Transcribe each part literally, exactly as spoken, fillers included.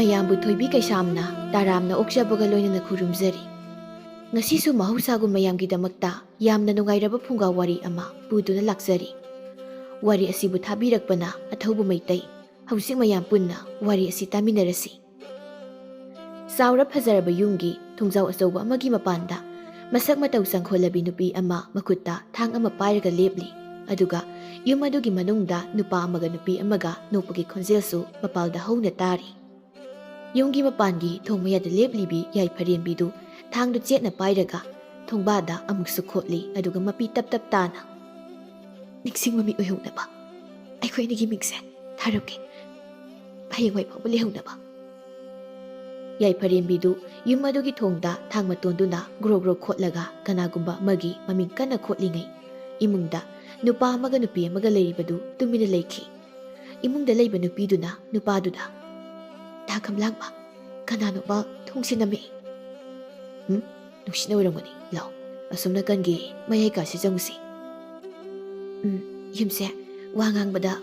ꯃꯌꯥꯝꯕꯨ ꯊꯣꯏꯕꯤ ꯀꯩꯁꯥꯝꯅ ꯇꯔꯥꯝꯅ ꯑꯣꯛꯆꯕꯒ ꯂꯣꯏꯅꯅ ꯈꯨꯔꯨꯝꯖꯔꯤ꯫ ꯉꯁꯤꯁꯨ ꯃꯍꯧꯁꯥꯒꯨꯝ ꯃꯌꯥꯝꯒꯤꯗꯃꯛꯇ ꯌꯥꯝꯅ ꯅꯨꯡꯉꯥꯏꯔꯕ ꯐꯨꯡꯒꯥ ꯋꯥꯔꯤ ꯑꯃ ꯄꯨꯗꯨꯅ ꯂꯥꯛꯆꯔꯤ꯫ ꯋꯥꯔꯤ ꯑꯁꯤꯕꯨ ꯊꯥꯕꯤꯔꯛꯄꯅ ꯑꯊꯧꯕ ꯃꯩꯇꯩ꯫ ꯍꯧꯖꯤꯛ ꯃꯌꯥꯝ ꯄꯨꯟꯅ ꯋꯥꯔꯤ ꯑꯁꯤ ꯇꯥꯃꯤꯟꯅꯔꯁꯤ꯫ ꯆꯥꯎꯔ ꯐꯖꯔꯕ ꯌꯨꯝꯒꯤ ꯊꯣꯡꯖꯥꯎ ꯑꯆꯧꯕ ꯑꯃꯒꯤ ꯃꯄꯥꯟꯗ ꯃꯁꯛ ꯃꯇꯧ ꯆꯪꯈꯣꯜꯂꯕꯤ ꯅꯨꯄꯤ ꯑꯃ ꯃꯈꯨꯠꯇ ꯊꯥꯡ ꯑꯃ ꯄꯥꯏꯔꯒ ꯂꯦꯞꯂꯤ꯫ ꯑꯗꯨꯒ ꯌꯨꯝ ꯑꯗꯨꯒꯤ ꯃꯅꯨꯡꯗ ꯅꯨꯄꯥ ꯑꯃꯒ ꯅꯨꯄꯤ ꯑꯃꯒ ꯅꯣꯛꯄꯒꯤ ꯈꯣꯟꯖꯦꯜꯁꯨ ꯃꯄꯥꯜꯗ ꯍꯧꯅ ꯇꯥꯔꯤ꯫ ꯌꯨꯝꯒꯤ ꯃꯄꯥꯟꯒꯤ ꯊꯣꯡ ꯃꯌꯥꯗ ꯂꯦꯞꯂꯤꯕꯤ ꯌꯥꯏꯐꯔꯦꯝꯕꯤꯗꯨ ꯊꯥꯡꯗꯨ ꯆꯦꯠꯅ ꯄꯥꯏꯔꯒ ꯊꯣꯡꯕꯥꯗ ꯑꯃꯨꯛꯁꯨ ꯈꯣꯠꯂꯤ, ꯑꯗꯨꯒ ꯃꯄꯤ ꯇꯞ ꯇꯞ ꯇꯥꯅ, "ꯅꯤꯡꯁꯤꯡꯕ ꯃꯤ ꯑꯣꯏꯍꯧꯅꯕ ꯑꯩꯈꯣꯏ ꯑꯅꯤꯒꯤ ꯃꯤꯡꯁꯦ ꯊꯥꯔꯝꯒꯦ, ꯍꯌꯦꯡꯋꯥꯏ ꯐꯥꯎꯕ ꯂꯩꯍꯧꯅꯕ"꯫ ꯌꯥꯏꯐꯔꯦꯝꯕꯤꯗꯨ ꯌꯨꯝ ꯑꯗꯨꯒꯤ ꯊꯣꯡꯗ ꯊꯥꯡ ꯃꯇꯣꯟꯗꯨꯅ ꯒ꯭ꯔꯣ ꯒ꯭ꯔꯣ ꯈꯣꯠꯂꯒ ꯀꯅꯥꯒꯨꯝꯕ ꯑꯃꯒꯤ ꯃꯃꯤꯡ ꯀꯟꯅ ꯈꯣꯠꯂꯤꯉꯩ, ꯏꯃꯨꯡꯗ ꯅꯨꯄꯥ ꯑꯃꯒ ꯅꯨꯄꯤ ꯑꯃꯒ ꯂꯩꯔꯤꯕꯗꯨ ꯇꯨꯃꯤꯟꯅ ꯂꯩꯈꯤ꯫ ꯏꯃꯨꯡꯗ ꯂꯩꯕ ꯅꯨꯄꯤꯗꯨꯅ ꯅꯨꯄꯥꯗꯨꯗ, "ꯇꯥ ꯈꯝꯂꯥꯡꯕ, ꯀꯅꯥꯅꯣꯕ ꯊꯣꯡꯁꯦ ꯅꯝꯃꯛꯏ?" "ꯎꯝ, ꯅꯨꯡꯁꯤꯠꯅ ꯑꯣꯏꯔꯝꯒꯅꯤ꯫ ꯂꯥꯎ, ꯑꯁꯣꯝ ꯅꯥꯀꯟꯒꯤ ꯃꯌꯥꯏ ꯀꯥꯁꯤ ꯆꯪꯉꯨꯁꯤ꯫" "ꯎꯝ, ꯌꯨꯝꯁꯦ ꯋꯥ ꯉꯥꯡꯕꯗ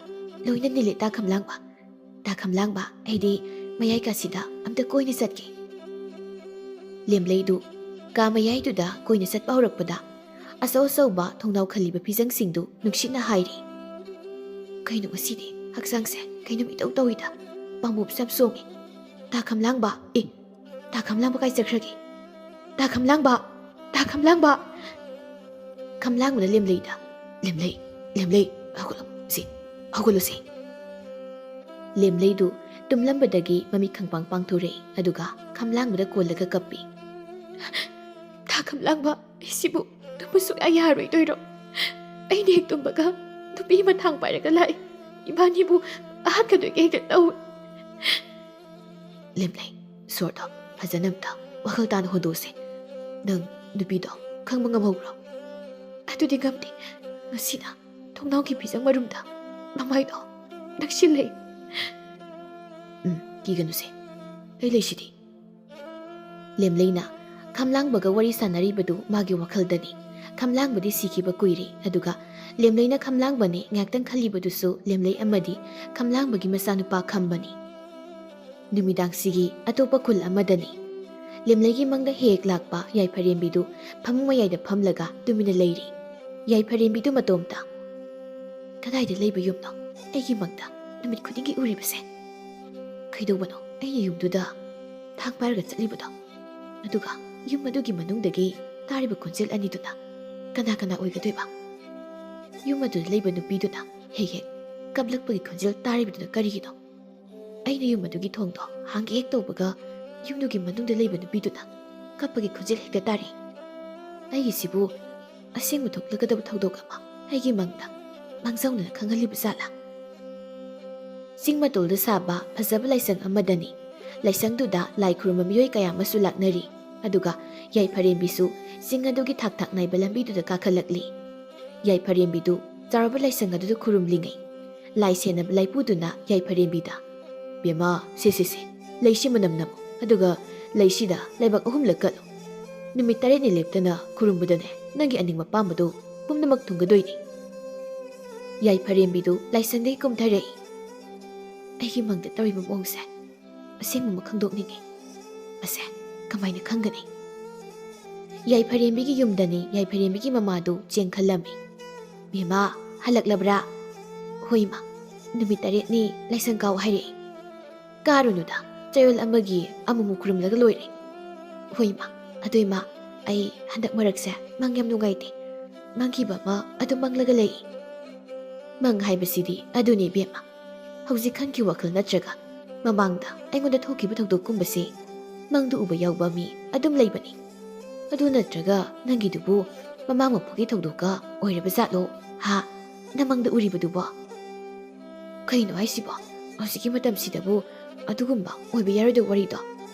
ꯂꯣꯏꯅ ꯅꯤꯜꯂꯦ, ꯇꯥ ꯈꯝꯂꯥꯡꯕ꯫ ꯇꯥ ꯈꯝꯂꯥꯡꯕ, ꯑꯩꯗꯤ ꯃꯌꯥꯏ ꯀꯥꯁꯤꯗ ꯑꯝꯇ ꯀꯣꯏꯅ ꯆꯠꯀꯦ꯫" ꯂꯦꯝꯂꯩꯗꯨ ꯀꯥ ꯃꯌꯥꯏꯗꯨꯗ ꯀꯣꯏꯅ ꯆꯠꯄ ꯍꯧꯔꯛꯄꯗ, ꯑꯆꯧ ꯑꯆꯧꯕ ꯊꯣꯡꯅꯥꯎ ꯈꯜꯂꯤꯕ ꯐꯤꯖꯪꯁꯤꯡꯗꯨ ꯅꯨꯡꯁꯤꯠꯅ ꯍꯥꯏꯔꯤ꯫ "ꯀꯩꯅꯣ ꯉꯁꯤꯗꯤ ꯍꯛꯆꯥꯡꯁꯦ ꯀꯩꯅꯣꯝ ꯏꯇꯧ ꯇꯧꯏꯗ, ꯄꯥꯝꯕꯣꯝꯁꯨ ꯌꯥꯝ ꯆꯣꯡꯉꯤ꯫ ꯇꯥ ꯈꯝꯂꯥꯡꯕ, ꯑꯦ, ꯇꯥ ꯈꯝꯂꯥꯡꯕ ꯀꯥꯏ ꯆꯠꯈ꯭ꯔꯒꯦ? ꯇꯥ ꯈꯝꯂꯥꯡꯕ, ꯇꯥ ꯈꯝꯂꯥꯡꯕ!" ꯈꯝꯂꯥꯡꯕꯅ ꯂꯦꯝꯂꯩꯗ, "ꯂꯦꯝꯂꯩ, ꯂꯦꯝꯂꯩ, ꯍꯧꯒꯠꯂꯣ, ꯁꯤ, ꯍꯧꯒꯠꯂꯣ ꯁꯤ꯫" ꯂꯦꯝꯂꯩꯗꯨ ꯇꯨꯝꯂꯝꯕꯗꯒꯤ ꯃꯃꯤꯠ ꯈꯪꯄꯥꯡ ꯄꯥꯡꯊꯣꯔꯛꯏ, ꯑꯗꯨꯒ ꯈꯝꯂꯥꯡꯕꯗ ꯀꯣꯜꯂꯒ ꯀꯞꯄꯤ꯫ "ꯇꯥ ꯈꯝꯂꯥꯡꯕ, ꯑꯩꯁꯤꯕꯨ ꯇꯨꯝꯕ ꯁꯨꯛꯌꯥ ꯌꯥꯔꯣꯏꯗꯣꯏꯔꯣ? ꯑꯩꯅ ꯍꯦꯛ ꯇꯨꯝꯕꯒ ꯅꯨꯄꯤ ꯑꯃ ꯊꯥꯡ ꯄꯥꯏꯔꯒ ꯂꯥꯛꯏ꯫ ꯏꯕꯥꯅꯤꯕꯨ ꯍꯥꯠꯀꯗꯣꯏꯒꯦ ꯍꯦꯛꯇ ꯇꯧꯏ꯫" "ꯂꯦꯝꯂꯩ, ꯁꯣꯔꯗꯣ ꯐꯖꯅ ꯑꯝꯇ ꯋꯥꯈꯜ ꯇꯥꯅ ꯍꯣꯟꯗꯣꯛꯎꯁꯦ꯫ ꯅꯪ ꯅꯨꯄꯤꯗꯣ ꯈꯪꯕ ꯉꯝꯍꯧꯕ꯭ꯔꯣ?" "ꯑꯗꯨꯗꯤ ꯉꯝꯗꯦ꯫ ꯉꯁꯤꯅ ꯊꯣꯡꯅꯥꯎꯒꯤ ꯐꯤꯖꯪ ꯃꯔꯨꯝꯗ ꯃꯃꯥꯏꯗꯣ ꯅꯛꯁꯤꯜꯂꯦ꯫" "ꯎꯝ, ꯀꯤꯒꯅꯨꯁꯦ, ꯑꯩ ꯂꯩꯁꯤꯗꯤ꯫" ꯂꯦꯝꯂꯩꯅ ꯈꯝꯂꯥꯡꯕꯒ ꯋꯥꯔꯤ ꯁꯥꯟꯅꯔꯤꯕꯗꯨ ꯃꯥꯒꯤ ꯋꯥꯈꯜꯗꯅꯤ꯫ ꯈꯝꯂꯥꯡꯕꯗꯤ ꯁꯤꯈꯤꯕ ꯀꯨꯏꯔꯦ, ꯑꯗꯨꯒ ꯂꯦꯝꯂꯩꯅ ꯈꯝꯂꯥꯡꯕꯅꯦ ꯉꯥꯏꯍꯥꯛꯇꯪ ꯈꯜꯂꯤꯕꯗꯨꯁꯨ ꯂꯦꯝꯂꯩ ꯑꯃꯗꯤ ꯈꯝꯂꯥꯡꯕꯒꯤ ꯃꯆꯥꯅꯨꯄꯥ ꯈꯝꯕꯅꯤ꯫ ꯅꯨꯃꯤꯗꯥꯡꯁꯤꯒꯤ ꯑꯇꯣꯞꯄ ꯈꯨꯜ ꯑꯃꯗꯅꯤ꯫ ꯂꯦꯝꯂꯩꯒꯤ ꯃꯪꯗ ꯍꯦꯛ ꯂꯥꯛꯄ ꯌꯥꯏꯐꯔꯦꯝꯕꯤꯗꯨ ꯐꯃꯨꯡ ꯃꯌꯥꯏꯗ ꯐꯝꯂꯒ ꯇꯨꯃꯤꯟꯅ ꯂꯩꯔꯤ꯫ ꯌꯥꯏꯐꯔꯦꯝꯕꯤꯗꯨ ꯃꯇꯣꯝꯇ꯫ "ꯀꯗꯥꯏꯗ ꯂꯩꯕ ꯌꯨꯝꯅꯣ ꯑꯩꯒꯤ ꯃꯪꯗ ꯅꯨꯃꯤꯠ ꯈꯨꯗꯤꯡꯒꯤ ꯎꯔꯤꯕꯁꯦ? ꯀꯩꯗꯧꯕꯅꯣ ꯑꯩꯒꯤ ꯌꯨꯝꯗꯨꯗ ꯊꯥꯡ ꯄꯥꯏꯔꯒ ꯆꯠꯂꯤꯕꯗꯣ? ꯑꯗꯨꯒ ꯌꯨꯝ ꯑꯗꯨꯒꯤ ꯃꯅꯨꯡꯗꯒꯤ ꯇꯥꯔꯤꯕ ꯈꯣꯟꯖꯦꯜ ꯑꯅꯤꯗꯨꯅ ꯀꯅꯥ ꯀꯅꯥ ꯑꯣꯏꯒꯗꯣꯏꯕ? ꯌꯨꯝ ꯑꯗꯨꯗ ꯂꯩꯕ ꯅꯨꯄꯤꯗꯨꯅ ꯍꯦꯛ ꯍꯦꯛ ꯀꯞꯂꯛꯄꯒꯤ ꯈꯣꯟꯖꯦꯜ ꯇꯥꯔꯤꯕꯗꯨꯅ ꯀꯔꯤꯒꯤꯅꯣ? ꯑꯩꯅ ꯌꯨꯝ ꯑꯗꯨꯒꯤ ꯊꯣꯡꯗꯣ ꯍꯥꯡꯒꯦ ꯍꯦꯛ ꯇꯧꯕꯒ, ꯌꯨꯝꯗꯨꯒꯤ ꯃꯅꯨꯡꯗ ꯂꯩꯕ ꯅꯨꯄꯤꯗꯨꯅ ꯀꯞꯄꯒꯤ ꯈꯣꯟꯖꯦꯜ ꯍꯦꯛꯇ ꯇꯥꯔꯤ꯫ ꯑꯩꯒꯤꯁꯤꯕꯨ ꯑꯁꯦꯡꯕ ꯊꯣꯛꯂꯒꯗꯕ ꯊꯧꯗꯣꯛ ꯑꯃ ꯑꯩꯒꯤ ꯃꯪꯗ ꯃꯥꯡꯖꯧꯅꯅ ꯈꯪꯍꯜꯂꯤꯕ ꯖꯥꯠꯂꯥ?" ꯆꯤꯡ ꯃꯇꯣꯜꯗ ꯁꯥꯕ ꯐꯖꯕ ꯂꯥꯏꯁꯪ ꯑꯃꯗꯅꯤ꯫ ꯂꯥꯏꯁꯪꯗꯨꯗ ꯂꯥꯏ ꯈꯨꯔꯨꯝꯕ ꯃꯤꯑꯣꯏ ꯀꯌꯥ ꯑꯃꯁꯨ ꯂꯥꯛꯅꯔꯤ꯫ ꯑꯗꯨꯒ ꯌꯥꯏꯐꯔꯦꯝꯕꯤꯁꯨ ꯆꯤꯡ ꯑꯗꯨꯒꯤ ꯊꯥꯛ ꯊꯥꯛ ꯅꯥꯏꯕ ꯂꯝꯕꯤꯗꯨꯗ ꯀꯥꯈꯠꯂꯛꯂꯤ꯫ ꯌꯥꯏꯐꯔꯦꯝꯕꯤꯗꯨ ꯆꯥꯎꯔꯕ ꯂꯥꯏꯁꯪ ꯑꯗꯨꯗ ꯈꯨꯔꯨꯝꯂꯤꯉꯩ, ꯂꯥꯏ ꯁꯦꯟꯅꯕ ꯂꯥꯏꯄꯨꯗꯨꯅ ꯌꯥꯏꯐꯔꯦꯝꯕꯤꯗ, "ꯕꯦꯝꯃ, ꯁꯦ, ꯁꯦ, ꯁꯦ, ꯂꯩꯁꯤ ꯃꯅꯝ ꯅꯝꯃꯨ, ꯑꯗꯨꯒ ꯂꯩꯁꯤꯗ ꯂꯩꯕꯥꯛ ꯑꯍꯨꯝꯂꯛ ꯀꯠꯂꯨ꯫ ꯅꯨꯃꯤꯠ ꯇꯔꯦꯠꯅꯤ ꯂꯦꯞꯇꯅ ꯈꯨꯔꯨꯝꯕꯗꯅꯦ, ꯅꯪꯒꯤ ꯑꯅꯤꯡꯕ ꯑꯄꯥꯝꯕꯗꯨ ꯄꯨꯝꯅꯃꯛ ꯊꯨꯡꯒꯗꯣꯏꯅꯤ꯫" ꯌꯥꯏꯐꯔꯦꯝꯕꯤꯗꯨ ꯂꯥꯏꯁꯪꯗꯒꯤ ꯀꯨꯝꯊꯔꯛꯏ꯫ ꯑꯩꯒꯤ ꯃꯪꯗ ꯇꯧꯔꯤꯕ ꯃꯑꯣꯡꯁꯦ ꯑꯁꯦꯡꯕ ꯑꯃ ꯈꯪꯗꯣꯛꯅꯤꯡꯉꯤ꯫ ꯑꯁꯦ, ꯀꯃꯥꯏꯅ ꯈꯪꯒꯅꯤ? ꯌꯥꯏꯐꯔꯦꯝꯕꯤꯒꯤ ꯌꯨꯝꯗꯅꯤ ꯌꯥꯏꯐꯔꯦꯝꯕꯤꯒꯤ ꯃꯃꯥꯗꯨ ꯆꯦꯟꯈꯠꯂꯝꯃꯤ꯫ "ꯕꯦꯝꯃ, ꯍꯜꯂꯛꯂꯕ꯭ꯔꯥ?" "ꯍꯣꯏ, ꯏꯃꯥ, ꯅꯨꯃꯤꯠ ꯇꯔꯦꯠꯅꯤ ꯂꯥꯏꯁꯪ ꯀꯥꯎ ꯍꯥꯏꯔꯛꯏ꯫" "ꯀꯥꯔꯨꯅꯨꯗ, ꯆꯌꯣꯜ ꯑꯃꯒꯤ ꯑꯃꯨꯛꯃꯨꯛ ꯈꯨꯔꯨꯝꯂꯒ ꯂꯣꯏꯔꯦ꯫" "ꯍꯣꯏ, ꯏꯃꯥ, ꯑꯗꯣ ꯏꯃꯥ, ꯑꯩ ꯍꯟꯗꯛ ꯃꯔꯛꯁꯦ ꯃꯪ ꯌꯥꯝ ꯅꯨꯡꯉꯥꯏꯇꯦ꯫ ꯃꯪꯈꯤꯕ ꯑꯃ ꯑꯗꯨꯝ ꯃꯪꯂꯒ ꯂꯩ꯫" "ꯃꯪ ꯍꯥꯏꯕꯁꯤꯗꯤ ꯑꯗꯨꯅꯤ, ꯏꯕꯦꯝꯃ꯫ ꯍꯧꯖꯤꯛ ꯈꯟꯈꯤ ꯋꯥꯈꯜ ꯅꯠꯇ꯭ꯔꯒ ꯃꯃꯥꯡꯗ ꯑꯩꯉꯣꯟꯗ ꯊꯣꯛꯈꯤꯕ ꯊꯧꯗꯣꯛꯀꯨꯝꯕꯁꯤ ꯃꯪꯗ ꯎꯕ ꯌꯥꯎꯕ ꯃꯤ ꯑꯗꯨꯝ ꯂꯩꯕꯅꯤ꯫ ꯑꯗꯨ ꯅꯠꯇ꯭ꯔꯒ ꯅꯪꯒꯤꯗꯨꯕꯨ ꯃꯃꯥꯡ ꯃꯄꯣꯛꯀꯤ ꯊꯧꯗꯣꯛꯀ ꯑꯣꯏꯔꯕ ꯖꯥꯠꯂꯣ? ꯍꯥ? ꯅꯃꯪꯗ ꯎꯔꯤꯕꯗꯨꯕꯣ?" "ꯀꯩꯅꯣ ꯍꯥꯏꯁꯤꯕꯣ? ꯍꯧꯖꯤꯛꯀꯤ ꯃꯇꯝꯁꯤꯗꯕꯨ ꯑꯗꯨꯒꯨꯝꯕ ꯑꯣꯏꯕ ꯌꯥꯔꯣꯏꯗꯕ ꯋꯥꯔꯤꯗꯣ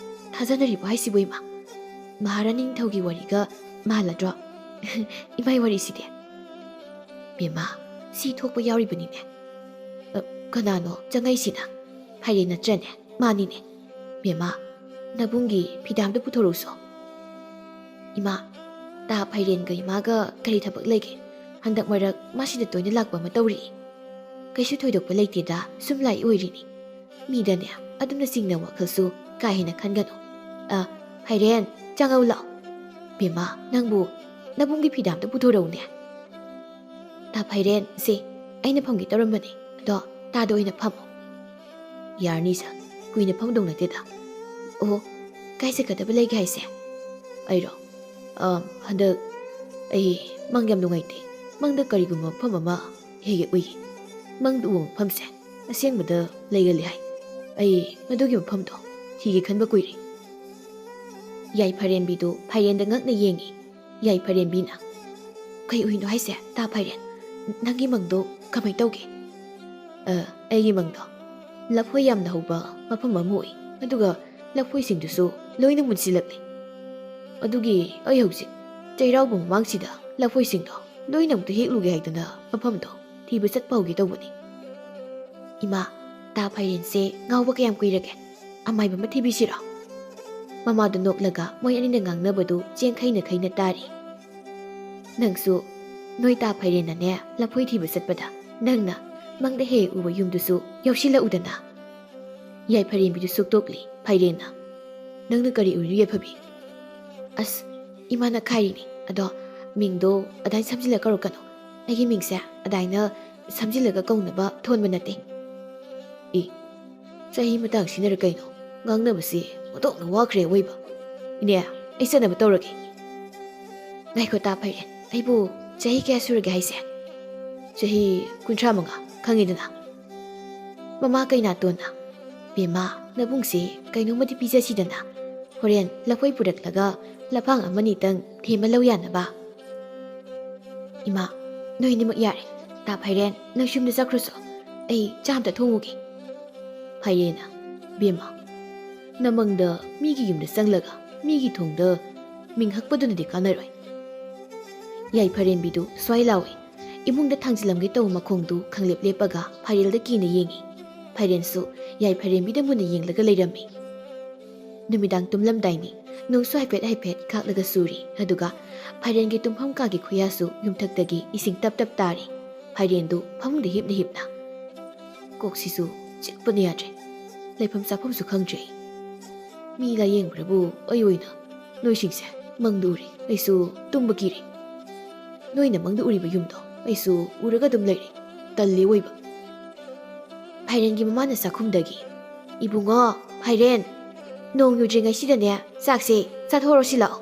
ꯊꯥꯖꯅꯔꯤꯕꯣ ꯍꯥꯏꯁꯤꯕꯨ, ꯏꯃꯥ? ꯃꯍꯥꯔꯥꯅꯤ ꯅꯤꯡꯊꯧꯒꯤ ꯋꯥꯔꯤꯒ ꯃꯥꯜꯂꯗ꯭ꯔꯣ?" "ꯏꯃꯥꯏ ꯋꯥꯔꯤꯁꯤꯗꯤ꯫" "ꯕꯦꯝꯃ, ꯁꯤ ꯊꯣꯛꯄ ꯌꯥꯎꯔꯤꯕꯅꯤꯅꯦ꯫ ꯑ, ꯀꯅꯥꯅꯣ ꯆꯪꯉꯛꯏꯁꯤꯅ? ꯐꯥꯏꯔꯦꯟ ꯅꯠꯇ꯭ꯔꯅꯦ? ꯃꯥꯅꯤꯅꯦ꯫ ꯕꯦꯝꯃ, ꯅꯕꯨꯡꯒꯤ ꯐꯤꯗꯥꯝꯗꯨ ꯄꯨꯊꯣꯔꯛꯎꯁꯣ꯫" "ꯏꯃꯥ, ꯇꯥ ꯐꯥꯏꯔꯦꯟꯒ ꯏꯃꯥꯒ ꯀꯔꯤ ꯊꯕꯛ ꯂꯩꯒꯦ? ꯍꯟꯗꯛ ꯃꯔꯛ ꯃꯥꯁꯤꯗ ꯇꯣꯏꯅ ꯂꯥꯛꯄ ꯑꯃ ꯇꯧꯔꯤ꯫ ꯀꯩꯁꯨ ꯊꯣꯏꯗꯣꯛꯄ ꯂꯩꯇꯦꯗ, ꯁꯨꯝ ꯂꯥꯛꯏ ꯑꯣꯏꯔꯤꯅꯤ꯫ ꯃꯤꯗꯅꯦ, ꯑꯗꯨꯝꯅ ꯆꯤꯡꯅ ꯋꯥꯈꯜꯁꯨ ꯀꯥ ꯍꯦꯟꯅ ꯈꯟꯒꯅꯨ꯫ ꯑ, ꯐꯥꯏꯔꯦꯟ, ꯆꯪꯉꯧ ꯂꯥꯛꯑꯣ꯫ ꯕꯦꯝꯃ, ꯅꯪꯕꯨ ꯅꯕꯨꯡꯒꯤ ꯐꯤꯗꯥꯝꯗ ꯄꯨꯊꯣꯔꯛꯎꯅꯦ꯫ ꯇꯥ ꯐꯥꯏꯔꯦꯟ, ꯁꯦ, ꯑꯩꯅ ꯐꯝꯒꯦ ꯇꯧꯔꯝꯕꯅꯦ, ꯑꯗꯣ ꯇꯥꯗ ꯑꯣꯏꯅ ꯐꯝꯃꯣ꯫ ꯌꯥꯔꯅꯤ ꯁꯥꯔ, ꯀꯨꯏꯅ ꯐꯝꯗꯧ ꯅꯠꯇꯦꯗ꯫ ꯑꯣ, ꯀꯥꯏ ꯆꯠꯀꯗꯕ ꯂꯩꯒꯦ ꯍꯥꯏꯁꯦ? ꯑꯩꯔꯣ? ꯑ, ꯍꯟꯗꯛ ꯑꯩ ꯃꯪ ꯌꯥꯝ ꯅꯨꯡꯉꯥꯏꯇꯦ꯫ ꯃꯪꯗ ꯀꯔꯤꯒꯨꯝꯕ ꯃꯐꯝ ꯑꯃ ꯍꯦꯛ ꯍꯦꯛ ꯎꯏ꯫ ꯃꯪꯗ ꯎꯕ ꯃꯐꯝꯁꯦ ꯑꯁꯦꯡꯕꯗ ꯂꯩꯒꯜꯂꯤ ꯍꯥꯏ꯫ ꯑꯩ ꯃꯗꯨꯒꯤ ꯃꯐꯝꯗꯣ ꯊꯤꯒꯦ ꯈꯟꯕ ꯀꯨꯏꯔꯦ꯫ ꯌꯥꯏꯐꯔꯦꯝꯕꯤꯗꯨ ꯐꯥꯏꯔꯦꯟꯗ ꯉꯛꯅ ꯌꯦꯡꯉꯤ꯫ ꯌꯥꯏꯐꯔꯦꯝꯕꯤꯅ, "ꯀꯩ ꯎꯏꯅꯣ ꯍꯥꯏꯁꯦ, ꯇꯥ ꯐꯥꯏꯔꯦꯟ? ꯅꯪꯒꯤ ꯃꯪꯗꯣ ꯀꯃꯥꯏ ꯇꯧꯒꯦ?" "ꯑ, ꯑꯩꯒꯤ ꯃꯪꯗꯣ ꯂꯐꯣꯏ ꯌꯥꯝꯅ ꯍꯧꯕ ꯃꯐꯝ ꯑꯃ ꯎꯏ, ꯑꯗꯨꯒ ꯂꯐꯣꯏꯁꯤꯡꯗꯨꯁꯨ ꯂꯣꯏꯅ ꯃꯨꯟꯁꯤꯜꯂꯛꯂꯦ꯫ ꯑꯗꯨꯒꯤ ꯑꯩ ꯍꯧꯖꯤꯛ ꯆꯩꯔꯥꯎꯕ ꯃꯃꯥꯡꯁꯤꯗ ꯂꯐꯣꯏꯁꯤꯡꯗꯣ ꯂꯣꯏꯅ ꯑꯃꯨꯛꯇ ꯍꯦꯛꯂꯨꯒꯦ ꯍꯥꯏꯗꯅ ꯃꯐꯝꯗꯣ ꯊꯤꯕ ꯆꯠꯄ ꯍꯧꯒꯦ ꯇꯧꯕꯅꯤ꯫" ꯏꯃꯥ, ꯇꯥ ꯐꯥꯏꯔꯦꯟꯁꯦ ꯉꯥꯎꯕ ꯀꯌꯥꯝ ꯀꯨꯏꯔꯒꯦ? ꯑꯃꯥꯏꯕ ꯑꯃ ꯊꯤꯕꯤꯁꯤꯔꯣ? ꯃꯃꯥꯗꯨ ꯅꯣꯛꯂꯒ ꯃꯣꯏ ꯑꯅꯤꯅ ꯉꯥꯡꯅꯕꯗꯨ ꯆꯦꯡ ꯈꯩꯅ ꯈꯩꯅ ꯇꯥꯔꯤ꯫ "ꯅꯪꯁꯨ ꯅꯣꯏ ꯇꯥ ꯐꯥꯏꯔꯦꯟꯅꯅꯦ ꯂꯐꯣꯏ ꯊꯤꯕ ꯆꯠꯄꯗ ꯅꯪꯅ ꯃꯪꯗ ꯍꯦꯛ ꯍꯦꯛ ꯎꯕ ꯌꯨꯝꯗꯨꯁꯨ ꯌꯥꯎꯁꯤꯜꯂꯛꯎꯗꯅ꯫" ꯌꯥꯏꯐꯔꯦꯝꯕꯤꯗꯨ ꯁꯨꯛꯇꯣꯛꯂꯤ ꯐꯥꯏꯔꯦꯟꯅ꯫ "ꯅꯪꯅ ꯀꯔꯤ ꯎꯔꯤꯅꯣ ꯌꯥꯏꯐꯕꯤ?" "ꯑꯁ, ꯏꯃꯥꯅ ꯈꯥꯏꯔꯤꯅꯤ, ꯑꯗꯣ ꯃꯤꯡꯗꯣ ꯑꯗꯥꯏ ꯁꯝꯖꯤꯜꯂ ꯀꯧꯔꯛꯀꯅꯨ꯫ ꯑꯩꯒꯤ ꯃꯤꯡꯁꯦ ꯑꯗꯥꯏꯅ ꯁꯝꯖꯤꯜꯂꯒ ꯀꯧꯅꯕ ꯊꯣꯟꯕ ꯅꯠꯇꯦ꯫" "ꯏ, ꯆꯍꯤ ꯃꯇꯥꯡꯁꯤꯅꯔ ꯀꯩꯅꯣ? ꯉꯥꯡꯅꯕꯁꯤ ꯑꯣꯟꯊꯣꯛꯅ ꯋꯥꯈ꯭ꯔꯦ ꯑꯋꯣꯏꯕ꯫ ꯏꯅꯦ, ꯑꯩ ꯆꯠꯅꯕ ꯇꯧꯔꯒꯦ꯫" "ꯉꯥꯏꯈꯣ ꯇꯥ ꯐꯥꯏꯔꯦꯟ, ꯑꯩꯕꯨ ꯆꯍꯤ ꯀꯌꯥ ꯁꯨꯔꯒꯦ ꯍꯥꯏꯁꯦ?" "ꯆꯍꯤ ꯀꯨꯟꯊ꯭ꯔꯥ ꯃꯉꯥ, ꯈꯪꯉꯤꯗꯅ꯫" ꯃꯃꯥ ꯀꯩꯅꯥꯇꯣꯟꯅ, "ꯕꯦꯝꯃ, ꯅꯕꯨꯡꯁꯦ ꯀꯩꯅꯣꯝꯃꯗꯤ ꯄꯤꯖꯁꯤꯗꯅ꯫ ꯍꯣꯔꯦꯟ ꯂꯐꯣꯏ ꯄꯨꯔꯛꯂꯒ ꯂꯐꯥꯡ ꯑꯃꯅꯤꯇꯪ ꯊꯦꯝꯃ ꯂꯧ ꯌꯥꯅꯕ꯫" "ꯏꯃꯥ, ꯅꯣꯏꯅꯤꯃꯛ ꯌꯥꯔꯦ꯫ ꯇꯥ ꯐꯥꯏꯔꯦꯟ, ꯅꯪꯁꯨ ꯌꯨꯝꯗ ꯆꯠꯈ꯭ꯔꯣꯆꯣ꯫ ꯑꯩ ꯆꯥ ꯑꯝꯇ ꯊꯣꯡꯉꯨꯒꯦ꯫" ꯐꯥꯏꯔꯦꯟꯅ, "ꯕꯦꯝꯃ, ꯅꯃꯪꯗ ꯃꯤꯒꯤ ꯌꯨꯝꯗ ꯆꯪꯂꯒ ꯃꯤꯒꯤ ꯊꯣꯡꯗ ꯃꯤꯡ ꯍꯛꯄꯗꯨꯅꯗꯤ ꯀꯥꯟꯅꯔꯣꯏ꯫" ꯌꯥꯏꯐꯔꯦꯝꯕꯤꯗꯨ ꯁ꯭ꯋꯥꯏ ꯂꯥꯎꯏ꯫ ꯏꯃꯨꯡꯗ ꯊꯥꯡꯖꯤꯜꯂꯝꯒꯦ ꯇꯧꯕ ꯃꯈꯣꯡꯗꯨ ꯈꯪꯂꯦꯞ ꯂꯦꯞꯄꯒ ꯐꯥꯏꯔꯦꯜꯗ ꯀꯤꯅ ꯌꯦꯡꯏ꯫ ꯐꯥꯏꯔꯦꯜꯁꯨ ꯌꯥꯏꯐꯔꯦꯝꯕꯤꯗ ꯃꯨꯟꯅ ꯌꯦꯡꯂꯒ ꯂꯩꯔꯝꯃꯤ꯫ ꯅꯨꯃꯤꯗꯥꯡ ꯇꯨꯝꯂꯝꯗꯥꯏꯅꯤ꯫ ꯅꯣꯡꯁꯨ ꯍꯥꯏꯐꯦꯠ ꯍꯥꯏꯐꯦꯠ ꯈꯥꯛꯂꯒ ꯆꯨꯔꯤ꯫ ꯑꯗꯨꯒ ꯐꯥꯏꯔꯦꯟꯒꯤ ꯇꯨꯝꯐꯝ ꯀꯥꯒꯤ ꯈꯨꯌꯥꯁꯨ ꯌꯨꯝꯊꯛꯇꯒꯤ ꯏꯁꯤꯡ ꯇꯞ ꯇꯞ ꯇꯥꯔꯤ꯫ ꯐꯥꯏꯔꯦꯟꯗꯨ ꯐꯃꯨꯡꯗ ꯍꯤꯞꯅ ꯍꯤꯞꯅ, "ꯀꯣꯛꯁꯤꯁꯨ ꯆꯤꯛꯄꯅ ꯌꯥꯗ꯭ꯔꯦ꯫ ꯂꯩꯐꯝ ꯆꯥꯐꯝꯁꯨ ꯈꯪꯗ꯭ꯔꯦ꯫ ꯃꯤ ꯂꯥꯌꯦꯡꯕ꯭ꯔꯕꯨ ꯑꯩ ꯑꯣꯏꯅ ꯅꯣꯏꯁꯤꯡꯁꯦ ꯃꯪꯗ ꯎꯔꯦ꯫ ꯑꯩꯁꯨ ꯇꯨꯝꯕ ꯀꯤꯔꯦ꯫ ꯅꯣꯏꯅ ꯃꯪꯗ ꯎꯔꯤꯕ ꯌꯨꯝꯗꯣ ꯑꯩꯁꯨ ꯎꯔꯒ ꯑꯗꯨꯝ ꯂꯩꯔꯦ꯫ ꯇꯜꯂꯤ ꯑꯣꯏꯕ꯫ ꯐꯥꯏꯔꯦꯟꯒꯤ ꯃꯃꯥꯅ ꯆꯥꯛꯈꯨꯝꯗꯒꯤ, "ꯏꯕꯨꯡꯉꯣ, ꯐꯥꯏꯔꯦꯟ, ꯅꯣꯡ ꯌꯨꯗ꯭ꯔꯤꯉꯩꯁꯤꯗꯅꯦ ꯆꯥꯛꯁꯦ ꯆꯥꯊꯣꯛꯑꯔꯣꯁꯤ ꯂꯥꯛꯑꯣ꯫"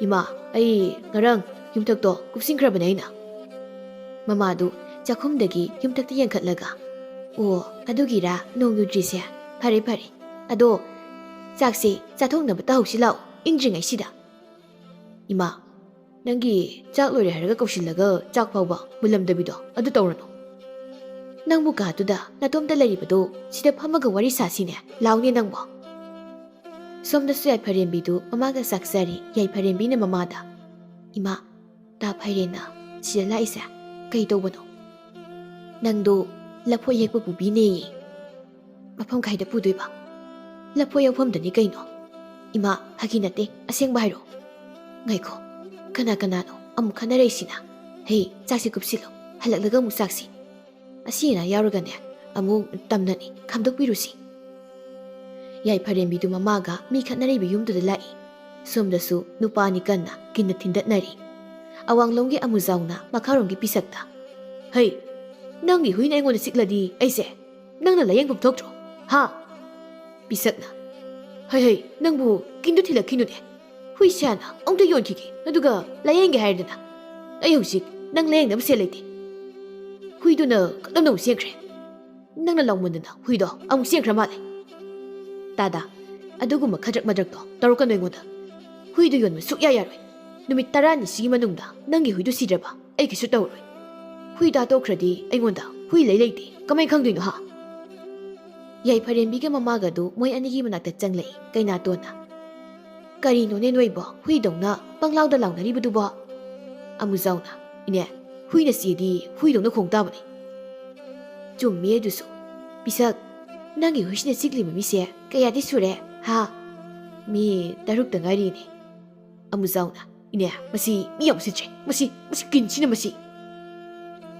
"ꯏꯃꯥ, ꯑꯩ ꯉꯔꯥꯡ ꯌꯨꯝꯊꯛꯇꯣ ꯀꯨꯞꯁꯤꯟꯈ꯭ꯔꯕꯅꯦ ꯑꯩꯅ꯫" ꯃꯃꯥꯗꯨ ꯆꯥꯛꯈꯨꯝꯗꯒꯤ ꯌꯨꯝꯊꯛꯇ ꯌꯦꯡꯈꯠꯂꯒ, "ꯑꯣ, ꯑꯗꯨꯒꯤꯔꯥ ꯅꯣꯡ ꯌꯨꯗ꯭ꯔꯤꯁꯦ? ꯐꯔꯦ, ꯐꯔꯦ꯫ ꯑꯗꯣ ꯆꯥꯛꯁꯦ ꯆꯥꯊꯣꯛꯅꯕ ꯇꯧꯍꯧꯁꯤ ꯂꯥꯛꯑꯣ, ꯏꯪꯗ꯭ꯔꯤꯉꯩꯁꯤꯗ꯫" "ꯏꯃꯥ, ꯅꯪꯒꯤ ꯆꯥꯛ ꯂꯣꯏꯔꯦ ꯍꯥꯏꯔꯒ ꯀꯧꯁꯤꯜꯂꯒ ꯆꯥꯛ ꯐꯥꯎꯕ ꯃꯨꯜꯂꯝꯗꯕꯤꯗꯣ ꯑꯗꯨ ꯇꯧꯔꯅꯨ꯫ ꯅꯪꯕꯨ ꯀꯥꯗꯨꯗ ꯅꯇꯣꯝꯇ ꯂꯩꯔꯤꯕꯗꯣ ꯁꯤꯗ ꯐꯝꯃꯒ ꯋꯥꯔꯤ ꯁꯥꯁꯤꯅꯦ, ꯂꯥꯎꯅꯦ ꯅꯪꯕꯣ꯫" ꯁꯣꯝꯗꯁꯨ ꯌꯥꯏꯐꯔꯦꯝꯕꯤꯗꯨ ꯃꯃꯥꯒ ꯆꯥꯛ ꯆꯥꯔꯤ꯫ ꯌꯥꯏꯐꯔꯦꯝꯕꯤꯅ ꯃꯃꯥꯗ, "ꯏꯃꯥ, ꯇꯥ ꯐꯥꯏꯔꯦꯟꯅ ꯁꯤꯗ ꯂꯥꯛꯏꯁꯦ ꯀꯩ ꯇꯧꯕꯅꯣ?" "ꯅꯪꯗꯣ ꯂꯐꯣꯏ ꯍꯦꯛꯄ ꯄꯨꯕꯤꯅꯦꯌꯦ꯫" "ꯃꯐꯝ ꯀꯥꯏꯗ ꯄꯨꯗꯣꯏꯕ?" "ꯂꯐꯣꯏ ꯍꯧꯐꯝꯗꯅꯤ ꯀꯩꯅꯣ꯫" "ꯏꯃꯥ, ꯐꯥꯒꯤ ꯅꯠꯇꯦ, ꯑꯁꯦꯡꯕ ꯍꯥꯏꯔꯣ?" "ꯉꯥꯏꯈꯣ, ꯀꯅꯥ ꯀꯅꯥꯅꯣ ꯑꯃꯨꯛ ꯈꯟꯅꯔꯛꯏꯁꯤꯅ? ꯍꯦ, ꯆꯥꯛꯁꯦ ꯀꯨꯞꯁꯤꯜꯂꯣ, ꯍꯜꯂꯛꯂꯒ ꯑꯃꯨꯛ ꯆꯥꯛꯁꯤ꯫ ꯑꯁꯤ ꯑꯅꯥ ꯌꯥꯎꯔꯒꯅꯦ ꯑꯃꯨꯛ ꯇꯝꯅꯅꯤ, ꯈꯥꯝꯗꯣꯛꯄꯤꯔꯨꯁꯤ꯫" ꯌꯥꯏꯐꯔꯦꯝꯕꯤꯗꯨ ꯃꯃꯥꯒ ꯃꯤ ꯈꯠꯅꯔꯤꯕ ꯌꯨꯝꯗꯨꯗ ꯂꯥꯛꯏ꯫ ꯁꯣꯝꯗꯁꯨ ꯅꯨꯄꯥ ꯑꯅꯤ ꯀꯟꯅ ꯀꯤꯟꯅ ꯊꯤꯟꯗꯠꯅꯔꯤ꯫ ꯑꯋꯥꯡꯂꯣꯝꯒꯤ ꯑꯃꯨꯖꯥꯎꯅ ꯃꯈꯥꯔꯣꯝꯒꯤ ꯄꯤꯁꯛꯇ, "ꯍꯩ, ꯅꯪꯒꯤ ꯍꯨꯏꯅ ꯑꯩꯉꯣꯟꯗ ꯆꯤꯛꯂꯗꯤ ꯑꯩꯁꯦ ꯅꯪꯅ ꯂꯥꯌꯦꯡꯐꯝ ꯊꯣꯛꯇ꯭ꯔꯣ? ꯍꯥ?" ꯄꯤꯁꯛꯅ, "ꯍꯩ, ꯍꯩ, ꯅꯪꯕꯨ ꯀꯤꯟꯗꯨ ꯊꯤꯜꯂꯛꯈꯤꯅꯨꯅꯦ꯫ ꯍꯨꯏ ꯁꯦ ꯍꯥꯟꯅ ꯑꯃꯨꯛꯇ ꯌꯣꯟꯈꯤꯒꯦ, ꯑꯗꯨꯒ ꯂꯥꯌꯦꯡꯒꯦ ꯍꯥꯏꯔꯗꯅ꯫ ꯑꯩ ꯍꯧꯖꯤꯛ ꯅꯪ ꯂꯥꯌꯦꯡꯅꯕ ꯁꯦꯜ ꯂꯩꯇꯦ꯫" ꯍꯨꯏꯗꯨꯅ ꯀꯗꯣꯝꯗ ꯑꯃꯨꯛ ꯆꯦꯟꯈ꯭ꯔꯦ? ꯅꯪꯅ ꯂꯥꯎꯃꯟꯗꯅ ꯍꯨꯏꯗꯣ ꯑꯃꯨꯛ ꯆꯦꯟꯈ꯭ꯔ ꯃꯥꯜꯂꯦ꯫ "ꯇꯥꯗ, ꯑꯗꯨꯒꯨꯝꯕ ꯈꯗ꯭ꯔꯛ ꯃꯗ꯭ꯔꯛꯇꯣ ꯇꯧꯔꯛꯀꯅꯨ ꯑꯩꯉꯣꯟꯗ꯫ ꯍꯨꯏꯗꯨ ꯌꯣꯟꯕ ꯁꯨꯛꯌꯥ ꯌꯥꯔꯣꯏ꯫ ꯅꯨꯃꯤꯠ ꯇꯔꯥꯅꯤꯁꯤꯒꯤ ꯃꯅꯨꯡꯗ ꯅꯪꯒꯤ ꯍꯨꯏꯗꯨ ꯁꯤꯗ꯭ꯔꯕ ꯑꯩ ꯀꯩꯁꯨ ꯇꯧꯔꯣꯏ꯫ ꯍꯨꯏꯗ ꯍꯥꯠꯇꯣꯛꯈ꯭ꯔꯗꯤ ꯑꯩꯉꯣꯟꯗ ꯍꯨꯏ ꯂꯩ ꯂꯩꯇꯦ꯫ ꯀꯃꯥꯏ ꯈꯪꯗꯣꯏꯅꯣ, ꯍꯥ?" ꯌꯥꯏꯐꯔꯦꯝꯕꯤꯒ ꯃꯃꯥꯒꯗꯨ ꯃꯣꯏ ꯑꯅꯤꯒꯤ ꯃꯅꯥꯛꯇ ꯆꯪꯂꯛꯏ ꯀꯩꯅꯥꯇꯣꯟꯅ꯫ "ꯀꯔꯤꯅꯣꯅꯦ ꯅꯣꯏꯕꯣ ꯍꯨꯏꯗꯧꯅ ꯄꯪꯂꯥꯎꯗ ꯂꯥꯎꯅꯔꯤꯕꯗꯨꯕꯣ?" ꯑꯃꯨꯖꯥꯎꯅ, "ꯏꯅꯦ, ꯍꯨꯏꯅ ꯆꯤꯛꯑꯗꯤ ꯍꯨꯏꯗꯧꯅ ꯈꯣꯡ ꯇꯥꯕꯅꯤ꯫" "ꯆꯨꯝꯃꯤ ꯑꯗꯨꯁꯨ꯫ ꯄꯤꯁꯛ, ꯅꯪꯒꯤ ꯍꯨꯏꯁꯤꯅ ꯆꯤꯛꯂꯤꯕ ꯃꯤꯁꯦ ꯀꯌꯥꯗꯤ ꯁꯨꯔꯦ, ꯍꯥ?" "ꯃꯤ ꯇꯔꯨꯛꯇ ꯉꯥꯏꯔꯤꯅꯦ꯫" ꯑꯃꯨꯖꯥꯎꯅ, "ꯏꯅꯦ, ꯃꯁꯤ ꯃꯤ ꯌꯥꯝ ꯎꯁꯤꯠꯇ꯭ꯔꯦ꯫ ꯃꯁꯤ, ꯃꯁꯤ ꯀꯤꯟꯁꯤꯅ ꯃꯁꯤ꯫"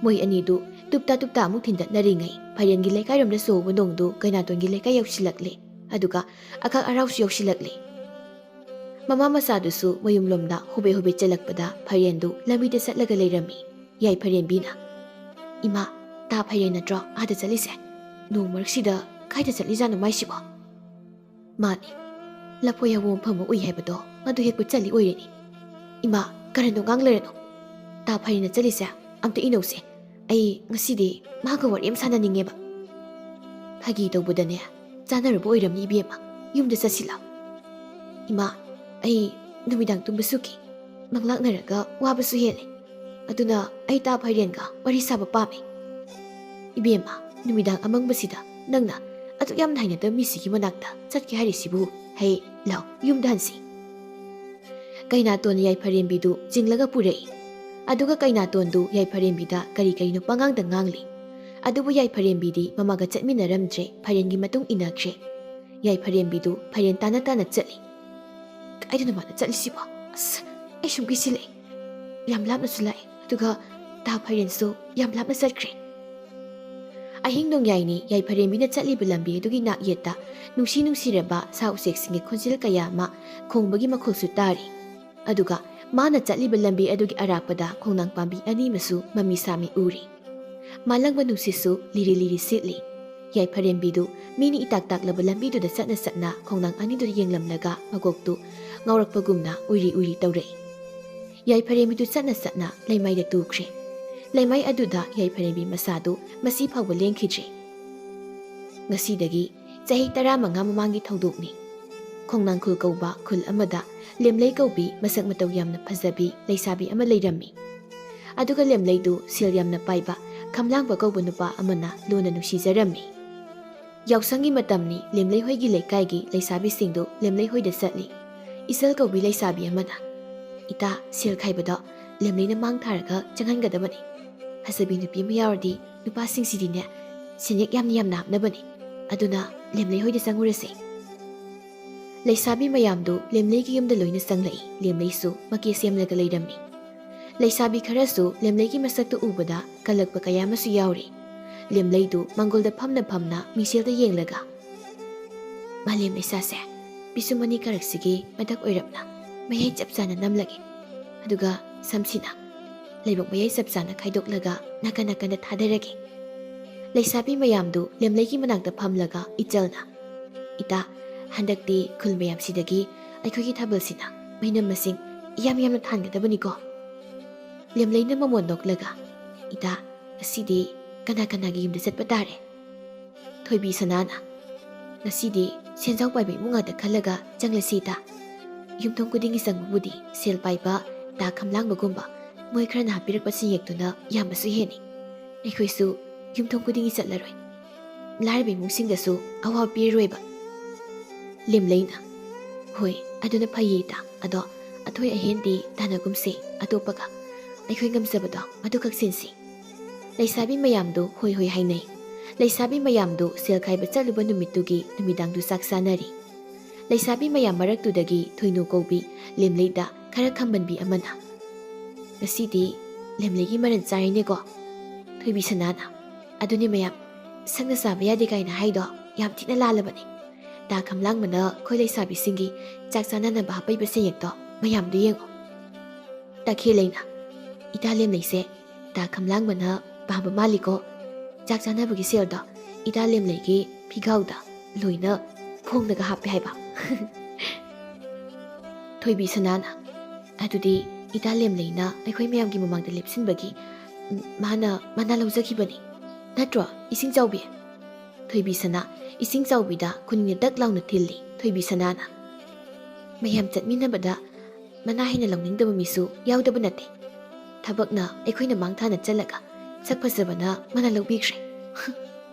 ꯃꯣꯏ ꯑꯅꯤꯗꯨ ꯇꯨꯞꯇꯥ ꯇꯨꯞꯇꯥ ꯑꯃꯨꯛ ꯊꯤꯟꯗꯠꯅꯔꯤꯉꯩ ꯐꯥꯏꯔꯦꯟꯒꯤ ꯂꯩꯀꯥꯏꯔꯣꯝꯗ ꯁꯣꯍꯧꯕ ꯅꯣꯡꯗꯨ ꯀꯩꯅꯥꯇꯣꯟꯒꯤ ꯂꯩꯀꯥꯏ ꯌꯧꯁꯤꯜꯂꯛꯂꯦ꯫ ꯑꯗꯨꯒ ꯑꯈꯛ ꯑꯔꯥꯎꯁꯨ ꯌꯧꯁꯤꯜꯂꯛꯂꯦ꯫ ꯃꯃꯥ ꯃꯆꯥꯗꯨꯁꯨ ꯃꯌꯨꯝꯂꯣꯝꯗ ꯍꯨꯕꯦ ꯍꯨꯕꯦ ꯆꯠꯂꯛꯄꯗ ꯐꯥꯏꯔꯦꯟꯗꯨ ꯂꯝꯕꯤꯗ ꯆꯠꯂꯒ ꯂꯩꯔꯝꯃꯤ꯫ ꯌꯥꯏꯐꯔꯦꯝꯕꯤꯅ, "ꯏꯃꯥ, ꯇꯥ ꯐꯥꯏꯔꯦꯟ ꯅꯠꯇ꯭ꯔꯣ ꯑꯥꯗ ꯆꯠꯂꯤꯁꯦ? ꯅꯣꯡ ꯃꯔꯛꯁꯤꯗ ꯀꯥꯏꯗ ꯆꯠꯂꯤꯖꯥꯠꯅꯣ ꯃꯥꯏꯁꯤꯕꯣ?" "ꯃꯥꯅꯤ, ꯂꯐꯣꯏ ꯍꯧꯕ ꯃꯐꯝ ꯑꯃ ꯎꯏ ꯍꯥꯏꯕꯗꯣ, ꯃꯗꯨ ꯍꯦꯛꯄ ꯆꯠꯂꯤ ꯑꯣꯏꯔꯦꯅꯦ꯫ ꯏꯃꯥ, ꯀꯔꯟꯗꯣ ꯉꯥꯡ ꯂꯩꯔꯅꯨ꯫ ꯇꯥ ꯐꯥꯏꯔꯦꯟꯅ ꯆꯠꯂꯤꯁꯦ ꯑꯝꯇ ꯏꯅꯧꯁꯦ꯫ ꯑꯩ ꯉꯁꯤꯗꯤ ꯃꯥꯒ ꯋꯥꯔꯤ ꯑꯃ ꯁꯥꯟꯅꯅꯤꯡꯉꯦꯕ꯫" "ꯐꯥꯒꯤ ꯇꯧꯕꯗꯅꯦ, ꯆꯥꯟꯅꯔꯨꯕ ꯑꯣꯏꯔꯝꯅꯤ ꯏꯕꯦꯝꯃ꯫ ꯌꯨꯝꯗ ꯆꯠꯁꯤꯂꯥꯎ꯫" "ꯏꯃꯥ, ꯑꯩ ꯅꯨꯃꯤꯗꯥꯡ ꯇꯨꯝꯕꯁꯨ ꯀꯤ, ꯃꯪꯂꯥꯛꯅꯔꯒ ꯋꯥꯕꯁꯨ ꯍꯦꯜꯂꯦ꯫ ꯑꯗꯨꯅ ꯑꯩ ꯇꯥ ꯐꯥꯏꯔꯦꯟꯒ ꯋꯥꯔꯤ ꯁꯥꯕ ꯄꯥꯝꯃꯦ꯫" "ꯏꯕꯦꯝꯃ, ꯅꯨꯃꯤꯗꯥꯡ ꯑꯃꯪꯕꯁꯤꯗ ꯅꯪꯅ ꯑꯗꯨꯛ ꯌꯥꯝꯅ ꯍꯩꯅꯗꯕ ꯃꯤꯁꯤꯒꯤ ꯃꯅꯥꯛꯇ ꯆꯠꯀꯦ ꯍꯥꯏꯔꯤꯁꯤꯕꯨ? ꯍꯦ, ꯂꯥꯎ, ꯌꯨꯝꯗ ꯍꯟꯁꯤ꯫" ꯀꯩꯅꯥꯇꯣꯟꯅ ꯌꯥꯏꯐꯔꯦꯝꯕꯤꯗꯨ ꯆꯤꯡꯂꯒ ꯄꯨꯔꯛꯏ꯫ ꯑꯗꯨꯒ ꯀꯩꯅꯥꯇꯣꯟꯗꯨ ꯌꯥꯏꯐꯔꯦꯝꯕꯤꯗ ꯀꯔꯤ ꯀꯔꯤꯅꯣ ꯄꯉꯥꯡꯗ ꯉꯥꯡꯂꯤ꯫ ꯑꯗꯨꯕꯨ ꯌꯥꯏꯐꯔꯦꯝꯕꯤꯗꯤ ꯃꯃꯥꯒ ꯆꯠꯃꯤꯟꯅꯔꯝꯗ꯭ꯔꯦ, ꯐꯥꯏꯔꯦꯟꯒꯤ ꯃꯇꯨꯡ ꯏꯟꯅꯈ꯭ꯔꯦ꯫ ꯌꯥꯏꯐꯔꯦꯝꯕꯤꯗꯨ ꯐꯥꯏꯔꯦꯟ ꯇꯥꯅ ꯇꯥꯅ ꯆꯠꯂꯤ꯫ "ꯀꯥꯏꯗꯅꯣ ꯃꯥꯅ ꯆꯠꯂꯤꯁꯤꯕꯣ? ꯑꯁ, ꯑꯩ ꯁꯨꯝ ꯀꯤꯁꯤꯜꯂꯛꯑꯦ꯫ ꯌꯥꯝ ꯂꯥꯞꯅꯁꯨ ꯂꯥꯛꯑꯦ, ꯑꯗꯨꯒ ꯇꯥ ꯐꯥꯏꯔꯦꯟꯁꯨ ꯌꯥꯝ ꯂꯥꯞꯅ ꯆꯠꯈ꯭ꯔꯦ꯫" ꯑꯍꯤꯡ ꯅꯣꯡꯌꯥꯏꯅꯤ ꯌꯥꯏꯐꯔꯦꯝꯕꯤꯅ ꯆꯠꯂꯤꯕ ꯂꯝꯕꯤ ꯑꯗꯨꯒꯤ ꯅꯥꯛꯌꯦꯠꯇ ꯅꯨꯡꯁꯤ ꯅꯨꯡꯁꯤꯔꯕ ꯁꯥ ꯎꯆꯦꯛꯁꯤꯡꯒꯤ ꯈꯣꯟꯖꯦꯜ ꯀꯌꯥ ꯑꯃ ꯈꯣꯡꯕꯒꯤ ꯃꯈꯣꯜꯁꯨ ꯇꯥꯔꯤ꯫ ꯑꯗꯨꯒ ꯃꯥꯅ ꯆꯠꯂꯤꯕ ꯂꯝꯕꯤ ꯑꯗꯨꯒꯤ ꯑꯔꯥꯞꯄꯗ ꯈꯣꯡꯅꯥꯡ ꯄꯥꯝꯕꯤ ꯑꯅꯤ ꯑꯃꯁꯨ ꯃꯃꯤ ꯁꯥꯃꯤ ꯎꯔꯤ꯫ ꯃꯥꯂꯪꯕ ꯅꯨꯡꯁꯤꯠꯁꯨ ꯂꯤꯔꯤ ꯂꯤꯔꯤ ꯁꯤꯠꯂꯤ꯫ ꯌꯥꯏꯐꯔꯦꯝꯕꯤꯗꯨ ꯃꯤꯅ ꯏꯇꯥꯛ ꯇꯥꯛꯂꯕ ꯂꯝꯕꯤꯗꯨꯗ ꯆꯠꯅ ꯆꯠꯅ ꯈꯣꯡꯅꯥꯡ ꯑꯅꯤꯗꯨꯗ ꯌꯦꯡꯂꯝꯂꯒ ꯃꯀꯣꯛꯇꯨ ꯉꯥꯎꯔꯛꯄꯒꯨꯝꯅ ꯎꯏꯔꯤ ꯎꯏꯔꯤ ꯇꯧꯔꯛꯏ꯫ ꯌꯥꯏꯐꯔꯦꯝꯕꯤꯗꯨ ꯆꯠꯅ ꯆꯠꯅ ꯂꯩꯃꯥꯏꯗ ꯇꯨꯈ꯭ꯔꯦ꯫ ꯂꯩꯃꯥꯏ ꯑꯗꯨꯗ ꯌꯥꯏꯐꯔꯦꯝꯕꯤ ꯃꯁꯥꯗꯨ ꯃꯁꯤ ꯐꯥꯎꯕ ꯂꯦꯡꯈꯤꯗ꯭ꯔꯦ꯫ ꯉꯁꯤꯗꯒꯤ ꯆꯍꯤ ꯇꯔꯥꯃꯉꯥ ꯃꯃꯥꯡꯒꯤ ꯊꯧꯗꯣꯛꯅꯤ꯫ ꯈꯣꯡꯅꯥꯡꯈꯨꯜ ꯀꯧꯕ ꯈꯨꯜ ꯑꯃꯗ ꯂꯦꯝꯂꯩ ꯀꯧꯕꯤ ꯃꯁꯛ ꯃꯇꯧ ꯌꯥꯝꯅ ꯐꯖꯕꯤ ꯂꯩꯁꯥꯕꯤ ꯑꯃ ꯂꯩꯔꯝꯃꯤ꯫ ꯑꯗꯨꯒ ꯂꯦꯝꯂꯩꯗꯨ ꯁꯦꯜ ꯌꯥꯝꯅ ꯄꯥꯏꯕ ꯈꯝꯂꯥꯡꯕ ꯀꯧꯕ ꯅꯨꯄꯥ ꯑꯃꯅ ꯂꯨꯅ ꯅꯨꯡꯁꯤꯖꯔꯝꯃꯤ꯫ ꯌꯥꯎꯁꯪꯒꯤ ꯃꯇꯝꯅꯤ, ꯂꯦꯝꯂꯩ ꯍꯣꯏꯒꯤ ꯂꯩꯀꯥꯏꯒꯤ ꯂꯩꯁꯥꯕꯤꯁꯤꯡꯗꯨ ꯂꯦꯝꯂꯩ ꯍꯣꯏꯗ ꯆꯠꯂꯤ꯫ ꯏꯆꯜ ꯀꯧꯕꯤ ꯂꯩꯁꯥꯕꯤ ꯑꯃꯅ, "ꯏꯇꯥ, ꯁꯦꯜ ꯈꯥꯏꯕꯗꯣ ꯂꯦꯝꯂꯩꯅ ꯃꯥꯡ ꯊꯥꯔꯒ ꯆꯪꯍꯟꯒꯗꯕꯅꯤ꯫ ꯐꯖꯕꯤ ꯅꯨꯄꯤ ꯑꯃ ꯌꯥꯎꯔꯗꯤ ꯅꯨꯄꯥꯁꯤꯡꯁꯤꯗꯤꯅꯦ ꯁꯦꯟꯌꯦꯛ ꯌꯥꯝꯅ ꯌꯥꯝꯅ ꯍꯥꯞꯅꯕꯅꯤ꯫ ꯑꯗꯨꯅ ꯂꯦꯝꯂꯩ ꯍꯣꯏꯗ ꯆꯪꯉꯨꯔꯁꯦ꯫" ꯂꯩꯁꯥꯕꯤ ꯃꯌꯥꯝꯗꯨ ꯂꯦꯝꯂꯩꯒꯤ ꯌꯨꯝꯗ ꯂꯣꯏꯅ ꯆꯪꯂꯛꯏ꯫ ꯂꯦꯝꯂꯩꯁꯨ ꯃꯀꯦ ꯁꯦꯝꯂꯒ ꯂꯩꯔꯝꯃꯤ꯫ ꯂꯩꯁꯥꯕꯤ ꯈꯔꯁꯨ ꯂꯦꯝꯂꯩꯒꯤ ꯃꯁꯛꯇꯨ ꯎꯕꯗ ꯀꯜꯂꯛꯄ ꯀꯌꯥ ꯑꯃꯁꯨ ꯌꯥꯎꯔꯤ꯫ ꯂꯦꯝꯂꯩꯗꯨ ꯃꯥꯡꯒꯣꯜꯗ ꯐꯝꯅ ꯐꯝꯅ ꯃꯤꯡꯁꯦꯜꯗ ꯌꯦꯡꯂꯒ, "ꯃꯥꯂꯦꯝ ꯂꯩꯁꯥꯁꯦ ꯄꯤꯁꯨꯝ ꯑꯅꯤ ꯀꯥꯔꯛꯁꯤꯒꯤ ꯃꯊꯛ ꯑꯣꯏꯔꯞꯅ ꯃꯌꯥꯏ ꯆꯞ ꯆꯥꯅ ꯅꯝꯂꯒꯦ꯫ ꯑꯗꯨꯒ ꯁꯝꯁꯤꯅ ꯂꯩꯕꯛ ꯃꯌꯥꯏ ꯆꯞ ꯆꯥꯅ ꯈꯥꯏꯗꯣꯛꯂꯒ ꯅꯥꯀꯟ ꯅꯥꯀꯟꯗ ꯊꯥꯗꯔꯒꯦ꯫" ꯂꯩꯁꯥꯕꯤ ꯃꯌꯥꯝꯗꯨ ꯂꯦꯝꯂꯩꯒꯤ ꯃꯅꯥꯛꯇ ꯐꯝꯂꯒ ꯏꯆꯜꯅ, "ꯏꯇꯥ, ꯍꯟꯗꯛꯇꯤ ꯈꯨꯜ ꯃꯌꯥꯝꯁꯤꯗꯒꯤ ꯑꯩꯈꯣꯏꯒꯤ ꯊꯥꯕꯜꯁꯤꯅ ꯃꯩꯅꯝ ꯃꯁꯤꯡ ꯏꯌꯥꯝ ꯌꯥꯝꯅ ꯊꯥꯟꯒꯗꯕꯅꯤꯀꯣ꯫ ꯂꯦꯝꯂꯩꯅ ꯃꯃꯣꯟ ꯅꯣꯛꯂꯒ, "ꯏꯇꯥ, ꯉꯁꯤꯗꯤ ꯀꯅꯥ ꯀꯅꯥꯒꯤ ꯌꯨꯝꯗ ꯆꯠꯄ ꯇꯥꯔꯦ?" ꯊꯣꯏꯕꯤ ꯁꯅꯥꯅ, "ꯉꯁꯤꯗꯤ ꯁꯦꯟꯖꯥꯎ ꯄꯥꯏꯕ ꯏꯃꯨꯡ ꯉꯥꯛꯇ ꯈꯜꯂꯒ ꯆꯪꯂꯁꯤ ꯏꯇꯥ꯫ ꯌꯨꯝꯊꯣꯡ ꯈꯨꯗꯤꯡꯒꯤ ꯆꯪꯕꯕꯨꯗꯤ ꯁꯦꯜ ꯄꯥꯏꯕ ꯇꯥ ꯈꯝꯂꯥꯡꯕꯒꯨꯝꯕ ꯃꯣꯏ ꯈꯔꯅ ꯍꯥꯞꯄꯤꯔꯛꯄ ꯁꯤꯟꯌꯦꯛꯇꯨꯅ ꯌꯥꯝꯕꯁꯨ ꯍꯦꯟꯅꯤ꯫ ꯑꯩꯈꯣꯏꯁꯨ ꯌꯨꯝꯊꯣꯡ ꯈꯨꯗꯤꯡꯒꯤ ꯆꯠꯂꯔꯣꯏ꯫ ꯂꯥꯏꯔꯕ ꯏꯃꯨꯡꯁꯤꯡꯗꯁꯨ ꯑꯋꯥꯕ ꯄꯤꯔꯔꯣꯏꯕ꯫" ꯂꯦꯝꯂꯩꯅ, "ꯍꯣꯏ, ꯑꯗꯨꯅ ꯐꯩꯌꯦ ꯏꯇꯥ꯫ ꯑꯗꯣ ꯑꯊꯣꯏ ꯑꯍꯦꯟꯗꯤ ꯇꯥꯟꯅꯒꯨꯝꯁꯦ ꯑꯇꯣꯞꯄꯒ꯫ ꯑꯩꯈꯣꯏ ꯉꯝꯖꯕꯗꯣ ꯑꯗꯨꯈꯛ ꯁꯤꯟꯁꯤ꯫" ꯂꯩꯁꯥꯕꯤ ꯃꯌꯥꯝꯗꯨ ꯍꯣꯏ ꯍꯣꯏ ꯍꯥꯏꯅꯩ꯫ ꯂꯩꯁꯥꯕꯤ ꯃꯌꯥꯝꯗꯨ ꯁꯦꯜ ꯈꯥꯏꯕ ꯆꯠꯂꯨꯕ ꯅꯨꯃꯤꯠꯇꯨꯒꯤ ꯅꯨꯃꯤꯗꯥꯡꯗꯨ ꯆꯥꯛ ꯆꯥꯅꯔꯤ꯫ ꯂꯩꯁꯥꯕꯤ ꯃꯌꯥꯝ ꯃꯔꯛꯇꯨꯗꯒꯤ ꯊꯣꯏꯅꯨ ꯀꯧꯕꯤ ꯂꯦꯝꯂꯩꯗ ꯈꯔ ꯈꯝꯕꯟꯕꯤ ꯑꯃꯅ, "ꯉꯁꯤꯗꯤ ꯂꯦꯝꯂꯩꯒꯤ ꯃꯔꯟ ꯆꯥꯔꯤꯅꯦꯀꯣ?" ꯊꯣꯏꯕꯤ ꯁꯅꯥꯅ, "ꯑꯗꯨꯅꯦ ꯃꯌꯥꯝ, ꯁꯛꯅ ꯆꯥꯕ ꯌꯥꯗꯦ ꯀꯥꯏꯅ ꯍꯥꯏꯗꯣ ꯌꯥꯝ ꯊꯤꯅ ꯂꯥꯜꯂꯕꯅꯦ꯫ ꯇꯥ ꯈꯝꯂꯥꯡꯕꯅ ꯑꯩꯈꯣꯏ ꯂꯩꯁꯥꯕꯤꯁꯤꯡꯒꯤ ꯆꯥꯛ ꯆꯥꯅꯅꯕ ꯍꯥꯞꯄꯛꯏꯕ ꯁꯦꯟꯌꯦꯛꯇꯣ ꯃꯌꯥꯝꯗꯨ ꯌꯦꯡꯉꯣ꯫" ꯇꯈꯦꯜꯂꯩꯅ, "ꯏꯇꯥ ꯂꯦꯝꯂꯩꯁꯦ ꯇꯥ ꯈꯝꯂꯥꯡꯕꯅ ꯄꯥꯝꯕ ꯃꯥꯜꯂꯤꯀꯣ꯫ ꯆꯥꯛ ꯆꯥꯅꯕꯒꯤ ꯁꯦꯜꯗꯣ ꯏꯇꯥ ꯂꯦꯝꯂꯩꯒꯤ ꯐꯤꯒꯥꯎꯗ ꯂꯣꯏꯅ ꯐꯣꯡꯂꯒ ꯍꯥꯞꯄꯦ ꯍꯥꯏꯕ꯫" ꯊꯣꯏꯕꯤ ꯁꯅꯥꯅ, "ꯑꯗꯨꯗꯤ ꯏꯇꯥ ꯂꯦꯝꯂꯩꯅ ꯑꯩꯈꯣꯏ ꯃꯌꯥꯝꯒꯤ ꯃꯃꯥꯡꯗ ꯂꯦꯞꯁꯤꯟꯕꯒꯤ, ꯎꯝ, ꯃꯥꯅ, ꯃꯥꯅ ꯂꯧꯖꯈꯤꯕꯅꯤ꯫ ꯅꯠꯇ꯭ꯔꯣ, ꯏꯁꯤꯡ ꯆꯥꯎꯕꯤ?" ꯊꯣꯏꯕꯤ ꯁꯅꯥ, ꯏꯁꯤꯡ ꯆꯥꯎꯕꯤꯗ ꯈꯨꯅꯤꯡꯅ ꯗꯛ ꯂꯥꯎꯅ ꯊꯤꯜꯂꯤ꯫ ꯊꯣꯏꯕꯤ ꯁꯅꯥꯅ, "ꯃꯌꯥꯝ ꯆꯠꯃꯤꯟꯅꯕꯗ ꯃꯅꯥ ꯍꯦꯟꯅ ꯂꯧꯅꯤꯡꯗꯕ ꯃꯤꯁꯨ ꯌꯥꯎꯗꯕ ꯅꯠꯇꯦ꯫ ꯊꯕꯛꯅ ꯑꯩꯈꯣꯏꯅ ꯃꯥꯡ ꯊꯥꯅ ꯆꯠꯂꯒ ꯁꯛ ꯐꯖꯕꯅ ꯃꯅꯥ ꯂꯧꯕꯤꯈ꯭ꯔꯦ꯫"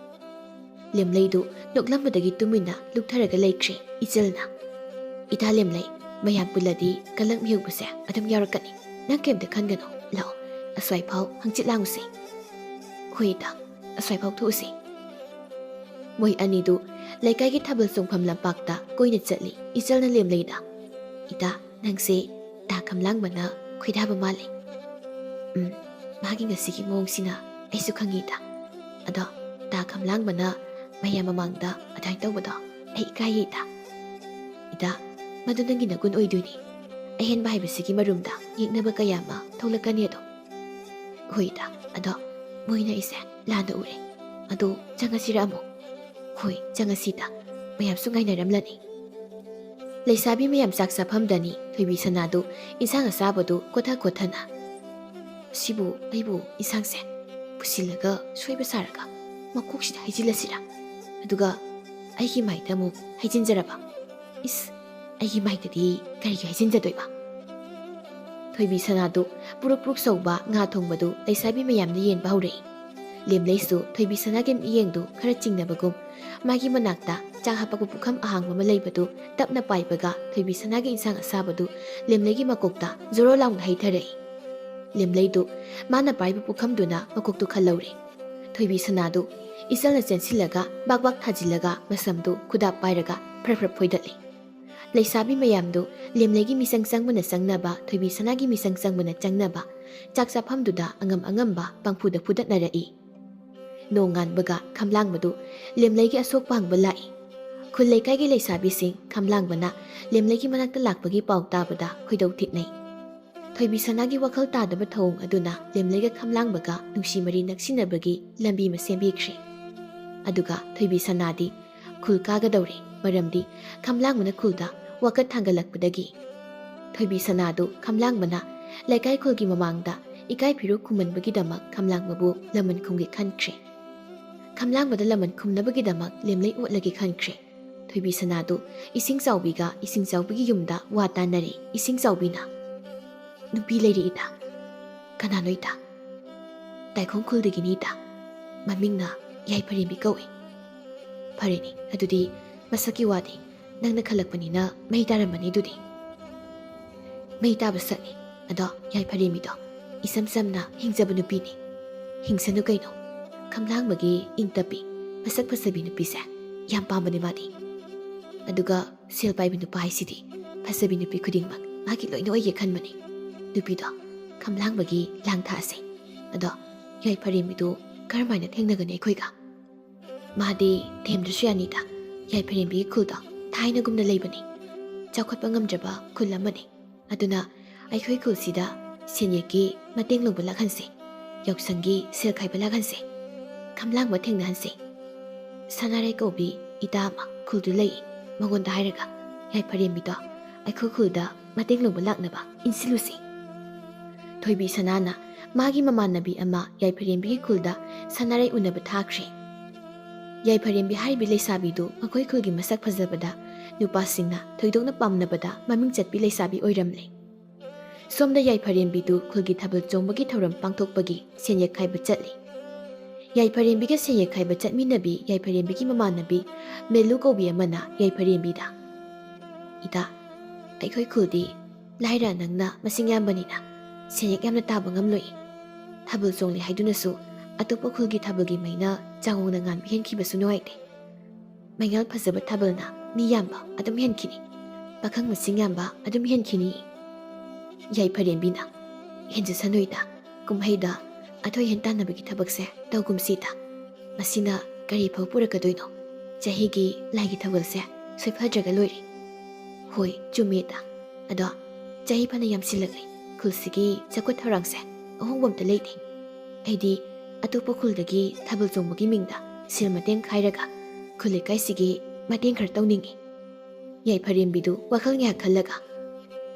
ꯂꯦꯝꯂꯩꯗꯨ ꯅꯣꯛꯂꯝꯕꯗꯒꯤ ꯇꯨꯃꯤꯟꯅ ꯂꯨꯞꯊꯔꯒ ꯂꯩꯈ꯭ꯔꯦ꯫ ꯏꯆꯜꯅ, "ꯏꯇꯥ ꯂꯦꯝꯂꯩ, ꯃꯌꯥꯝ ꯄꯨꯜꯂꯗꯤ ꯀꯂꯛ ꯃꯤꯍꯧꯕꯁꯦ ꯑꯗꯨꯝ ꯌꯥꯎꯔꯛꯀꯅꯤ꯫ ꯅꯪ ꯀꯩꯝꯇ ꯈꯟꯒꯅꯨ꯫ ꯂꯥꯛꯑꯣ, ꯑꯁ꯭ꯋꯥꯏꯐꯥꯎ ꯍꯪꯆꯤꯠ ꯂꯥꯡꯉꯨꯁꯦ꯫" "ꯍꯣꯏ ꯏꯇꯥ, ꯑꯁ꯭ꯋꯥꯏꯐꯥꯎ ꯊꯣꯛꯎꯁꯦ꯫" ꯃꯣꯏ ꯑꯅꯤꯗꯨ ꯂꯩꯀꯥꯏꯒꯤ ꯊꯥꯕꯜ ꯆꯣꯡꯐꯝ ꯂꯝꯄꯥꯛꯇ ꯀꯣꯏꯅ ꯆꯠꯂꯤ꯫ ꯏꯆꯜꯅ ꯂꯦꯝꯂꯩꯗ, "ꯏꯇꯥ, ꯅꯪꯁꯦ ꯇꯥ ꯈꯝꯂꯥꯡꯕꯅ ꯈꯣꯏꯗꯥꯕ ꯃꯥꯜꯂꯦ꯫ ꯎꯝ, ꯃꯥꯒꯤ ꯉꯁꯤꯒꯤ ꯃꯑꯣꯡꯁꯤꯅ ꯑꯩꯁꯨ ꯈꯪꯉꯤꯗ꯫ ꯑꯗꯣ ꯇꯥ ꯈꯝꯂꯥꯡꯕꯅ ꯃꯌꯥꯝ ꯃꯃꯥꯡꯗ ꯑꯗꯨꯃꯥꯏꯅ ꯇꯧꯕꯗꯣ ꯑꯩ ꯏꯀꯥꯏꯌꯦꯗ꯫ ꯏꯇꯥ, ꯃꯗꯨ ꯅꯪꯒꯤ ꯅꯒꯨꯟ ꯑꯣꯏꯗꯣꯏꯅꯤ꯫ ꯑꯍꯦꯟꯕ ꯍꯥꯏꯕꯁꯤꯒꯤ ꯃꯔꯨꯝꯗ ꯌꯦꯛꯅꯕ ꯀꯌꯥ ꯑꯃ ꯊꯣꯛꯂꯛꯀꯅꯤ ꯑꯗꯣ꯫ ꯍꯣꯏꯗ, ꯑꯗꯣ ꯃꯣꯏꯅ ꯑꯩꯁꯦ ꯂꯥꯟꯅ ꯎꯔꯦ꯫ ꯑꯗꯣ ꯆꯪꯉꯁꯤꯔ ꯑꯃꯨꯛ? ꯍꯣꯏ, ꯆꯪꯉꯁꯤꯗ꯫ ꯃꯌꯥꯝꯁꯨ ꯉꯥꯏꯅꯔꯝꯂꯅꯤ꯫ ꯂꯩꯁꯥꯕꯤ ꯃꯌꯥꯝ ꯆꯥꯛ ꯆꯥꯐꯝꯗꯅꯤ ꯊꯣꯏꯕꯤ ꯁꯅꯥꯗꯨ ꯏꯟꯁꯥꯡ ꯑꯁꯥꯕꯗꯨ ꯀꯣꯊ ꯀꯣꯊꯅ, "ꯁꯤꯕꯨ ꯑꯩꯕꯨ ꯏꯟꯁꯥꯡꯁꯦ ꯄꯨꯁꯤꯜꯂꯒ ꯁꯣꯏꯕ ꯁꯥꯔꯒ ꯃꯀꯣꯛꯁꯤꯗ ꯍꯩꯖꯤꯜꯂꯁꯤꯔꯥ? ꯑꯗꯨꯒ ꯑꯩꯒꯤ ꯃꯥꯏꯗ ꯑꯃꯨꯛ ꯍꯩꯖꯤꯟꯖꯔꯕ? ꯏꯁ, ꯑꯩꯒꯤ ꯃꯥꯏꯗꯗꯤ ꯀꯔꯤꯒꯤ ꯍꯩꯖꯤꯟꯖꯗꯣꯏꯕ?" ꯊꯣꯏꯕꯤ ꯁꯅꯥꯗꯨ ꯄꯨꯔꯨꯛ ꯄꯨꯔꯨꯛ ꯁꯧꯕ ꯉꯥ ꯊꯣꯡꯕꯗꯨ ꯂꯩꯁꯥꯕꯤ ꯃꯌꯥꯝꯅ ꯌꯦꯟꯕ ꯍꯧꯔꯛꯏ꯫ ꯂꯦꯝꯂꯩꯁꯨ ꯊꯣꯏꯕꯤ ꯁꯅꯥꯒꯤ ꯃꯤꯠꯌꯦꯡꯗꯨ ꯈꯔ ꯆꯤꯡꯅꯕꯒꯨꯝ ꯃꯥꯒꯤ ꯃꯅꯥꯛꯇ ꯆꯥꯛ ꯍꯥꯞꯄꯛꯄ ꯄꯨꯈꯝ ꯑꯍꯥꯡꯕ ꯑꯃ ꯂꯩꯕꯗꯨ ꯇꯞꯅ ꯄꯥꯏꯕꯒ ꯊꯣꯏꯕꯤ ꯁꯅꯥꯒꯤ ꯏꯟꯁꯥꯡ ꯑꯁꯥꯕꯗꯨ ꯂꯦꯝꯂꯩꯒꯤ ꯃꯀꯣꯛꯇ ꯖꯣꯔꯣ ꯂꯥꯎꯅ ꯍꯩꯊꯔꯛꯏ꯫ ꯂꯦꯝꯂꯩꯗꯨ ꯃꯥꯅ ꯄꯥꯏꯕ ꯄꯨꯈꯝꯗꯨꯅ ꯃꯀꯣꯛꯇꯨ ꯈꯜꯍꯧꯔꯦ꯫ ꯊꯣꯏꯕꯤ ꯁꯅꯥꯗꯨ ꯏꯆꯜꯅ ꯆꯦꯟꯁꯤꯜꯂꯒ ꯕꯥꯛ ꯕꯥꯛ ꯊꯥꯖꯤꯜꯂꯒ ꯃꯁꯝꯗꯨ ꯈꯨꯗꯥꯞ ꯄꯥꯏꯔꯒ ꯐ꯭ꯔꯞ ꯐ꯭ꯔꯞ ꯐꯣꯏꯗꯠꯂꯤ꯫ ꯂꯩꯁꯥꯕꯤ ꯃꯌꯥꯝꯗꯨ ꯂꯦꯝꯂꯩꯒꯤ ꯃꯤꯆꯪ ꯆꯪꯕꯅ ꯆꯪꯅꯕ, ꯊꯣꯏꯕꯤ ꯁꯅꯥꯒꯤ ꯃꯤꯆꯪ ꯆꯪꯕꯅ ꯆꯪꯅꯕ ꯆꯥꯛ ꯆꯥꯐꯝꯗꯨꯗ ꯑꯉꯝ ꯑꯉꯝꯕ ꯄꯪꯐꯨꯗ ꯐꯨꯗꯠꯅꯔꯛꯏ꯫ ꯅꯣꯡꯉꯥꯟꯕꯒ ꯈꯝꯂꯥꯡꯕꯗꯨ ꯂꯦꯝꯂꯩꯒꯤ ꯑꯁꯣꯛꯄ ꯍꯪꯕ ꯂꯥꯛꯏ꯫ ꯈꯨꯜ ꯂꯩꯀꯥꯏꯒꯤ ꯂꯩꯁꯥꯕꯤꯁꯤꯡ ꯈꯝꯂꯥꯡꯕꯅ ꯂꯦꯝꯂꯩꯒꯤ ꯃꯅꯥꯛꯇ ꯂꯥꯛꯄꯒꯤ ꯄꯥꯎ ꯇꯥꯕꯗ ꯈꯣꯏꯗꯧ ꯊꯤꯠꯅꯩ꯫ ꯊꯣꯏꯕꯤ ꯁꯅꯥꯒꯤ ꯋꯥꯈꯜ ꯇꯥꯗꯕ ꯊꯧꯑꯣꯡ ꯑꯗꯨꯅ ꯂꯦꯝꯂꯩꯒ ꯈꯝꯂꯥꯡꯕꯒ ꯅꯨꯡꯁꯤ ꯃꯔꯤ ꯅꯛꯁꯤꯟꯅꯕꯒꯤ ꯂꯝꯕꯤ ꯑꯃ ꯁꯦꯝꯕꯤꯈ꯭ꯔꯦ꯫ ꯑꯗꯨꯒ ꯊꯣꯏꯕꯤ ꯁꯅꯥꯗꯤ ꯈꯨꯜ ꯀꯥꯒꯗꯧꯔꯦ, ꯃꯔꯝꯗꯤ ꯈꯝꯂꯥꯡꯕꯅ ꯈꯨꯜꯗ ꯋꯥꯀꯠ ꯊꯥꯡꯒꯠꯂꯛꯄꯗꯒꯤ꯫ ꯊꯣꯏꯕꯤ ꯁꯅꯥꯗꯨ ꯈꯝꯂꯥꯡꯕꯅ ꯂꯩꯀꯥꯏ ꯈꯨꯜꯒꯤ ꯃꯃꯥꯡꯗ ꯏꯀꯥꯏ ꯐꯤꯔꯨꯛ ꯈꯨꯝꯃꯟꯕꯒꯤꯗꯃꯛ ꯈꯝꯂꯥꯡꯕꯕꯨ ꯂꯃꯟ ꯈꯨꯝꯒꯦ ꯈꯟꯈ꯭ꯔꯦ꯫ ꯈꯝꯂꯥꯡꯕꯗ ꯂꯃꯟ ꯈꯨꯝꯅꯕꯒꯤꯗꯃꯛ ꯂꯦꯝꯂꯩ ꯑꯣꯠꯂꯒꯦ ꯈꯟꯈ꯭ꯔꯦ꯫ ꯊꯣꯏꯕꯤ ꯁꯅꯥꯗꯨ ꯏꯁꯤꯡ ꯆꯥꯎꯕꯤꯒ ꯏꯁꯤꯡ ꯆꯥꯎꯕꯤꯒꯤ ꯌꯨꯝꯗ ꯋꯥ ꯇꯥꯅꯔꯦ꯫ ꯏꯁꯤꯡ ꯆꯥꯎꯕꯤꯅ, "ꯅꯨꯄꯤ ꯂꯩꯔꯛꯏꯗ꯫ ꯀꯅꯥꯅꯣ ꯏꯇꯥ?" "ꯇꯥꯏꯈꯣꯡ ꯈꯨꯜꯗꯒꯤꯅꯤ ꯏꯇꯥ꯫ ꯃꯃꯤꯡꯅ ꯌꯥꯏꯐꯔꯦꯝꯕꯤ ꯀꯧꯏ꯫" "ꯐꯔꯦꯅꯦ, ꯑꯗꯨꯗꯤ ꯃꯁꯛꯀꯤ ꯋꯥꯗꯤ ꯅꯪꯅ ꯈꯜꯂꯛꯄꯅꯤꯅ ꯃꯍꯩ ꯇꯥꯔꯝꯃꯅꯤ ꯑꯗꯨꯗꯤ꯫" "ꯃꯩ ꯇꯥꯕ ꯁꯛꯅꯤ꯫ ꯑꯗꯣ ꯌꯥꯏꯐꯔꯦꯝꯕꯤꯗꯣ ꯏꯁꯝ ꯁꯝꯅ ꯍꯤꯡꯖꯕ ꯅꯨꯄꯤꯅꯤ꯫ ꯍꯤꯡꯁꯅꯨ ꯀꯩꯅꯣ꯫ ꯈꯝꯂꯥꯡꯕꯒꯤ ꯏꯪ ꯇꯞꯄꯤ, ꯃꯁꯛ ꯐꯖꯕꯤ ꯅꯨꯄꯤꯁꯦ ꯌꯥꯝ ꯄꯥꯝꯕꯅꯦ ꯃꯥꯗꯤ꯫ ꯑꯗꯨꯒ ꯁꯦꯜ ꯄꯥꯏꯕ ꯅꯨꯄꯥ ꯍꯥꯏꯁꯤꯗꯤ ꯐꯖꯕꯤ ꯅꯨꯄꯤ ꯈꯨꯗꯤꯡꯃꯛ ꯃꯥꯒꯤ ꯂꯣꯏꯅ ꯑꯣꯏꯒꯦ ꯈꯟꯕꯅꯤ꯫ ꯅꯨꯄꯤꯗꯣ ꯈꯝꯂꯥꯡꯕꯒꯤ ꯂꯥꯡ ꯊꯥꯛꯑꯁꯦ꯫ ꯑꯗꯣ ꯌꯥꯏꯐꯔꯦꯝꯕꯤꯗꯨ ꯀꯔꯝꯍꯥꯏꯅ ꯊꯦꯡꯅꯒꯅꯤ ꯑꯩꯈꯣꯏꯒ? ꯃꯥꯗꯤ ꯊꯦꯝꯗ꯭ꯔꯁꯨ ꯌꯥꯅꯤꯗ꯫ ꯌꯥꯏꯐꯔꯦꯝꯕꯤꯒꯤ ꯈꯨꯜꯗꯣ ꯊꯥꯏꯅꯒꯨꯝꯅ ꯂꯩꯕꯅꯤ꯫ ꯆꯥꯎꯈꯠꯄ ꯉꯝꯗ꯭ꯔꯕ ꯈꯨꯜ ꯑꯃꯅꯤ꯫ ꯑꯗꯨꯅ ꯑꯩꯈꯣꯏ ꯈꯨꯜꯁꯤꯗ ꯁꯦꯟꯌꯦꯛꯀꯤ ꯃꯇꯦꯡ ꯂꯧꯕ ꯂꯥꯛꯍꯟꯁꯦ꯫ ꯌꯥꯎꯁꯪꯒꯤ ꯁꯦꯜ ꯈꯥꯏꯕ ꯂꯥꯛꯍꯟꯁꯦ꯫ ꯈꯝꯂꯥꯡꯕ ꯊꯦꯡꯅꯍꯟꯁꯦ꯫ ꯁꯅꯥꯔꯩ ꯀꯧꯕꯤ ꯏꯇꯥ ꯑꯃ ꯈꯨꯜꯗꯨ ꯂꯩ꯫ ꯃꯉꯣꯟꯗ ꯍꯥꯏꯔꯒ ꯌꯥꯏꯐꯔꯦꯝꯕꯤꯗꯣ ꯑꯩꯈꯣꯏ ꯈꯨꯜꯗ ꯃꯇꯦꯡ ꯂꯧꯕ ꯂꯥꯛꯅꯕ ꯏꯟꯁꯤꯜꯂꯨꯁꯤ꯫ ꯊꯣꯏꯕꯤ ꯁꯅꯥꯅ ꯃꯥꯒꯤ ꯃꯃꯥꯟꯅꯕꯤ ꯑꯃ ꯌꯥꯏꯐꯔꯦꯝꯕꯤꯒꯤ ꯈꯨꯜꯗ ꯁꯅꯥꯔꯩ ꯎꯅꯕ ꯊꯥꯈ꯭ꯔꯦ꯫ ꯌꯥꯏꯐꯔꯦꯝꯕꯤ ꯍꯥꯏꯔꯤꯕꯤ ꯂꯩꯁꯥꯕꯤꯗꯨ ꯃꯈꯣꯏ ꯈꯨꯜꯒꯤ ꯃꯁꯛ ꯐꯖꯕꯗ ꯅꯨꯄꯥꯁꯤꯡꯅ ꯊꯣꯏꯗꯣꯛꯅ ꯄꯥꯝꯅꯕꯗ ꯃꯃꯤꯡ ꯆꯠꯄꯤ ꯂꯩꯁꯥꯕꯤ ꯑꯣꯏꯔꯝꯂꯦ꯫ ꯁꯣꯝꯗ ꯌꯥꯏꯐꯔꯦꯝꯕꯤꯗꯨ ꯈꯨꯜꯒꯤ ꯊꯥꯕꯜ ꯆꯣꯡꯕꯒꯤ ꯊꯧꯔꯝ ꯄꯥꯡꯊꯣꯛꯄꯒꯤ ꯁꯦꯟꯌꯦꯛ ꯈꯥꯏꯕ ꯆꯠꯂꯤ꯫ ꯌꯥꯏꯐꯔꯦꯝꯕꯤꯒ ꯁꯦꯟꯌꯦꯛ ꯈꯥꯏꯕ ꯆꯠꯃꯤꯟꯅꯕꯤ ꯌꯥꯏꯐꯔꯦꯝꯕꯤꯒꯤ ꯃꯃꯥꯟꯅꯕꯤ ꯃꯦꯂꯨ ꯀꯧꯕꯤ ꯑꯃꯅ ꯌꯥꯏꯐꯔꯦꯝꯕꯤꯗ, "ꯏꯇꯥ, ꯑꯩꯈꯣꯏ ꯈꯨꯜꯗꯤ ꯂꯥꯏꯔ ꯅꯪꯅ ꯃꯁꯤꯡ ꯌꯥꯝꯕꯅꯤꯅ ꯁꯦꯟꯌꯦꯛ ꯌꯥꯝꯅ ꯇꯥꯕ ꯉꯝꯂꯣꯏ꯫ ꯊꯥꯕꯜ ꯆꯣꯡꯂꯤ ꯍꯥꯏꯗꯨꯅꯁꯨ ꯑꯇꯣꯞꯄ ꯈꯨꯜꯒꯤ ꯊꯥꯕꯜꯒꯤ ꯃꯩꯅ ꯆꯥꯎꯅ ꯉꯥꯟꯕ ꯍꯦꯟꯈꯤꯕꯁꯨ ꯅꯨꯡꯉꯥꯏꯇꯦ꯫ ꯃꯩꯉꯥꯜ ꯐꯖꯕ ꯊꯥꯕꯜꯅ ꯃꯤ ꯌꯥꯝꯕ ꯑꯗꯨꯝ ꯍꯦꯟꯈꯤꯅꯤ꯫ ꯄꯥꯈꯪ ꯃꯁꯤꯡ ꯌꯥꯝꯕ ꯑꯗꯨꯝ ꯍꯦꯟꯈꯤꯅꯤ꯫" ꯌꯥꯏꯐꯔꯦꯝꯕꯤꯅ, "ꯍꯦꯟꯖꯁꯅꯨ ꯏꯇꯥ, ꯀꯨꯝꯍꯩꯗ ꯑꯊꯣꯏ ꯑꯍꯦꯟ ꯇꯥꯟꯅꯕꯒꯤ ꯊꯕꯛꯁꯦ ꯇꯧꯒꯨꯝꯁꯤꯗ꯫ ꯃꯁꯤꯅ ꯀꯔꯤ ꯐꯕ ꯄꯨꯔꯛꯀꯗꯣꯏꯅꯣ? ꯆꯍꯤꯒꯤ ꯂꯥꯏꯒꯤ ꯊꯧꯒꯜꯁꯦ ꯁꯣꯏꯐꯗ꯭ꯔꯒ ꯂꯣꯏꯔꯦ꯫" "ꯍꯣꯏ, ꯆꯨꯝꯃꯦ ꯏꯇꯥ꯫ ꯑꯗꯣ ꯆꯍꯤ ꯐꯅ ꯌꯥꯝꯁꯤꯜꯂꯛꯂꯦ, ꯈꯨꯜꯁꯤꯒꯤ ꯆꯥꯎꯈꯠ ꯊꯧꯔꯥꯡꯁꯦ ꯑꯍꯣꯡꯕ ꯑꯝꯇ ꯂꯩꯇꯦ꯫ ꯑꯩꯗꯤ ꯑꯇꯣꯞꯄ ꯈꯨꯜꯗꯒꯤ ꯊꯥꯕꯜ ꯆꯣꯡꯕꯒꯤ ꯃꯤꯡꯗ ꯁꯦꯜ ꯃꯇꯦꯡ ꯈꯥꯏꯔꯒ ꯈꯨꯜ ꯂꯩꯀꯥꯏꯁꯤꯒꯤ ꯃꯇꯦꯡ ꯈꯔ ꯇꯧꯅꯤꯡꯉꯤ꯫" ꯌꯥꯏꯐꯔꯦꯝꯕꯤꯗꯨ ꯋꯥꯈꯜ ꯉꯥꯏꯍꯥꯛ ꯈꯜꯂꯒ,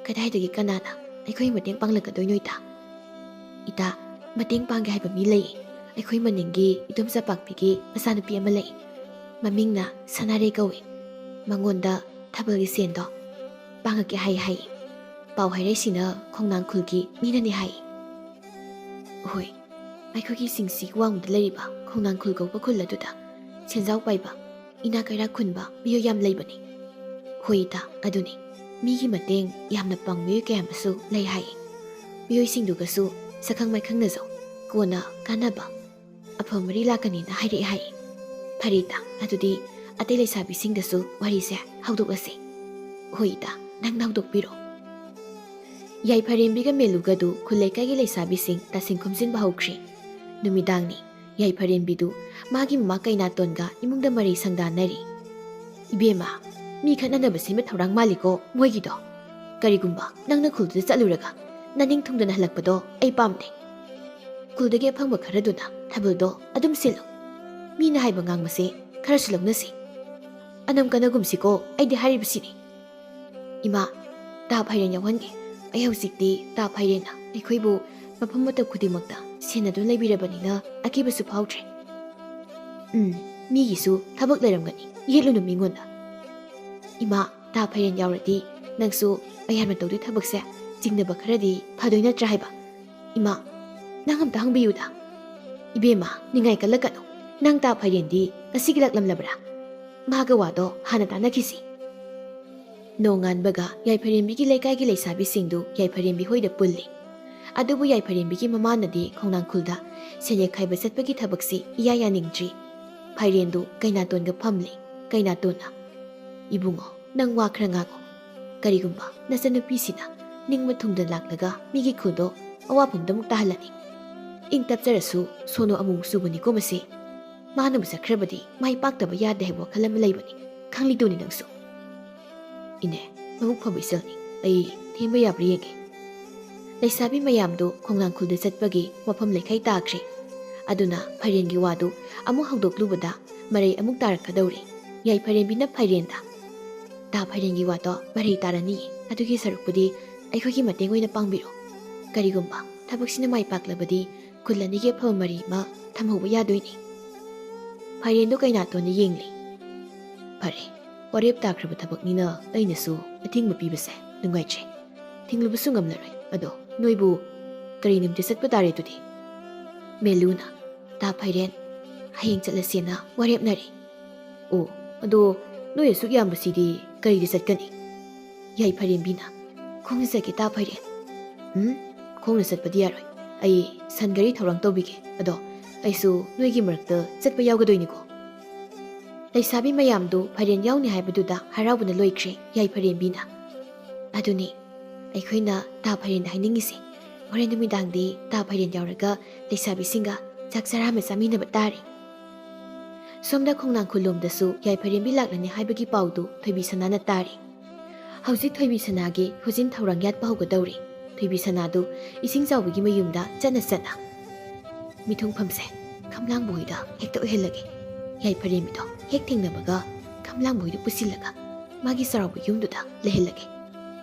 "ꯀꯗꯥꯏꯗꯒꯤ ꯀꯅꯥꯅ ꯑꯩꯈꯣꯏ ꯃꯇꯦꯡ ꯄꯥꯡꯂꯛꯀꯗꯣꯏꯅꯣ ꯏꯇꯥ? ꯏꯇꯥ, ꯃꯇꯦꯡ ꯄꯥꯡꯒꯦ ꯍꯥꯏꯕ ꯃꯤ ꯂꯩ꯫ ꯑꯩꯈꯣꯏ ꯃꯅꯤꯡꯒꯤ ꯏꯗꯣꯝꯆꯥ ꯄꯥꯛꯄꯤꯒꯤ ꯃꯆꯥꯅꯨꯄꯤ ꯑꯃ ꯂꯩ꯫ ꯃꯃꯤꯡꯅ ꯁꯅꯥꯔꯩ ꯀꯧꯏ꯫ ꯃꯉꯣꯟꯗ ꯊꯥꯕꯜꯒꯤ ꯁꯦꯟꯗꯣ ꯄꯥꯡꯉꯛꯀꯦ ꯍꯥꯏ ꯍꯥꯏ꯫ ꯄꯥꯎ ꯍꯥꯏꯔꯛꯏꯁꯤꯅ ꯈꯣꯡꯅꯥꯡ ꯈꯨꯜꯒꯤ ꯃꯤꯅꯅꯤ ꯍꯥꯏ꯫" "ꯍꯣꯏ, ꯑꯩꯈꯣꯏꯒꯤ ꯆꯤꯡꯁꯤ ꯋꯥꯡꯃꯗ ꯂꯩꯔꯤꯕ ꯈꯣꯡꯅꯥꯡ ꯈꯨꯜ ꯀꯧꯕ ꯈꯨꯜ ꯑꯗꯨꯗ ꯁꯦꯟꯖꯥꯎ ꯄꯥꯏꯕ, ꯏꯅꯥ ꯀꯩꯔꯥꯛ ꯈꯨꯟꯕ ꯃꯤꯑꯣꯏ ꯌꯥꯝ ꯂꯩꯕꯅꯤ꯫" "ꯍꯣꯏ ꯏꯇꯥ, ꯑꯗꯨꯅꯤ꯫ ꯃꯤꯒꯤ ꯃꯇꯦꯡ ꯌꯥꯝꯅ ꯄꯥꯡꯕ ꯃꯤꯑꯣꯏ ꯀꯌꯥ ꯑꯃꯁꯨ ꯂꯩ ꯍꯥꯏ꯫ ꯃꯤꯑꯣꯏꯁꯤꯡꯗꯨꯒꯁꯨ ꯁꯛꯈꯪ ꯃꯥꯏꯈꯪꯅꯖꯧ꯫ ꯀꯣꯟꯅ ꯀꯥꯟꯅꯕ ꯑꯐꯕ ꯃꯔꯤ ꯂꯥꯛꯀꯅꯤꯅ ꯍꯥꯏꯔꯛꯑꯦ ꯍꯥꯏ꯫" "ꯐꯔꯦ ꯏꯇꯥ, ꯑꯗꯨꯗꯤ ꯑꯇꯩ ꯂꯩꯁꯥꯕꯤꯁꯤꯡꯗꯁꯨ ꯋꯥꯔꯤꯁꯦ ꯍꯧꯗꯣꯛꯂꯁꯤ꯫" "ꯍꯣꯏ ꯏꯇꯥ, ꯅꯪꯅ ꯍꯧꯗꯣꯛꯄꯤꯔꯣ꯫" ꯌꯥꯏꯐꯔꯦꯝꯕꯤꯒ ꯃꯦꯂꯨꯒꯗꯨ ꯈꯨꯜ ꯂꯩꯀꯥꯏꯒꯤ ꯂꯩꯁꯥꯕꯤꯁꯤꯡ ꯇꯥꯁꯤꯟ ꯈꯣꯝꯖꯤꯟꯕ ꯍꯧꯈ꯭ꯔꯦ꯫ ꯅꯨꯃꯤꯗꯥꯡꯅꯤ꯫ ꯌꯥꯏꯐꯔꯦꯝꯕꯤꯗꯨ ꯃꯥꯒꯤ ꯃꯃꯥ ꯀꯩꯅꯥꯇꯣꯟꯒ ꯏꯃꯨꯡꯗ ꯃꯔꯩ ꯁꯪꯗꯥꯅꯔꯤ꯫ "ꯏꯕꯦꯝꯃ, ꯃꯤ ꯈꯠꯅꯅꯕ ꯁꯦꯝꯕ ꯊꯧꯔꯥꯡ ꯃꯥꯜꯂꯤꯀꯣ ꯃꯣꯏꯒꯤꯗꯣ꯫ ꯀꯔꯤꯒꯨꯝꯕ ꯅꯪꯅ ꯈꯨꯜꯗꯨꯗ ꯆꯠꯂꯨꯔꯒ ꯅꯅꯤꯡ ꯊꯨꯡꯗꯅ ꯍꯜꯂꯛꯄꯗꯣ ꯑꯩ ꯄꯥꯝꯗꯦ꯫ ꯈꯨꯜꯗꯒꯤ ꯑꯐꯪꯕ ꯈꯔꯗꯨꯅ ꯊꯥꯕꯜꯗꯣ ꯑꯗꯨꯝ ꯁꯤꯜꯂꯨ꯫ ꯃꯤꯅ ꯍꯥꯏꯕ ꯉꯥꯡꯕꯁꯦ ꯈꯔꯁꯨ ꯂꯧꯅꯁꯤ꯫ ꯑꯅꯝ ꯀꯅꯒꯨꯝꯁꯤꯀꯣ, ꯑꯩꯗꯤ ꯍꯥꯏꯔꯤꯕꯁꯤꯅꯤ꯫ ꯏꯃꯥ, ꯇꯥ ꯐꯩꯔꯦꯟ ꯌꯥꯎꯍꯟꯒꯦ꯫ ꯑꯩ ꯍꯧꯖꯤꯛꯇꯤ ꯇꯥ ꯐꯩꯔꯦꯟꯅ ꯑꯩꯈꯣꯏꯕꯨ ꯃꯐꯝ ꯃꯇꯝ ꯈꯨꯗꯤꯡꯃꯛꯇ ꯁꯦꯟꯅꯗꯨꯅ ꯂꯩꯕꯤꯔꯕꯅꯤꯅ ꯑꯀꯤꯕꯁꯨ ꯐꯥꯎꯗ꯭ꯔꯦ꯫ ꯎꯝ, ꯃꯤꯒꯤꯁꯨ ꯊꯕꯛ ꯂꯩꯔꯝꯒꯅꯤ, ꯌꯦꯠꯂꯨꯅꯨ ꯃꯤꯉꯣꯟꯗ꯫ ꯏꯃꯥ, ꯇꯥ ꯐꯩꯔꯦꯟ ꯌꯥꯎꯔꯗꯤ ꯅꯪꯁꯨ ꯃꯌꯥꯝꯅ ꯇꯧꯗꯣꯏ ꯊꯕꯛꯁꯦ ꯆꯤꯡꯅꯕ ꯈꯔꯗꯤ ꯐꯗꯣꯏ ꯅꯠꯇ꯭ꯔꯥ ꯍꯥꯏꯕ? ꯏꯃꯥ, ꯅꯪ ꯑꯝꯇ ꯍꯪꯕꯤꯌꯨꯗ꯫ ꯏꯕꯦꯝꯃ, ꯅꯤꯡꯉꯥꯏ ꯀꯜꯂꯛꯀꯅꯨ꯫ ꯅꯪ ꯇꯥ ꯐꯩꯔꯦꯟꯗꯤ ꯉꯁꯤꯒꯤ ꯂꯥꯛꯂꯝꯂꯕ꯭ꯔꯥ? ꯃꯥꯒ ꯋꯥꯗꯣ ꯍꯥꯟꯅ ꯇꯥꯟꯅꯈꯤꯁꯤ꯫ ꯅꯣꯡꯉꯥꯟꯕꯒ ꯌꯥꯏꯐꯔꯦꯝꯕꯤꯒꯤ ꯂꯩꯀꯥꯏꯒꯤ ꯂꯩꯁꯥꯕꯤꯁꯤꯡꯗꯨ ꯌꯥꯏꯐꯔꯦꯝꯕꯤ ꯍꯣꯏꯗ ꯄꯨꯜꯂꯤ꯫ ꯑꯗꯨꯕꯨ ꯌꯥꯏꯐꯔꯦꯝꯕꯤꯒꯤ ꯃꯃꯥꯅꯗꯤ ꯈꯣꯡꯅꯥꯡꯈꯨꯜꯗ ꯁꯦꯟꯌꯦꯛ ꯈꯥꯏꯕ ꯆꯠꯄꯒꯤ ꯊꯕꯛꯁꯤ ꯏꯌꯥ ꯌꯥꯅꯤꯡꯗ꯭ꯔꯤ꯫ ꯐꯩꯔꯦꯟꯗꯨ ꯀꯩꯅꯥꯇꯣꯟꯒ ꯐꯝꯂꯤ꯫ ꯀꯩꯅꯥꯇꯣꯟꯅ, "ꯏꯕꯨꯡꯉꯣ, ꯅꯪ ꯋꯥ ꯈꯔ ꯉꯥꯡꯉꯨ꯫ ꯀꯔꯤꯒꯨꯝꯕ ꯅꯆꯟꯅꯨꯄꯤꯁꯤꯅ ꯅꯤꯡꯕ ꯊꯨꯡꯗ ꯂꯥꯛꯂꯒ ꯃꯤꯒꯤ ꯈꯨꯜꯗꯣ ꯑꯋꯥꯐꯝꯗ ꯑꯃꯨꯛ ꯇꯥꯍꯜꯂꯅꯤ꯫ ꯏꯪ ꯇꯞꯆꯔꯁꯨ ꯁꯣꯅꯣ ꯑꯃꯨꯛ ꯆꯨꯕꯅꯤꯀꯣ ꯃꯁꯤ꯫ ꯃꯥꯅꯕꯨ ꯆꯠꯈ꯭ꯔꯕꯗꯤ ꯃꯥꯏ ꯄꯥꯛꯇꯕ ꯌꯥꯗꯦ ꯍꯥꯏꯕ ꯋꯥꯈꯜ ꯑꯃ ꯂꯩꯕꯅꯤ꯫ ꯈꯪꯂꯤꯗꯨꯅꯤ ꯅꯪꯁꯨ꯫" "ꯏꯅꯦ, ꯃꯕꯨꯛ ꯐꯕ ꯏꯆꯜꯅꯤ꯫ ꯑꯩ ꯊꯦꯝꯕ ꯌꯥꯕ꯭ꯔꯥ ꯌꯦꯡꯒꯦ꯫" ꯂꯩꯁꯥꯕꯤ ꯃꯌꯥꯝꯗꯨ ꯈꯣꯡꯅꯥꯡꯈꯨꯜꯗ ꯆꯠꯄꯒꯤ ꯋꯥꯐꯝ ꯂꯩꯈꯩ ꯇꯥꯈ꯭ꯔꯦ꯫ ꯑꯗꯨꯅ ꯐꯩꯔꯦꯟꯒꯤ ꯋꯥꯗꯨ ꯑꯃꯨꯛ ꯍꯧꯗꯣꯛꯂꯨꯕꯗ ꯃꯔꯩ ꯑꯃꯨꯛ ꯇꯥꯔꯛꯀꯗꯧꯔꯦ꯫ ꯌꯥꯏꯐꯔꯦꯝꯕꯤꯅ ꯐꯩꯔꯦꯟꯗ, "ꯇꯥ ꯐꯩꯔꯦꯟꯒꯤ ꯋꯥꯗꯣ ꯃꯔꯩ ꯇꯥꯔꯅꯤꯌꯦ꯫ ꯑꯗꯨꯒꯤ ꯁꯔꯨꯛꯄꯨꯗꯤ ꯑꯩꯈꯣꯏꯒꯤ ꯃꯇꯦꯡ ꯑꯣꯏꯅ ꯄꯥꯡꯕꯤꯔꯣ꯫ ꯀꯔꯤꯒꯨꯝꯕ ꯊꯕꯛꯁꯤꯅ ꯃꯥꯏ ꯄꯥꯛꯂꯕꯗꯤ ꯈꯨꯜ ꯑꯅꯤꯒꯤ ꯑꯐꯕ ꯃꯔꯤ ꯑꯃ ꯊꯝꯍꯧꯕ ꯌꯥꯗꯣꯏꯅꯤ꯫" ꯐꯩꯔꯦꯟꯗꯣ ꯀꯩꯅꯥꯇꯣꯟꯗ ꯌꯦꯡꯂꯤ꯫ "ꯐꯔꯦ, ꯋꯥꯔꯦꯞ ꯇꯥꯈ꯭ꯔꯕ ꯊꯕꯛꯅꯤꯅ ꯑꯩꯅꯁꯨ ꯑꯊꯤꯡꯕ ꯄꯤꯕꯁꯦ ꯅꯨꯡꯉꯥꯏꯇ꯭ꯔꯦ꯫ ꯊꯤꯡꯂꯨꯕꯁꯨ ꯉꯝꯂꯔꯣꯏ꯫ ꯑꯗꯣ ꯅꯣꯏꯕꯨ ꯀꯔꯤ ꯅꯨꯃꯤꯠꯇ ꯆꯠꯄ ꯇꯥꯔꯦ ꯑꯗꯨꯗꯤ?" ꯃꯦꯂꯨꯅ, "ꯇꯥ ꯐꯩꯔꯦꯟ, ꯍꯌꯦꯡ ꯆꯠꯂꯁꯦꯅ ꯋꯥꯔꯦꯞꯅꯔꯦ꯫" "ꯑꯣ, ꯑꯗꯣ ꯅꯣꯏ ꯑꯁꯨꯛ ꯌꯥꯝꯕꯁꯤꯗꯤ ꯀꯔꯤꯗ ꯆꯠꯀꯅꯤ?" ꯌꯥꯏꯐꯔꯦꯝꯕꯤꯅ, "ꯈꯣꯡꯅ ꯆꯠꯀꯦ ꯇꯥ ꯐꯩꯔꯦꯟ꯫" "ꯎꯝ, ꯈꯣꯡꯅ ꯆꯠꯄꯗꯤ ꯌꯥꯔꯣꯏ꯫ ꯑꯩ ꯁꯟ ꯒꯥꯔꯤ ꯊꯧꯔꯥꯡ ꯇꯧꯕꯤꯒꯦ꯫ ꯑꯗꯣ ꯑꯩꯁꯨ ꯅꯣꯏꯒꯤ ꯃꯔꯛꯇ ꯆꯠꯄ ꯌꯥꯎꯒꯗꯣꯏꯅꯤꯀꯣ?" ꯂꯩꯁꯥꯕꯤ ꯃꯌꯥꯝꯗꯨ ꯐꯩꯔꯦꯟ ꯌꯥꯎꯅꯤ ꯍꯥꯏꯕꯗꯨꯗ ꯍꯔꯥꯎꯕꯅ ꯂꯣꯏꯈ꯭ꯔꯦ ꯌꯥꯏꯐꯔꯦꯝꯕꯤꯅ꯫ "ꯑꯗꯨꯅꯤ, ꯑꯩꯈꯣꯏꯅ ꯇꯥ ꯐꯥꯏꯔꯦꯟ ꯍꯥꯏꯅꯤꯡꯉꯤꯁꯦ꯫ ꯍꯣꯔꯦꯟ ꯅꯨꯃꯤꯗꯥꯡꯗꯤ ꯇꯥ ꯐꯥꯏꯔꯦꯟ ꯌꯥꯎꯔꯒ ꯂꯩꯁꯥꯕꯤꯁꯤꯡꯒ ꯆꯥꯛ ꯆꯔꯥ ꯑꯃ ꯆꯥꯃꯤꯟꯅꯕ ꯇꯥꯔꯦ꯫ ꯁꯣꯝꯗ ꯈꯣꯡꯅꯥꯡ ꯈꯨꯜꯂꯣꯝꯗꯁꯨ ꯌꯥꯏꯐꯔꯦꯝꯕꯤ ꯂꯥꯛꯂꯅꯤ ꯍꯥꯏꯕꯒꯤ ꯄꯥꯎꯗꯨ ꯊꯣꯏꯕꯤ ꯁꯅꯥꯅ ꯇꯥꯔꯦ꯫ ꯍꯧꯖꯤꯛ ꯊꯣꯏꯕꯤ ꯁꯅꯥꯒꯤ ꯈꯨꯖꯤꯟ ꯊꯧꯔꯥꯡ ꯌꯥꯠꯄ ꯍꯧꯒꯗꯧꯔꯦ꯫ ꯊꯣꯏꯕꯤ ꯁꯅꯥꯗꯨ ꯏꯁꯤꯡ ꯆꯥꯎꯕꯤꯒꯤ ꯃꯌꯨꯝꯗ ꯆꯠꯅ ꯆꯠꯅ, "ꯃꯤꯊꯨꯡꯐꯝꯁꯦ ꯈꯝꯂꯥꯡꯕ ꯍꯣꯏꯗ ꯍꯦꯛꯇ ꯑꯣꯏꯍꯜꯂꯒꯦ꯫ ꯌꯥꯏꯐꯔꯦꯝꯕꯤꯗꯣ ꯍꯦꯛ ꯊꯦꯡꯅꯕꯒ ꯈꯝꯂꯥꯡꯕ ꯍꯣꯏꯗ ꯄꯨꯁꯤꯜꯂꯒ ꯃꯥꯒꯤ ꯆꯥꯎꯔꯥꯎꯕ ꯌꯨꯝꯗꯨꯗ ꯂꯩꯍꯜꯂꯒꯦ꯫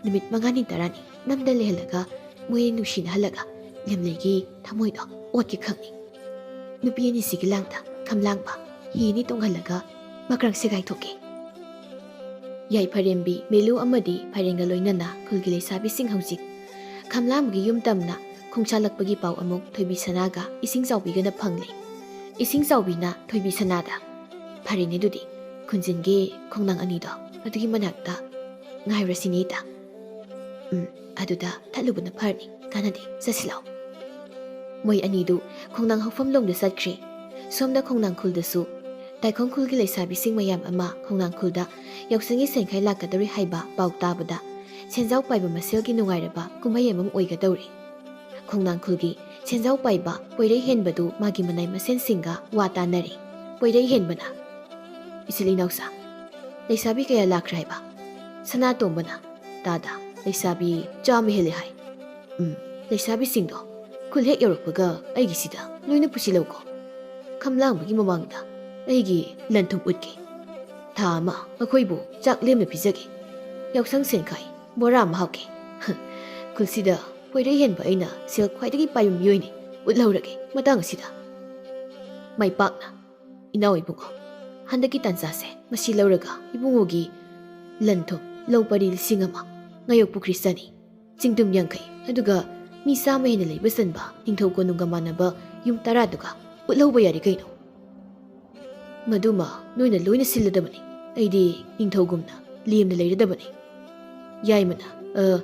ꯅꯨꯃꯤꯠ ꯃꯉꯥꯅꯤ ꯇꯔꯥꯅꯤ ꯅꯝꯗ ꯂꯩꯍꯜꯂꯒ ꯃꯣꯏ ꯅꯨꯡꯁꯤꯅꯍꯜꯂꯒ ꯂꯦꯝꯂꯩꯒꯤ ꯊꯃꯣꯏꯗꯣ ꯑꯣꯠꯀꯦ ꯈꯪꯉꯤ꯫ ꯅꯨꯄꯤ ꯑꯅꯤꯁꯤꯒꯤ ꯂꯥꯡꯗ ꯈꯝꯂꯥꯡꯕ ꯍꯤ ꯑꯅꯤ ꯇꯣꯡꯍꯜꯂꯒ ꯃꯀ꯭ꯔꯪ ꯁꯦꯒꯥꯏꯊꯣꯛꯀꯦ꯫" ꯌꯥꯏꯐꯔꯦꯝꯕꯤ, ꯃꯦꯂꯨ ꯑꯃꯗꯤ ꯐꯥꯏꯔꯦꯟꯒ ꯂꯣꯏꯅꯅ ꯈꯨꯜꯒꯤ ꯂꯩꯁꯥꯕꯤꯁꯤꯡ ꯍꯧꯖꯤꯛ ꯈꯝꯂꯥꯡꯕꯒꯤ ꯌꯨꯝ ꯇꯝꯅ ꯈꯣꯡꯁꯥꯜꯂꯛꯄꯒꯤ ꯄꯥꯎ ꯑꯃꯨꯛ ꯊꯣꯏꯕꯤ ꯁꯅꯥꯒ ꯏꯁꯤꯡ ꯆꯥꯎꯕꯤꯒꯅ ꯐꯪꯂꯦ꯫ ꯏꯁꯤꯡ ꯆꯥꯎꯕꯤꯅ ꯊꯣꯏꯕꯤ ꯁꯅꯥꯗ, "ꯐꯔꯦꯅꯦ ꯑꯗꯨꯗꯤ, ꯈꯨꯟꯖꯤꯟꯒꯤ ꯈꯣꯡꯅꯥꯡ ꯑꯅꯤꯗꯣ ꯑꯗꯨꯒꯤ ꯃꯅꯥꯛꯇ ꯉꯥꯏꯔꯁꯤꯅꯦ ꯏꯇꯥ꯫" "ꯎꯝ, ꯑꯗꯨꯗ ꯊꯠꯂꯨꯕꯅ ꯐꯔꯅꯤ, ꯀꯥꯟꯅꯗꯦ, ꯆꯠꯁꯤꯜꯂꯣ꯫" ꯃꯣꯏ ꯑꯅꯤꯗꯨ ꯈꯣꯡꯅꯥꯡ ꯍꯧꯐꯝ ꯂꯣꯝꯗ ꯆꯠꯈ꯭ꯔꯦ꯫ ꯁꯣꯝꯗ ꯈꯣꯡꯅꯥꯡ ꯈꯨꯜꯗꯁꯨ ꯇꯥꯏꯈꯣꯡ ꯈꯨꯜꯒꯤ ꯂꯩꯁꯥꯕꯤꯁꯤꯡ ꯃꯌꯥꯝ ꯑꯃ ꯈꯣꯡꯅꯥꯡ ꯈꯨꯜꯗ ꯌꯥꯎꯁꯪꯒꯤ ꯁꯦꯟꯈꯥꯏ ꯂꯥꯛꯀꯗꯧꯔꯤ ꯍꯥꯏꯕ ꯄꯥꯎ ꯇꯥꯕꯗ ꯁꯦꯟꯖꯥꯎ ꯄꯥꯏꯕ ꯃꯁꯦꯜꯒꯤ ꯅꯨꯡꯉꯥꯏꯔꯕ ꯀꯨꯝꯍꯩ ꯑꯃ ꯑꯣꯏꯒꯗꯧꯔꯤ꯫ ꯈꯣꯡꯅꯥꯡ ꯈꯨꯜꯒꯤ ꯁꯦꯟꯖꯥꯎ ꯄꯥꯏꯕ ꯄꯣꯏꯔꯩ ꯍꯦꯟꯕꯗꯨ ꯃꯥꯒꯤ ꯃꯅꯥꯏ ꯃꯁꯦꯟꯁꯤꯡꯒ ꯋꯥ ꯇꯥꯅꯔꯤ꯫ ꯄꯣꯏꯔꯩ ꯍꯦꯟꯕꯅ, "ꯏꯆꯤꯜ ꯏꯅꯥꯎꯁꯥ, ꯂꯩꯁꯥꯕꯤ ꯀꯌꯥ ꯂꯥꯛꯈ꯭ꯔꯦ ꯍꯥꯏꯕ?" ꯁꯅꯥꯇꯣꯝꯕꯅ, "ꯇꯥꯗ, ꯂꯩꯁꯥꯕꯤ ꯆꯥꯝꯃ ꯍꯦꯜꯂꯦ ꯍꯥꯏ꯫" "ꯎꯝ, ꯂꯩꯁꯥꯕꯤꯁꯤꯡꯗꯣ ꯈꯨꯜ ꯍꯦꯛ ꯌꯧꯔꯛꯄꯒ ꯑꯩꯒꯤꯁꯤꯗ ꯂꯣꯏꯅ ꯄꯨꯁꯤꯜꯂꯧꯀꯣ꯫ ꯈꯝꯂꯥꯡꯕꯒꯤ ꯃꯃꯥꯡꯗ ꯑꯩꯒꯤ ꯂꯟ ꯊꯨꯝ ꯎꯠꯀꯦ꯫ ꯊꯥ ꯑꯃ ꯑꯩꯈꯣꯏꯕꯨ ꯆꯥꯛ ꯂꯦꯝꯅ ꯄꯤꯖꯒꯦ꯫ ꯌꯥꯎꯁꯪ ꯁꯦꯟꯈꯥꯏ ꯕꯣꯔꯥ ꯑꯃ ꯍꯥꯞꯀꯦ꯫ ꯈꯨꯜꯁꯤꯗ ꯄꯣꯏꯔꯩ ꯍꯦꯟꯕ ꯑꯩꯅ ꯁꯦꯜ ꯈ꯭ꯋꯥꯏꯗꯒꯤ ꯄꯥꯏꯕ ꯃꯤꯑꯣꯏꯅꯤ, ꯎꯠꯍꯧꯔꯒꯦ ꯃꯇꯥꯡ ꯑꯁꯤꯗ꯫" ꯃꯥꯏ ꯄꯥꯛꯅ, "ꯏꯅꯥꯎ ꯏꯕꯨꯡꯉꯣ, ꯍꯟꯗꯛꯀꯤ ꯇꯥꯟꯖꯥꯁꯦ ꯃꯁꯤ ꯂꯧꯔꯒ ꯏꯕꯨꯡꯉꯣꯒꯤ ꯂꯟ ꯊꯨꯝ, ꯂꯧ ꯄꯔꯤ ꯂꯤꯁꯤꯡ ꯑꯃ, ꯉꯥꯌꯣꯛ ꯄꯨꯈ꯭ꯔꯤ ꯆꯅꯤ, ꯆꯤꯡꯗꯨꯝ ꯌꯥꯡꯈꯩ, ꯑꯗꯨꯒ ꯃꯤ ꯆꯥꯝꯃ ꯍꯦꯟꯅ ꯂꯩꯕ ꯆꯟꯕ ꯅꯤꯡꯊꯧ ꯀꯣꯅꯨꯡꯒ ꯃꯥꯟꯅꯕ ꯌꯨꯝ ꯇꯔꯥꯗꯨꯒ ꯎꯠꯍꯧꯕ ꯌꯥꯔꯦ ꯀꯩꯅꯣ꯫ ꯃꯗꯨꯃ ꯅꯣꯏꯅ ꯂꯣꯏꯅ ꯁꯤꯜꯂꯗꯕꯅꯤ꯫ ꯑꯩꯗꯤ ꯅꯤꯡꯊꯧꯒꯨꯝꯅ ꯂꯦꯝꯅ ꯂꯩꯔꯗꯕꯅꯤ꯫" ꯌꯥꯏꯃꯅ, "ꯑ,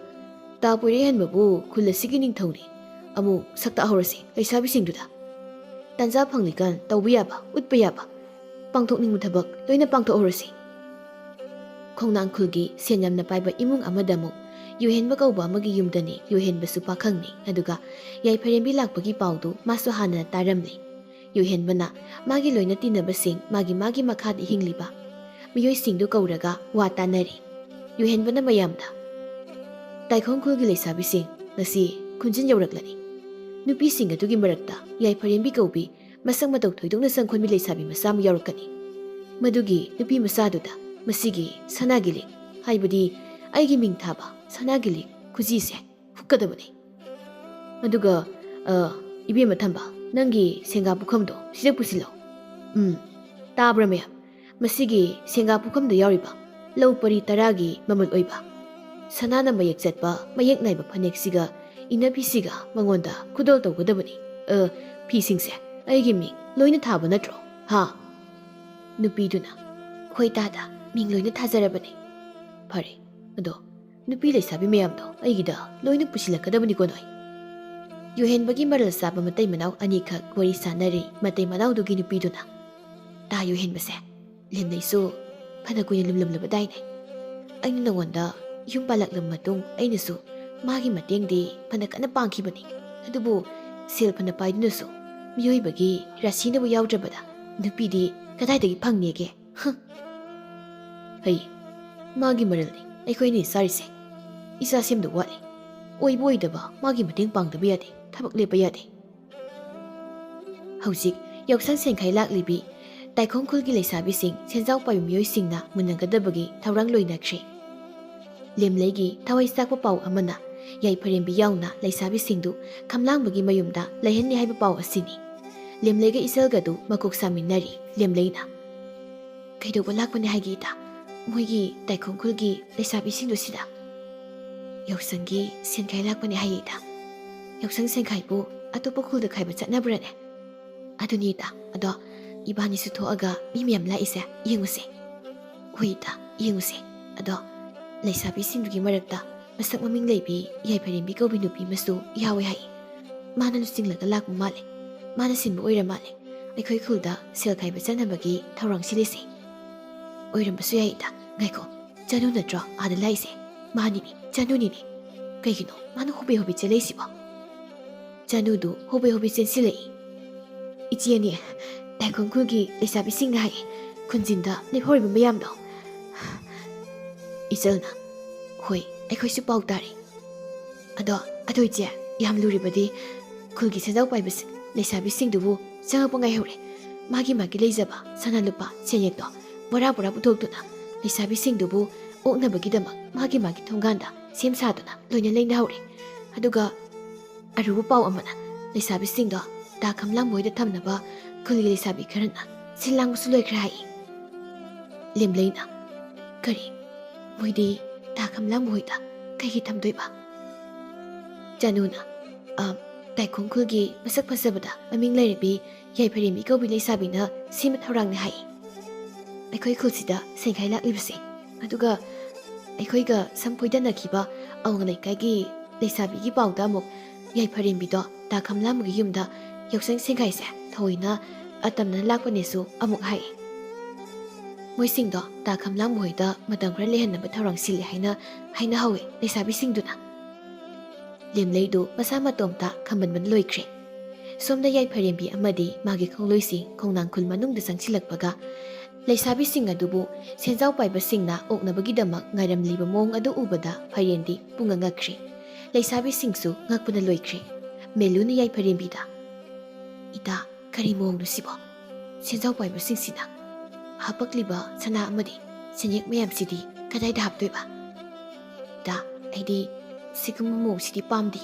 ꯇꯥ ꯄꯣꯏꯔꯩ ꯍꯦꯟꯕꯕꯨ ꯈꯨꯜ ꯑꯁꯤꯒꯤ ꯅꯤꯡꯊꯧꯅꯤ꯫ ꯑꯃꯨꯛ ꯁꯛꯇꯥꯛꯍꯧꯔꯁꯤ ꯂꯩꯁꯥꯕꯤꯁꯤꯡꯗꯨꯗ꯫ ꯇꯥꯟꯖꯥ ꯐꯪꯂꯤꯀꯥꯟ ꯇꯧꯕ ꯌꯥꯕ, ꯎꯠꯄ ꯌꯥꯕ, ꯄꯥꯡꯊꯣꯛꯅꯤꯡꯕ ꯊꯕꯛ ꯂꯣꯏꯅ ꯄꯥꯡꯊꯣꯛꯍꯧꯔꯁꯤ꯫" ꯈꯣꯡꯅꯥꯡ ꯈꯨꯜꯒꯤ ꯁꯦꯟ ꯌꯥꯝꯅ ꯄꯥꯏꯕ ꯏꯃꯨꯡ ꯑꯃꯗ ꯑꯃꯨꯛ ꯌꯨꯍꯦꯟꯕ ꯀꯧꯕ ꯑꯃꯒꯤ ꯌꯨꯝꯗꯅꯤ꯫ ꯌꯨꯍꯦꯟꯕꯁꯨ ꯄꯥꯈꯪꯅꯤ꯫ ꯑꯗꯨꯒ ꯌꯥꯏꯐꯔꯦꯝꯕꯤ ꯂꯥꯛꯄꯒꯤ ꯄꯥꯎꯗꯨ ꯃꯥꯁꯨ ꯍꯥꯟꯅ ꯇꯥꯔꯝꯂꯦ꯫ ꯌꯨꯍꯦꯟꯕꯅ ꯃꯥꯒꯤ ꯂꯣꯏꯅ ꯇꯤꯟꯅꯕꯁꯤꯡ, ꯃꯥꯒꯤ ꯃꯥꯒꯤ ꯃꯈꯥꯗ ꯍꯤꯡꯂꯤꯕ ꯃꯤꯑꯣꯏꯁꯤꯡꯗꯨ ꯀꯧꯔꯒ ꯋꯥ ꯇꯥꯅꯔꯤ꯫ ꯌꯨꯍꯦꯟꯕꯅ ꯃꯌꯥꯝꯗ, "ꯇꯥꯏꯈꯣꯡ ꯈꯨꯜꯒꯤ ꯂꯩꯁꯥꯕꯤꯁꯤꯡ, ꯉꯁꯤ ꯈꯨꯟꯖꯤꯟ ꯌꯧꯔꯛꯂꯅꯤ꯫ ꯅꯨꯄꯤꯁꯤꯡ ꯑꯗꯨꯒꯤ ꯃꯔꯛꯇ ꯌꯥꯏꯐꯔꯦꯝꯕꯤ ꯀꯧꯕꯤ ꯃꯁꯛ ꯃꯇꯧ ꯊꯣꯏꯗꯣꯛꯅ ꯁꯪꯈꯣꯟꯕꯤ ꯂꯩꯁꯥꯕꯤ ꯃꯆꯥ ꯑꯃ ꯌꯥꯎꯔꯛꯀꯅꯤ꯫ ꯃꯗꯨꯒꯤ ꯅꯨꯄꯤ ꯃꯆꯥꯗꯨꯗ ꯃꯁꯤꯒꯤ ꯁꯅꯥꯒꯤ ꯂꯤꯛ, ꯍꯥꯏꯕꯗꯤ ꯑꯩꯒꯤ ꯃꯤꯡ ꯊꯥꯕ ꯁꯅꯥꯒꯤ ꯂꯤꯛ ꯈꯨꯖꯤꯁꯦ ꯍꯨꯛꯀꯗꯕꯅꯤ꯫ ꯑꯗꯨꯒ, ꯑ, ꯏꯕꯦꯝꯃ ꯊꯝꯕ, ꯅꯪꯒꯤ ꯁꯦꯡꯒꯥ ꯄꯨꯈꯝꯗꯣ ꯁꯤꯗ ꯄꯨꯁꯤꯜꯂꯣ꯫ ꯎꯝ, ꯇꯥꯕ꯭ꯔꯥ ꯃꯌꯥꯝ? ꯃꯁꯤꯒꯤ ꯁꯦꯡꯒꯥ ꯄꯨꯈꯝꯗ ꯌꯥꯎꯔꯤꯕ ꯂꯧ ꯄꯔꯤ ꯇꯔꯥꯒꯤ ꯃꯃꯜ ꯑꯣꯏꯕ ꯁꯅꯥꯅ ꯃꯌꯦꯛ ꯆꯠꯄ ꯃꯌꯦꯛ ꯅꯥꯏꯕ ꯐꯅꯦꯛꯁꯤꯒ ꯏꯅꯐꯤꯁꯤꯒ ꯃꯉꯣꯟꯗ ꯈꯨꯗꯣꯜ ꯇꯧꯒꯗꯕꯅꯤ꯫ ꯑ, ꯐꯤꯁꯤꯡꯁꯦ ꯑꯩꯒꯤ ꯃꯤꯡ ꯂꯣꯏꯅ ꯊꯥꯕ ꯅꯠꯇ꯭ꯔꯣ? ꯍꯥ?" ꯅꯨꯄꯤꯗꯨꯅ, "ꯍꯣꯏ ꯇꯥꯗ, ꯃꯤꯡ ꯂꯣꯏꯅ ꯊꯥꯖꯔꯕꯅꯤ꯫" "ꯐꯔꯦ, ꯑꯗꯣ ꯅꯨꯄꯤ ꯂꯩꯁꯥꯕꯤ ꯃꯌꯥꯝꯗꯣ ꯑꯩꯒꯤꯗ ꯂꯣꯏꯅ ꯄꯨꯁꯤꯜꯂꯛꯀꯗꯕꯅꯤꯀꯣ ꯅꯣꯏ?" ꯌꯨꯍꯦꯟꯕꯒꯤ ꯃꯔꯜ ꯆꯥꯕ ꯃꯇꯩ ꯃꯅꯥꯎ ꯑꯅꯤꯈꯛ ꯋꯥꯔꯤ ꯁꯥꯟꯅꯔꯤ꯫ ꯃꯇꯩ ꯃꯅꯥꯎꯗꯨꯒꯤ ꯅꯨꯄꯤꯗꯨꯅ, "ꯇꯥ ꯌꯨꯍꯦꯟꯕꯁꯦ, ꯂꯦꯝꯂꯩꯁꯨ ꯐꯅ ꯀꯨꯏꯅ ꯂꯨꯝꯂꯝꯂꯕꯗꯥꯏꯅꯦ꯫ ꯑꯩꯅ ꯅꯉꯣꯟꯗ ꯌꯨꯝ ꯄꯥꯜꯂꯛꯂꯕ ꯃꯇꯨꯡ ꯑꯩꯅꯁꯨ ꯃꯥꯒꯤ ꯃꯇꯦꯡꯗꯤ ꯐꯅ ꯀꯟꯅ ꯄꯥꯡꯈꯤꯕꯅꯤ꯫ ꯑꯗꯨꯕꯨ ꯁꯦꯜ ꯐꯅ ꯄꯥꯏꯗꯨꯅꯁꯨ ꯃꯤꯑꯣꯏꯕꯒꯤ ꯔꯥꯁꯤꯅꯕꯨ ꯌꯥꯎꯗ꯭ꯔꯕꯗ ꯅꯨꯄꯤꯗꯤ ꯀꯗꯥꯏꯗꯒꯤ ꯐꯪꯅꯦꯒꯦ? ꯍꯨꯝ꯫ ꯍꯩ, ꯃꯥꯒꯤ ꯃꯔꯜꯅꯤ ꯑꯩꯈꯣꯏꯅ ꯆꯥꯔꯤꯁꯦ꯫ ꯏꯆꯥ ꯁꯦꯝꯗ ꯋꯥꯠꯂꯤ꯫ ꯑꯣꯏꯕ ꯑꯣꯏꯗꯕ ꯃꯥꯒꯤ ꯃꯇꯦꯡ ꯄꯥꯡꯗꯕ ꯌꯥꯗꯦ, ꯊꯕꯛ ꯂꯦꯞꯄ ꯌꯥꯗꯦ꯫" ꯍꯧꯖꯤꯛ ꯌꯥꯎꯁꯪ ꯁꯦꯟꯈꯥꯏ ꯂꯥꯛꯂꯤꯕꯤ ꯇꯥꯏꯈꯣꯡ ꯈꯨꯜꯒꯤ ꯂꯩꯁꯥꯕꯤꯁꯤꯡ ꯁꯦꯟꯖꯥꯎ ꯄꯥꯏꯕ ꯃꯤꯑꯣꯏꯁꯤꯡꯅ ꯃꯨꯟꯅꯒꯗꯕꯒꯤ ꯊꯧꯔꯥꯡ ꯂꯣꯏꯅꯈ꯭ꯔꯦ꯫ ꯂꯦꯝꯂꯩꯒꯤ ꯊꯋꯥꯏ ꯆꯥꯛꯄ ꯄꯥꯎ ꯑꯃꯅ ꯌꯥꯏꯐꯔꯦꯝꯕꯤ ꯌꯥꯎꯅ ꯂꯩꯁꯥꯕꯤꯁꯤꯡꯗꯨ ꯈꯝꯂꯥꯡꯕꯒꯤ ꯃꯌꯨꯝꯗ ꯂꯩꯍꯟꯅꯤ ꯍꯥꯏꯕ ꯄꯥꯎ ꯑꯁꯤꯅꯤ꯫ ꯂꯦꯝꯂꯩꯒ ꯏꯆꯜꯒꯗꯨ ꯃꯀꯣꯛ ꯁꯥꯃꯤꯟꯅꯔꯤ꯫ ꯂꯦꯝꯂꯩꯅ, "ꯀꯩꯗꯧꯕ ꯂꯥꯛꯄꯅꯦ ꯍꯥꯏꯒꯦ ꯏꯇꯥ? ꯃꯣꯏꯒꯤ ꯇꯥꯏꯈꯣꯡ ꯈꯨꯜꯒꯤ ꯂꯩꯁꯥꯕꯤꯁꯤꯡꯗꯨ ꯁꯤꯗ?" "ꯌꯥꯎꯁꯪꯒꯤ ꯁꯦꯟꯈꯥꯏ ꯂꯥꯛꯄꯅꯦ ꯍꯥꯏꯌꯦ ꯏꯇꯥ꯫ ꯌꯥꯎꯁꯪ ꯁꯦꯟꯈꯥꯏꯕꯨ ꯑꯇꯣꯞꯄ ꯈꯨꯜꯗ ꯈꯥꯏꯕ ꯆꯠꯅꯕ꯭ꯔꯅꯦ?" "ꯑꯗꯨꯅꯤ ꯏꯇꯥ, ꯑꯗꯣ ꯏꯕꯥꯅꯤꯁꯨ ꯊꯣꯛꯑꯒ ꯃꯤ ꯃꯌꯥꯝ ꯂꯥꯛꯏꯁꯦ ꯌꯦꯡꯉꯨꯁꯦ꯫" "ꯍꯣꯏ ꯏꯇꯥ, ꯌꯦꯡꯉꯨꯁꯦ꯫ ꯑꯗꯣ ꯂꯩꯁꯥꯕꯤꯁꯤꯡꯗꯨꯒꯤ ꯃꯔꯛꯇ ꯃꯁꯛ ꯃꯃꯤꯡ ꯂꯩꯕꯤ ꯌꯥꯏꯐꯔꯦꯝꯕꯤ ꯀꯧꯕꯤ ꯅꯨꯄꯤ ꯑꯃꯁꯨ ꯌꯥꯎꯋꯦ ꯍꯥꯏ꯫ ꯃꯥꯅ ꯂꯨꯆꯤꯡꯂꯒ ꯂꯥꯛꯄ ꯃꯥꯜꯂꯦ꯫ ꯃꯥꯅ ꯁꯤꯟꯕ ꯑꯣꯏꯔ ꯃꯥꯜꯂꯦ ꯑꯩꯈꯣꯏ ꯈꯨꯜꯗ ꯁꯦꯜ ꯈꯥꯏꯕ ꯆꯠꯅꯕꯒꯤ ꯊꯧꯔꯥꯡ ꯁꯤꯜꯂꯤꯁꯦ꯫" "ꯑꯣꯏꯔꯝꯕꯁꯨ ꯌꯥꯏ ꯏꯇꯥ꯫ ꯉꯥꯏꯈꯣ, ꯆꯅꯨ ꯅꯠꯇ꯭ꯔꯣ ꯑꯥꯗ ꯂꯥꯛꯏꯁꯦ? ꯃꯥꯅꯤꯅꯦ꯫ ꯆꯅꯨꯅꯤꯅꯦ꯫ ꯀꯩꯒꯤꯅꯣ ꯃꯥꯅ ꯍꯣꯕꯦ ꯍꯣꯕꯦ ꯆꯦꯜꯂꯛꯏꯁꯤꯕꯣ? ꯆꯅꯨꯗꯨ ꯍꯣꯕꯦ ꯍꯣꯕꯦ ꯆꯦꯟꯁꯤꯜꯂꯛꯏ꯫ "ꯏꯆꯦꯅꯦ, ꯇꯥꯏꯈꯣꯡ ꯈꯨꯜꯒꯤ ꯂꯩꯁꯥꯕꯤꯁꯤꯡꯅ ꯍꯥꯏ, ꯈꯨꯟꯖꯤꯟꯗ ꯂꯦꯝꯍꯧꯔꯤꯕ ꯃꯌꯥꯝꯗꯣ꯫" "ꯏꯆꯜꯅ?" "ꯍꯣꯏ, ꯑꯩꯈꯣꯏꯁꯨ ꯄꯥꯎ ꯇꯥꯔꯦ꯫ ꯑꯗꯣ, ꯑꯗꯣ ꯏꯆꯦ, ꯌꯥꯝ ꯂꯨꯔꯤꯕꯗꯤ ꯈꯨꯜꯒꯤ ꯁꯦꯟꯖꯥꯎ ꯄꯥꯏꯕꯁꯤꯡ, ꯂꯩꯁꯥꯕꯤꯁꯤꯡꯗꯨꯕꯨ ꯆꯪꯉꯛꯄ ꯉꯥꯏꯍꯧꯔꯦ꯫ ꯃꯥꯒꯤ ꯃꯥꯒꯤ ꯂꯩꯖꯕ ꯁꯅꯥ ꯂꯨꯄꯥ, ꯁꯦꯟꯌꯦꯛꯇꯣ ꯕꯣꯔꯥ ꯕꯣꯔꯥ ꯄꯨꯊꯣꯛꯇꯨꯅ ꯂꯩꯁꯥꯕꯤꯁꯤꯡꯗꯨꯕꯨ ꯑꯣꯛꯅꯕꯒꯤꯗꯃꯛ ꯃꯥꯒꯤ ꯃꯥꯒꯤ ꯊꯣꯡꯒꯥꯟꯗ ꯁꯦꯝ ꯁꯥꯗꯨꯅ ꯂꯣꯏꯅ ꯂꯩꯅꯍꯧꯔꯦ꯫ ꯑꯗꯨꯒ ꯑꯔꯨꯕ ꯄꯥꯎ ꯑꯃꯅ, ꯂꯩꯁꯥꯕꯤꯁꯤꯡꯗꯣ ꯇꯥ ꯈꯝꯂꯥꯡꯕ ꯍꯣꯏꯗ ꯊꯝꯅꯕ ꯈꯨꯜꯒꯤ ꯂꯩꯁꯥꯕꯤ ꯈꯔꯅ ꯁꯤꯜ ꯂꯥꯡꯕꯁꯨ ꯂꯣꯏꯈ꯭ꯔꯦ ꯍꯥꯏꯌꯦ꯫" ꯂꯦꯝꯂꯩꯅ, "ꯀꯔꯤ? ꯃꯣꯏꯗꯤ ꯇꯥ ꯈꯝꯂꯥꯡꯕ ꯍꯣꯏꯗ ꯀꯩꯒꯤ ꯊꯝꯗꯣꯏꯕ?" ꯆꯅꯨꯅ, "ꯑ, ꯇꯥꯏꯈꯣꯡ ꯈꯨꯜꯒꯤ ꯃꯁꯛ ꯐꯖꯕꯗ ꯃꯃꯤꯡ ꯂꯩꯔꯕꯤ ꯌꯥꯏꯐꯔꯦꯝꯕꯤ ꯀꯧꯕꯤ ꯂꯩꯁꯥꯕꯤꯅ ꯁꯦꯝꯕ ꯊꯧꯔꯥꯡꯅꯤ ꯍꯥꯏ꯫ ꯑꯩꯈꯣꯏ ꯈꯨꯜꯁꯤꯗ ꯁꯦꯡꯈꯥꯏ ꯂꯥꯛꯂꯤꯕꯁꯦ, ꯑꯗꯨꯒ ꯑꯩꯈꯣꯏꯒ ꯁꯝ ꯈꯣꯏꯗꯅꯈꯤꯕ ꯑꯋꯥꯡ ꯂꯩꯀꯥꯏꯒꯤ ꯂꯩꯁꯥꯕꯤꯒꯤ ꯄꯥꯎꯗ ꯑꯃꯨꯛ ꯌꯥꯏꯐꯔꯦꯝꯕꯤꯗꯣ ꯇꯥ ꯈꯝꯂꯥꯡꯕꯒꯤ ꯌꯨꯝꯗ ꯌꯥꯎꯁꯪ ꯁꯦꯡꯈꯥꯏꯁꯦ ꯊꯑꯣꯏꯅ ꯑꯇꯝꯅꯅ ꯂꯥꯛꯄꯅꯦꯁꯨ ꯑꯃꯨꯛ ꯍꯥꯏ꯫ ꯃꯣꯏꯁꯤꯡꯗꯣ ꯇꯥ ꯈꯝꯂꯥꯡꯕ ꯍꯣꯏꯗ ꯃꯇꯝ ꯈꯔ ꯂꯩꯍꯟꯅꯕ ꯊꯧꯔꯥꯡ ꯁꯤꯜꯂꯤ ꯍꯥꯏꯅ ꯍꯥꯏꯅꯍꯧꯋꯦ ꯂꯩꯁꯥꯕꯤꯁꯤꯡꯗꯨꯅ꯫" ꯂꯦꯝꯂꯩꯗꯨ ꯃꯁꯥ ꯃꯇꯣꯝꯇ ꯈꯝꯕꯟꯕꯅ ꯂꯣꯏꯈ꯭ꯔꯦ꯫ ꯁꯣꯝꯗ ꯌꯥꯏꯐꯔꯦꯝꯕꯤ ꯑꯃꯗꯤ ꯃꯥꯒꯤ ꯈꯣꯡꯂꯣꯏꯁꯤꯡ ꯈꯣꯡꯅꯥꯡ ꯈꯨꯜ ꯃꯅꯨꯡꯗ ꯆꯪꯁꯤꯜꯂꯛꯄꯒ, ꯂꯩꯁꯥꯕꯤꯁꯤꯡ ꯑꯗꯨꯕꯨ ꯁꯦꯟꯖꯥꯎ ꯄꯥꯏꯕꯁꯤꯡꯅ ꯑꯣꯛꯅꯕꯒꯤꯗꯃꯛ ꯉꯥꯏꯔꯝꯂꯤꯕ ꯃꯑꯣꯡ ꯑꯗꯨ ꯎꯕꯗ ꯐꯩꯔꯦꯟꯗꯤ ꯄꯨꯡꯉꯛ ꯉꯛꯈ꯭ꯔꯦ꯫ ꯂꯩꯁꯥꯕꯤꯁꯤꯡꯁꯨ ꯉꯛꯄꯅ ꯂꯣꯏꯈ꯭ꯔꯦ꯫ ꯃꯦꯂꯨꯅ ꯌꯥꯏꯐꯔꯦꯝꯕꯤꯗ, "ꯏꯇꯥ, ꯀꯔꯤ ꯃꯑꯣꯡꯅꯣ ꯁꯤꯕꯣ? ꯁꯦꯟꯖꯥꯎ ꯄꯥꯏꯕꯁꯤꯡꯁꯤꯅ ꯍꯥꯄꯛꯂꯤꯕ ꯁꯅꯥ ꯑꯃꯗꯤ ꯁꯦꯟꯌꯦꯛ ꯃꯌꯥꯝꯁꯤꯗꯤ ꯀꯗꯥꯏꯗ ꯍꯥꯞꯇꯣꯏꯕ? ꯏꯇꯥ, ꯑꯩꯗꯤ ꯁꯤꯒꯨꯝꯕ ꯃꯑꯣꯡꯁꯤꯗꯤ ꯄꯥꯝꯗꯦ꯫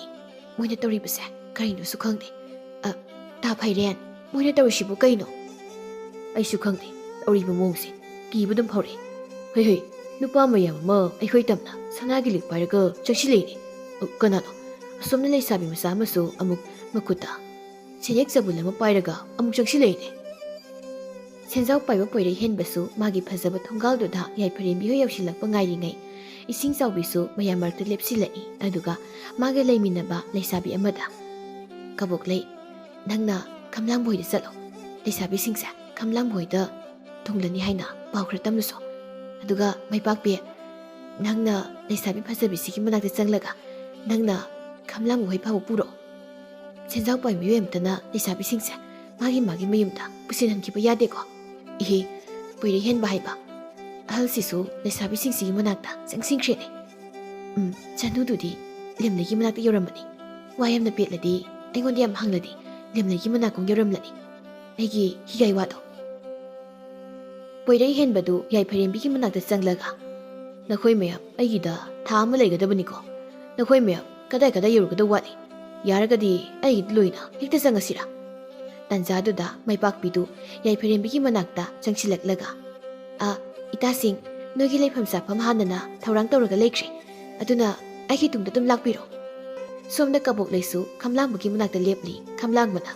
ꯃꯣꯏꯅ ꯇꯧꯔꯤꯕꯁꯦ ꯀꯔꯤꯅꯣꯁꯨ ꯈꯪꯗꯦ꯫" "ꯑ, ꯇꯥ ꯐꯩꯔꯦꯟ, ꯃꯣꯏꯅ ꯇꯧꯔꯤꯁꯤꯕꯨ ꯀꯩꯅꯣ?" "ꯑꯩꯁꯨ ꯈꯪꯗꯦ, ꯇꯧꯔꯤꯕ ꯃꯑꯣꯡꯁꯦ ꯀꯤꯕ ꯑꯗꯨꯝ ꯐꯥꯎꯔꯛꯑꯦ꯫ ꯍꯩ ꯍꯩ, ꯅꯨꯄꯥ ꯃꯌꯥꯝ ꯑꯃ ꯑꯩꯈꯣꯏ ꯇꯝꯅ ꯁꯅꯥꯒꯤ ꯂꯤꯛ ꯄꯥꯏꯔꯒ ꯆꯪꯁꯤꯜꯂꯛꯏꯅꯦ꯫ ꯑ, ꯀꯅꯥꯅꯣ? ꯑꯁꯣꯝꯅ ꯂꯩꯁꯥꯕꯤ ꯃꯆꯥ ꯑꯃꯁꯨ ꯑꯃꯨꯛ ꯃꯈꯨꯠꯇ ꯁꯦꯟꯌꯦꯛ ꯆꯕꯨꯜ ꯑꯃ ꯄꯥꯏꯔꯒ ꯑꯃꯨꯛ ꯆꯪꯁꯤꯜꯂꯛꯏꯅꯦ꯫" ꯁꯦꯟꯖꯥꯎ ꯄꯥꯏꯕ ꯄꯣꯏꯔꯩ ꯍꯦꯟꯕꯁꯨ ꯃꯥꯒꯤ ꯐꯖꯕ ꯊꯣꯡꯒꯥꯜꯗꯨꯗ ꯌꯥꯏꯐꯔꯦꯝꯕꯤ ꯍꯣꯏ ꯌꯧꯁꯤꯜꯂꯛꯄ ꯉꯥꯏꯔꯤꯉꯩ, ꯏꯁꯤꯡ ꯆꯥꯎꯕꯤꯁꯨ ꯃꯌꯥꯝ ꯃꯔꯛꯇ ꯂꯦꯞꯁꯤꯜꯂꯛꯏ꯫ ꯑꯗꯨꯒ ꯃꯥꯒ ꯂꯩꯃꯤꯟꯅꯕ ꯂꯩꯁꯥꯕꯤ ꯑꯃꯗ, "ꯀꯕꯣꯛꯂꯩ, ꯅꯪꯅ ꯈꯝꯂꯥꯡꯕ ꯍꯣꯏꯗ ꯆꯠꯂꯣ꯫ ꯂꯩꯁꯥꯕꯤꯁꯤꯡꯁꯦ ꯈꯝꯂꯥꯡꯕ ꯍꯣꯏꯗ ꯊꯨꯡꯂꯅꯤ ꯍꯥꯏꯅ ꯄꯥꯎ ꯈꯔ ꯇꯝꯂꯨꯁꯣ꯫ ꯑꯗꯨꯒ ꯃꯩꯄꯥꯛꯄꯤ, ꯅꯪꯅ ꯂꯩꯁꯥꯕꯤ ꯐꯖꯕꯤꯁꯤꯒꯤ ꯃꯅꯥꯛꯇ ꯆꯪꯂꯒ ꯅꯪꯅ ꯈꯝꯂꯥꯡꯕ ꯍꯣꯏ ꯐꯥꯎꯕ ꯄꯨꯔꯛꯑꯣ꯫ ꯁꯦꯟꯖꯥꯎ ꯄꯥꯏ ꯃꯤꯑꯣꯏ ꯑꯃꯇꯅ ꯂꯩꯁꯥꯕꯤꯁꯤꯡꯁꯦ ꯃꯥꯒꯤ ꯃꯥꯒꯤ ꯃꯌꯨꯝꯗ ꯄꯨꯁꯤꯟꯍꯟꯈꯤꯕ ꯌꯥꯗꯦꯀꯣ꯫ ꯏꯍꯦ, ꯄꯣꯏꯔꯩ ꯍꯦꯟꯕ ꯍꯥꯏꯕ ꯑꯍꯜꯁꯤꯁꯨ ꯂꯩꯁꯥꯕꯤꯁꯤꯡꯁꯤꯒꯤ ꯃꯅꯥꯛꯇ ꯆꯪꯁꯤꯟꯈ꯭ꯔꯦꯅꯦ꯫ ꯎꯝ, ꯆꯅꯨꯗꯨꯗꯤ ꯂꯦꯝꯂꯩꯒꯤ ꯃꯅꯥꯛꯇ ꯌꯧꯔꯝꯕꯅꯤ꯫ ꯋꯥ ꯌꯥꯝꯅ ꯄꯦꯠꯂꯗꯤ, ꯑꯩꯉꯣꯟꯗ ꯌꯥꯝ ꯍꯪꯂꯗꯤ ꯂꯦꯝꯂꯩꯒꯤ ꯃꯅꯥꯛꯀꯣꯡ ꯌꯧꯔꯝꯂꯅꯤ꯫ ꯑꯩꯒꯤ ꯍꯤꯒꯥꯏ ꯋꯥꯗꯣ꯫ ꯄꯣꯏꯔꯩ ꯍꯦꯟꯕꯗꯨ ꯌꯥꯏꯐꯔꯦꯝꯕꯤꯒꯤ ꯃꯅꯥꯛꯇ ꯆꯪꯂꯒ, "ꯅꯈꯣꯏ ꯃꯌꯥꯝ ꯑꯩꯒꯤꯗ ꯊꯥ ꯑꯃ ꯂꯩꯒꯗꯕꯅꯤꯀꯣ꯫ ꯅꯈꯣꯏ ꯃꯌꯥꯝ ꯀꯗꯥꯏ ꯀꯗꯥꯏ ꯌꯧꯔꯨꯒꯗꯧ ꯋꯥꯠꯂꯤ? ꯌꯥꯔꯒꯗꯤ ꯑꯩꯒꯤꯗ ꯂꯣꯏꯅ ꯍꯦꯛꯇ ꯆꯪꯉꯁꯤꯔꯥ?" ꯇꯥꯟꯖꯥꯗꯨꯗ ꯃꯥꯏꯄꯥꯛꯄꯤꯗꯨ ꯌꯥꯏꯐꯔꯦꯝꯕꯤꯒꯤ ꯃꯅꯥꯛꯇ ꯆꯪꯁꯤꯜꯂꯛꯂꯒ, "ꯑ, ꯏꯇꯥꯁꯤꯡ, ꯅꯣꯏꯒꯤ ꯂꯩꯐꯝ ꯆꯥꯐꯝ ꯍꯥꯟꯅꯅ ꯊꯧꯔꯥꯡ ꯇꯧꯔꯒ ꯂꯩꯈ꯭ꯔꯦ꯫ ꯑꯗꯨꯅ ꯑꯩꯒꯤ ꯇꯨꯡꯗ ꯑꯗꯨꯝ ꯂꯥꯛꯄꯤꯔꯣ꯫" ꯁꯣꯝꯗ ꯀꯕꯣꯛ ꯂꯩꯁꯨ ꯈꯝꯂꯥꯡꯕꯒꯤ ꯃꯅꯥꯛꯇ ꯂꯦꯞꯂꯤ꯫ ꯈꯝꯂꯥꯡꯕꯅ,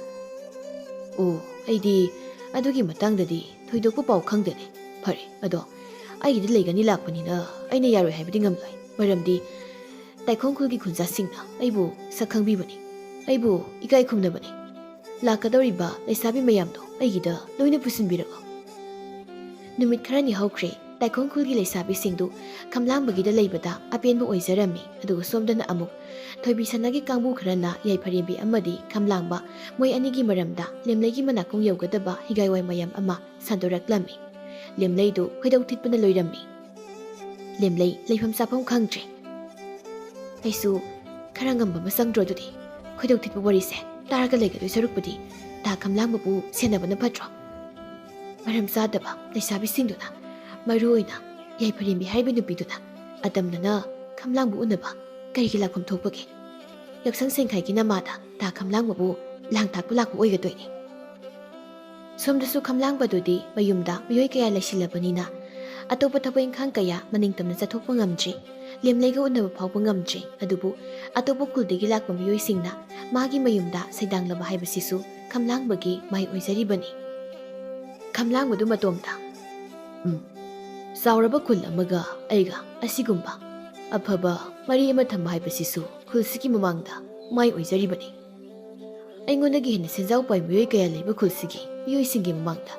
"ꯑꯣ, ꯑꯩꯗꯤ ꯑꯗꯨꯒꯤ ꯃꯇꯥꯡꯗꯗꯤ ꯊꯣꯏꯗꯣꯛꯄ ꯄꯥꯎ ꯈꯪꯗꯦꯅꯦ꯫ ꯐꯔꯦ, ꯑꯗꯣ ꯑꯩꯒꯤꯗ ꯂꯩꯒꯅꯤ ꯂꯥꯛꯄꯅꯤꯅ ꯑꯩꯅ ꯌꯥꯔꯣꯏ ꯍꯥꯏꯕꯗꯤ ꯉꯝꯂꯣꯏ꯫ ꯃꯔꯝꯗꯤ ꯇꯥꯏꯈꯣꯡ ꯈꯨꯜꯒꯤ ꯈꯨꯟꯖꯥꯁꯤꯡꯅ ꯑꯩꯕꯨ ꯁꯛ ꯈꯪꯕꯤꯕꯅꯤ, ꯑꯩꯕꯨ ꯏꯀꯥꯏ ꯈꯨꯝꯅꯕꯅꯤ꯫ ꯂꯥꯛꯀꯗꯧꯔꯤꯕ ꯂꯩꯁꯥꯕꯤ ꯃꯌꯥꯝꯗꯣ ꯑꯩꯒꯤꯗ ꯂꯣꯏꯅ ꯄꯨꯁꯤꯟꯕꯤꯔꯛꯑꯣ꯫" ꯅꯨꯃꯤꯠ ꯈꯔꯅꯤ ꯍꯧꯈ꯭ꯔꯦ꯫ ꯇꯥꯏꯈꯣꯡ ꯈꯨꯜꯒꯤ ꯂꯩꯁꯥꯕꯤꯁꯤꯡꯗꯨ ꯈꯝꯂꯥꯡꯕꯒꯤꯗ ꯂꯩꯕꯗ ꯑꯄꯦꯟꯕ ꯑꯣꯏꯖꯔꯝꯃꯤ꯫ ꯑꯗꯨꯒ ꯁꯣꯝꯗꯅ ꯑꯃꯨꯛ ꯊꯣꯏꯕꯤ ꯁꯅꯥꯒꯤ ꯀꯥꯡꯕꯨ ꯈꯔꯅ ꯌꯥꯏꯐꯔꯦꯝꯕꯤ ꯑꯃꯗꯤ ꯈꯝꯂꯥꯡꯕ, ꯃꯣꯏ ꯑꯅꯤꯒꯤ ꯃꯔꯝꯗ ꯂꯦꯝꯂꯩꯒꯤ ꯃꯅꯥꯀꯣꯡ ꯌꯧꯒꯗꯕ ꯍꯤꯒꯥꯏꯋꯥꯏ ꯃꯌꯥꯝ ꯑꯃ ꯁꯟꯗꯣꯔꯛꯂꯝꯃꯤ꯫ ꯂꯦꯝꯂꯩꯗꯨ ꯈꯣꯏꯗꯧ ꯊꯤꯠꯄꯅ ꯂꯣꯏꯔꯝꯃꯤ꯫ ꯂꯦꯝꯂꯩ ꯂꯩꯐꯝ ꯆꯥꯐꯝ ꯈꯪꯗ꯭ꯔꯦ꯫ ꯑꯩꯁꯨ ꯈꯔ ꯉꯝꯕ ꯑꯃ ꯆꯪꯗ꯭ꯔꯣ ꯑꯗꯨꯗꯤ? ꯈꯣꯏꯗꯧ ꯊꯤꯠꯄ ꯋꯥꯔꯤꯁꯦ ꯇꯥꯔꯒ ꯂꯩꯒꯗꯣꯏ ꯁꯔꯨꯛꯄꯨꯗꯤ ꯇꯥ ꯈꯝꯂꯥꯡꯕꯕꯨ ꯁꯦꯟꯅꯕꯅ ꯐꯠꯇ꯭ꯔꯣ? ꯃꯔꯝ ꯆꯥꯗꯕ ꯂꯩꯁꯥꯕꯤꯁꯤꯡꯗꯨꯅ, ꯃꯔꯨ ꯑꯣꯏꯅ ꯌꯥꯏꯐꯔꯦꯝꯕꯤ ꯍꯥꯏꯔꯤꯕ ꯅꯨꯄꯤꯗꯨꯅ ꯑꯇꯝꯅꯅ ꯈꯝꯂꯥꯡꯕ ꯎꯅꯕ ꯀꯔꯤꯒꯤ ꯂꯥꯛꯐꯝ ꯊꯣꯛꯄꯒꯦ? ꯌꯥꯎꯁꯪ ꯁꯦꯡꯈꯥꯏꯒꯤ ꯅꯃꯥꯗ ꯇꯥ ꯈꯝꯂꯥꯡꯕꯕꯨ ꯂꯥꯡ ꯊꯥꯛꯄ ꯂꯥꯛꯄ ꯑꯣꯏꯒꯗꯣꯏꯅꯤ꯫ ꯁꯣꯝꯗꯁꯨ ꯈꯝꯂꯥꯡꯕꯗꯨꯗꯤ ꯃꯌꯨꯝꯗ ꯃꯤꯑꯣꯏ ꯀꯌꯥ ꯂꯩꯁꯤꯜꯂꯕꯅꯤꯅ ꯑꯇꯣꯞꯄ ꯊꯕꯛ ꯏꯪꯈꯥꯡ ꯀꯌꯥ ꯃꯅꯤꯡ ꯇꯝꯅ ꯆꯠꯊꯣꯛꯄ ꯉꯝꯗ꯭ꯔꯤ꯫ ꯂꯦꯝꯂꯩꯒ ꯎꯅꯕ ꯐꯥꯎꯕ ꯉꯝꯗ꯭ꯔꯤ꯫ ꯑꯗꯨꯕꯨ ꯑꯇꯣꯞꯄ ꯈꯨꯜꯗꯒꯤ ꯂꯥꯛꯄ ꯃꯤꯑꯣꯏꯁꯤꯡꯅ ꯃꯥꯒꯤ ꯃꯌꯨꯝꯗ ꯁꯩꯗꯥꯡꯂꯕ ꯍꯥꯏꯕꯁꯤꯁꯨ ꯈꯝꯂꯥꯡꯕꯒꯤ ꯃꯥꯏ ꯑꯣꯏꯖꯔꯤꯕꯅꯤ꯫ ꯈꯝꯂꯥꯡꯕꯗꯨ ꯃꯇꯣꯝꯇ, "ꯎꯝ, ꯆꯥꯎꯔꯕ ꯈꯨꯜ ꯑꯃꯒ ꯑꯩꯒ ꯑꯁꯤꯒꯨꯝꯕ ꯑꯐꯕ ꯃꯔꯤ ꯑꯃ ꯊꯝꯕ ꯍꯥꯏꯕꯁꯤꯁꯨ ꯈꯨꯜꯁꯤꯒꯤ ꯃꯃꯥꯡꯗ ꯃꯥꯏ ꯑꯣꯏꯖꯔꯤꯕꯅꯤ꯫ ꯑꯩꯉꯣꯟꯗꯒꯤ ꯍꯦꯟꯅ ꯁꯦꯟꯖꯥꯎ ꯄꯥꯏ ꯃꯤꯑꯣꯏ ꯀꯌꯥ ꯂꯩꯕ ꯈꯨꯜꯁꯤꯒꯤ ꯃꯤꯑꯣꯏꯁꯤꯡꯒꯤ ꯃꯃꯥꯡꯗ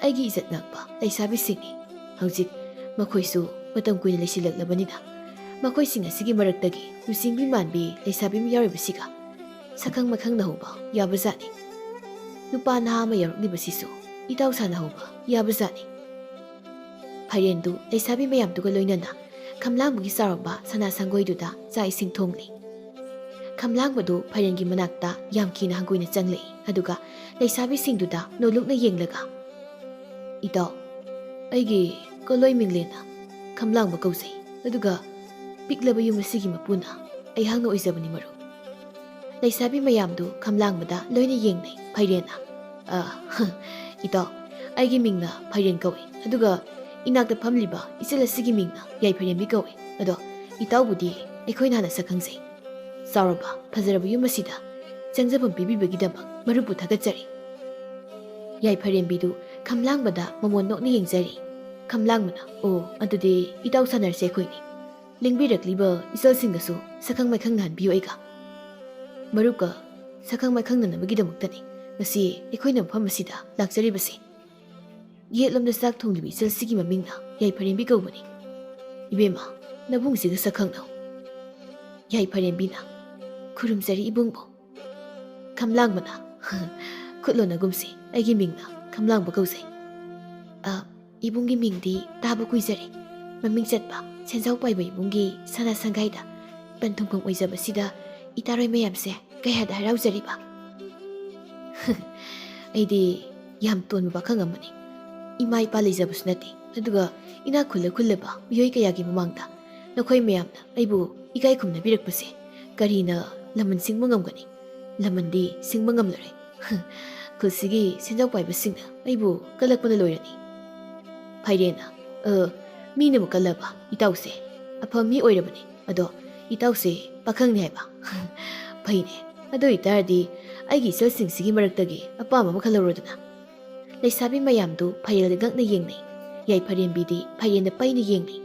ꯑꯩꯒꯤ ꯏꯖꯠ ꯉꯥꯛꯄ ꯂꯩꯁꯥꯕꯤꯁꯤꯡꯅꯤ꯫ ꯍꯧꯖꯤꯛ ꯃꯈꯣꯏꯁꯨ ꯃꯇꯝ ꯀꯨꯏꯅ ꯂꯩꯁꯤꯜꯂꯛꯂꯕꯅꯤꯅ ꯃꯈꯣꯏꯁꯤꯡ ꯑꯁꯤꯒꯤ ꯃꯔꯛꯇꯒꯤ ꯂꯨꯆꯤꯡꯕꯤ ꯃꯥꯟꯕꯤ ꯂꯩꯁꯥꯕꯤ ꯑꯃ ꯌꯥꯎꯔꯤꯕꯁꯤꯒ ꯁꯛꯈꯪ ꯃꯥꯏꯈꯪꯅꯍꯧꯕ ꯌꯥꯕꯖꯥꯠꯅꯤ꯫ ꯅꯨꯄꯥ ꯅꯍꯥ ꯑꯃ ꯌꯥꯎꯔꯛꯂꯤꯕꯁꯤꯁꯨ ꯏꯇꯥꯎ ꯁꯥꯟꯅꯍꯧꯕ ꯌꯥꯕꯖꯥꯠꯅꯤ꯫ ꯐꯥꯏꯔꯦꯟꯗꯨ ꯂꯩꯁꯥꯕꯤ ꯃꯌꯥꯝꯗꯨꯒ ꯂꯣꯏꯅꯅ ꯈꯝꯂꯥꯡꯕꯒꯤ ꯆꯥꯎꯔꯝꯕ ꯁꯅꯥ ꯁꯪꯒꯣꯏꯗꯨꯗ ꯆꯥꯛ ꯏꯁꯤꯡ ꯊꯣꯡꯂꯤ꯫ ꯈꯝꯂꯥꯡꯕꯗꯨ ꯐꯥꯏꯔꯦꯟꯒꯤ ꯃꯅꯥꯛꯇ ꯌꯥꯝ ꯀꯤꯅ ꯍꯪꯒꯣꯏꯅ ꯆꯪꯂꯛꯏ, ꯑꯗꯨꯒ ꯂꯩꯁꯥꯕꯤꯁꯤꯡꯗꯨꯗ ꯅꯣꯜꯂꯨꯛꯅ ꯌꯦꯡꯂꯒ, "ꯏꯇꯥꯎ, ꯑꯩꯒꯤ ꯀꯣꯂꯣꯏ ꯃꯤꯡꯂꯦꯟꯅ ꯈꯝꯂꯥꯡꯕ ꯀꯧꯖꯩ, ꯑꯗꯨꯒ ꯄꯤꯛꯂꯕ ꯌꯨꯝ ꯑꯁꯤꯒꯤ ꯃꯄꯨꯅ ꯑꯩꯍꯥꯛꯅ ꯑꯣꯏꯖꯕꯅꯤ ꯃꯔꯨꯞ꯫" ꯂꯩꯁꯥꯕꯤ ꯃꯌꯥꯝꯗꯨ ꯈꯝꯂꯥꯡꯕꯗ ꯂꯣꯏꯅ ꯌꯦꯡꯅꯩ꯫ ꯐꯥꯏꯔꯦꯟꯅ, "ꯑ, ꯏꯇꯥꯎ, ꯑꯩꯒꯤ ꯃꯤꯡꯅ ꯐꯥꯏꯔꯦꯟ ꯀꯧꯏ, ꯑꯗꯨꯒ ꯏꯅꯥꯛꯇ ꯐꯝꯂꯤꯕ ꯏꯆꯜ ꯑꯁꯤꯒꯤ ꯃꯤꯡꯅ ꯌꯥꯏꯐꯔꯦꯝꯕꯤ ꯀꯧꯏ꯫ ꯑꯗꯣ ꯏꯇꯥꯎꯕꯨꯗꯤ ꯑꯩꯈꯣꯏꯅ ꯍꯥꯟꯅ ꯁꯛ ꯈꯪꯖꯩ꯫ ꯆꯥꯎꯔꯕ ꯐꯖꯔꯕ ꯌꯨꯝ ꯑꯁꯤꯗ ꯆꯪꯖꯐꯝ ꯄꯤꯕꯤꯕꯒꯤꯗꯃꯛ ꯃꯔꯨꯞꯄꯨ ꯊꯥꯒꯠꯆꯔꯤ꯫" ꯌꯥꯏꯐꯔꯦꯝꯕꯤꯗꯨ ꯈꯝꯂꯥꯡꯕꯗ ꯃꯃꯣꯟ ꯅꯣꯛꯅ ꯌꯦꯡꯖꯔꯤ꯫ ꯈꯝꯂꯥꯡꯕꯅ, "ꯑꯣ, ꯑꯗꯨꯗꯤ ꯏꯇꯥꯎ ꯁꯥꯟꯅꯔꯁꯦ ꯑꯩꯈꯣꯏꯅꯤ꯫ ꯂꯦꯡꯕꯤꯔꯛꯂꯤꯕ ꯏꯆꯜꯁꯤꯡꯒꯁꯨ ꯁꯛꯈꯪ ꯃꯥꯏꯈꯪꯅꯍꯟꯕꯤꯌꯨ ꯑꯩꯒ꯫ ꯃꯔꯨꯞꯀ ꯁꯛꯈꯪ ꯃꯥꯏꯈꯪꯅꯅꯕꯒꯤꯗꯃꯛꯇꯅꯤ ꯉꯁꯤ ꯑꯩꯈꯣꯏꯅ ꯃꯐꯝ ꯑꯁꯤꯗ ꯂꯥꯛꯆꯔꯤꯕꯁꯦ꯫ ꯌꯦꯠꯂꯣꯝꯗ ꯆꯥꯛ ꯊꯣꯡꯂꯤꯕ ꯏꯆꯜꯁꯤꯒꯤ ꯃꯃꯤꯡꯅ ꯌꯥꯏꯐꯔꯦꯝꯕꯤ ꯀꯧꯕꯅꯤ꯫ ꯏꯕꯦꯝꯃ, ꯅꯕꯨꯡꯁꯤꯒ ꯁꯛꯈꯪꯅꯧ꯫" ꯌꯥꯏꯐꯔꯦꯝꯕꯤꯅ, "ꯈꯨꯔꯨꯝꯖꯔꯤ ꯏꯕꯨꯡꯕꯨ꯫" ꯈꯝꯂꯥꯡꯕꯅ, "ꯈꯨꯠ ꯂꯣꯟꯅꯒꯨꯝꯁꯤ, ꯑꯩꯒꯤ ꯃꯤꯡꯅ ꯈꯝꯂꯥꯡꯕ ꯀꯧꯖꯩ꯫" "ꯑ, ꯏꯕꯨꯡꯒꯤ ꯃꯤꯡꯗꯤ ꯇꯥꯕ ꯀꯨꯏꯖꯔꯦ꯫ ꯃꯃꯤꯡ ꯆꯠꯄ ꯁꯦꯟꯖꯥꯎ ꯄꯥꯏꯕ ꯏꯕꯨꯡꯒꯤ ꯁꯅꯥ ꯁꯪꯒꯥꯏꯗ ꯄꯟꯊꯨꯡꯐꯝ ꯑꯣꯏꯖꯕꯁꯤꯗ ꯏꯇꯥꯔꯣꯏ ꯃꯌꯥꯝꯁꯦ ꯀꯌꯥꯗ ꯍꯔꯥꯎꯖꯔꯤꯕ꯫" "ꯑꯩꯗꯤ ꯌꯥꯝ ꯇꯣꯟꯕ ꯄꯥꯈꯪ ꯑꯃꯅꯤ꯫ ꯏꯃꯥ ꯏꯄꯥ ꯂꯩꯖꯕꯁꯨ ꯅꯠꯇꯦ, ꯑꯗꯨꯒ ꯏꯅꯥꯛ ꯈꯨꯜꯂ ꯈꯨꯜꯂꯕ ꯃꯤꯑꯣꯏ ꯀꯌꯥꯒꯤ ꯃꯃꯥꯡꯗ ꯅꯈꯣꯏ ꯃꯌꯥꯝꯅ ꯑꯩꯕꯨ ꯏꯀꯥꯏ ꯈꯨꯝꯅꯕꯤꯔꯛꯄꯁꯦ ꯀꯔꯤꯅ ꯂꯃꯟ ꯁꯤꯡꯕ ꯉꯝꯒꯅꯤ? ꯂꯃꯟꯗꯤ ꯁꯤꯡꯕ ꯉꯝꯂꯔꯣꯏ꯫" "ꯈꯨꯜꯁꯤꯒꯤ ꯁꯦꯟꯖꯥꯎ ꯄꯥꯏꯕꯁꯤꯡꯅ ꯑꯩꯕꯨ ꯀꯜꯂꯛꯄꯅ ꯂꯣꯏꯔꯅꯤ꯫" ꯐꯥꯏꯔꯦꯟꯅ, "ꯑ, ꯃꯤꯅꯕꯨ ꯀꯜꯂꯕ ꯏꯇꯥꯎꯁꯦ ꯑꯐꯕ ꯃꯤ ꯑꯣꯏꯔꯕꯅꯤ꯫ ꯑꯗꯣ ꯏꯇꯥꯎꯁꯦ ꯄꯥꯈꯪꯅꯤ ꯍꯥꯏꯕ꯫ ꯐꯩꯅꯦ꯫ ꯑꯗꯨ ꯑꯣꯏꯇꯥꯔꯗꯤ ꯑꯩꯒꯤ ꯏꯆꯜꯁꯤꯡꯁꯤꯒꯤ ꯃꯔꯛꯇꯒꯤ ꯑꯄꯥꯝꯕ ꯑꯃ ꯈꯜꯍꯧꯔꯣꯗꯅ꯫" ꯂꯩꯁꯥꯕꯤ ꯃꯌꯥꯝꯗꯨ ꯐꯥꯏꯔꯦꯜꯗ ꯉꯛꯅ ꯌꯦꯡꯅꯩ꯫ ꯌꯥꯏꯐꯔꯦꯝꯕꯤꯗꯤ ꯐꯥꯏꯔꯦꯟꯗ ꯄꯩꯅ ꯌꯦꯡꯅꯩ꯫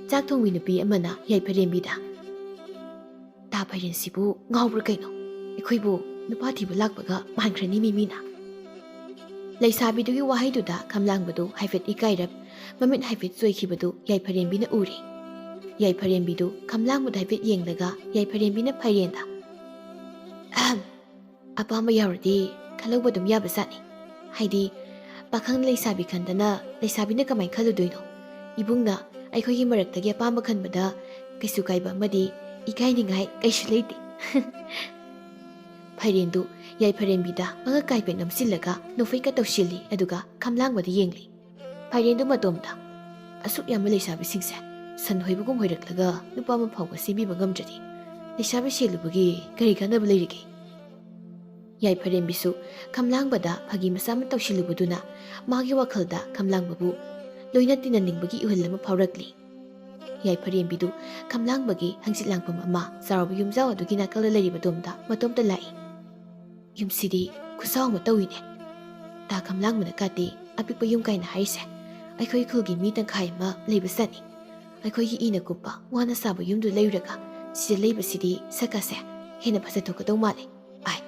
ꯆꯥꯛ ꯊꯣꯡꯕꯤ ꯅꯨꯄꯤ ꯑꯃꯅ ꯌꯥꯏꯐꯔꯦꯝꯕꯤꯗ, "ꯇꯥ ꯐꯥꯏꯔꯦꯟꯁꯤꯕꯨ ꯉꯥꯎꯕ꯭ꯔꯥ ꯀꯩꯅꯣ? ꯑꯩꯈꯣꯏꯕꯨ ꯅꯨꯄꯥ ꯊꯤꯕ ꯂꯥꯛꯄꯒ ꯃꯥꯟꯈ꯭ꯔꯅꯤ ꯃꯤ ꯃꯤꯅ꯫" ꯂꯩꯁꯥꯕꯤꯗꯨꯒꯤ ꯋꯥꯍꯩꯗꯨꯗ ꯈꯝꯂꯥꯡꯕꯗꯨ ꯍꯥꯏꯐꯦꯠ ꯏꯀꯥꯏꯔꯞ, ꯃꯃꯤꯠ ꯍꯥꯏꯐꯦꯠ ꯆꯣꯏꯈꯤꯕꯗꯨ ꯌꯥꯏꯐꯔꯦꯝꯕꯤꯅ ꯎꯔꯦ꯫ ꯌꯥꯏꯐꯔꯦꯝꯕꯤꯗꯨ ꯈꯝꯂꯥꯡꯕꯗ ꯍꯥꯏꯐꯦꯠ ꯌꯦꯡꯂꯒ ꯌꯥꯏꯐꯔꯦꯝꯕꯤꯅ ꯐꯩꯔꯦꯟꯗ, "ꯑꯍꯝ, ꯑꯄꯥꯝꯕ ꯌꯥꯎꯔꯗꯤ ꯈꯜꯍꯧꯕ ꯑꯗꯨꯝ ꯌꯥꯕꯖꯥꯠꯅꯤ꯫ ꯍꯥꯏꯗꯤ, ꯄꯥꯈꯪ ꯂꯩꯁꯥꯕꯤ ꯈꯟꯗꯅ ꯂꯩꯁꯥꯕꯤꯅ ꯀꯃꯥꯏꯅ ꯈꯜꯂꯨꯗꯣꯏꯅꯣ? ꯏꯕꯨꯡꯅ ꯑꯩꯈꯣꯏꯒꯤ ꯃꯔꯛꯇꯒꯤ ꯑꯄꯥꯝꯕ ꯈꯟꯕꯗ ꯀꯩꯁꯨ ꯀꯥꯏꯕ ꯑꯃꯗꯤ ꯏꯀꯥꯏꯅꯤꯡꯉꯥꯏ ꯀꯩꯁꯨ ꯂꯩꯇꯦ꯫" ꯐꯩꯔꯦꯟꯗꯨ ꯌꯥꯏꯐꯔꯦꯝꯕꯤꯗ ꯃꯉꯛ ꯀꯥꯏꯐꯦꯠ ꯅꯝꯁꯤꯜꯂꯒ ꯅꯣꯛꯐꯦꯠꯀ ꯇꯧꯁꯤꯜꯂꯤ, ꯑꯗꯨꯒ ꯈꯝꯂꯥꯡꯕꯗ ꯌꯦꯡꯂꯤ꯫ ꯐꯩꯔꯦꯟꯗꯨ ꯃꯇꯣꯝꯇ, "ꯑꯁꯨꯛ ꯌꯥꯝꯕ ꯂꯩꯁꯥꯕꯤꯁꯤꯡꯁꯦ ꯁꯟ ꯍꯣꯏꯕꯒꯨꯝ ꯍꯣꯏꯔꯛꯂꯒ ꯅꯨꯄꯥ ꯑꯃ ꯐꯥꯎꯕ ꯁꯦꯝꯕꯤꯕ ꯉꯝꯗ꯭ꯔꯗꯤ ꯂꯩꯁꯥꯕꯤ ꯁꯦꯜꯂꯨꯕꯒꯤ ꯀꯔꯤ ꯀꯥꯟꯅꯕ ꯂꯩꯔꯤꯒꯦ?" ꯌꯥꯏꯐꯔꯦꯝꯕꯤꯁꯨ ꯈꯝꯂꯥꯡꯕꯗ ꯐꯥꯒꯤ ꯃꯆꯥ ꯑꯃ ꯇꯧꯁꯤꯜꯂꯨꯕꯗꯨꯅ ꯃꯥꯒꯤ ꯋꯥꯈꯜꯗ ꯈꯝꯂꯥꯡꯕꯕꯨ ꯂꯣꯏꯅ ꯇꯤꯟꯅꯅꯤꯡꯕꯒꯤ ꯏꯍꯨꯜ ꯑꯃ ꯐꯥꯎꯔꯛꯂꯤ꯫ ꯌꯥꯏꯐꯔꯦꯝꯕꯤꯗꯨ ꯈꯝꯂꯥꯡꯕꯒꯤ ꯍꯪꯆꯤꯠ ꯂꯥꯡꯐꯝ ꯑꯃ ꯆꯥꯎꯔꯕ ꯌꯨꯝꯖꯥꯎ ꯑꯗꯨꯒꯤ ꯅꯥꯀꯜꯗ ꯂꯩꯔꯤꯕꯗꯣꯝꯗ ꯃꯇꯣꯝꯇ ꯂꯥꯛꯏ꯫ "ꯌꯨꯝꯁꯤꯗꯤ ꯈꯨꯆꯥꯎ ꯑꯃ ꯇꯧꯏꯅꯦ꯫ ꯇꯥ ꯈꯝꯂꯥꯡꯕꯅ ꯀꯥꯇꯤ ꯑꯄꯤꯛꯄ ꯌꯨꯝ ꯀꯥꯏꯅ ꯍꯥꯏꯔꯤꯁꯦ꯫ ꯑꯩꯈꯣꯏ ꯈꯨꯜꯒꯤ ꯃꯤ ꯇꯪꯈꯥꯏ ꯑꯃ ꯂꯩꯕ ꯆꯠꯅꯤ꯫ ꯑꯩꯈꯣꯏꯒꯤ ꯏꯅ ꯀꯨꯞꯄ ꯋꯥꯅ ꯁꯥꯕ ꯌꯨꯝꯗꯨ ꯂꯩꯔꯨꯔꯒ ꯁꯤꯗ ꯂꯩꯕꯁꯤꯗꯤ ꯁꯛꯀꯥꯁꯦ ꯍꯦꯟꯅ ꯐꯖꯊꯣꯛꯀꯗꯧ ꯃꯥꯜꯂꯦ꯫ ꯑꯥꯏ,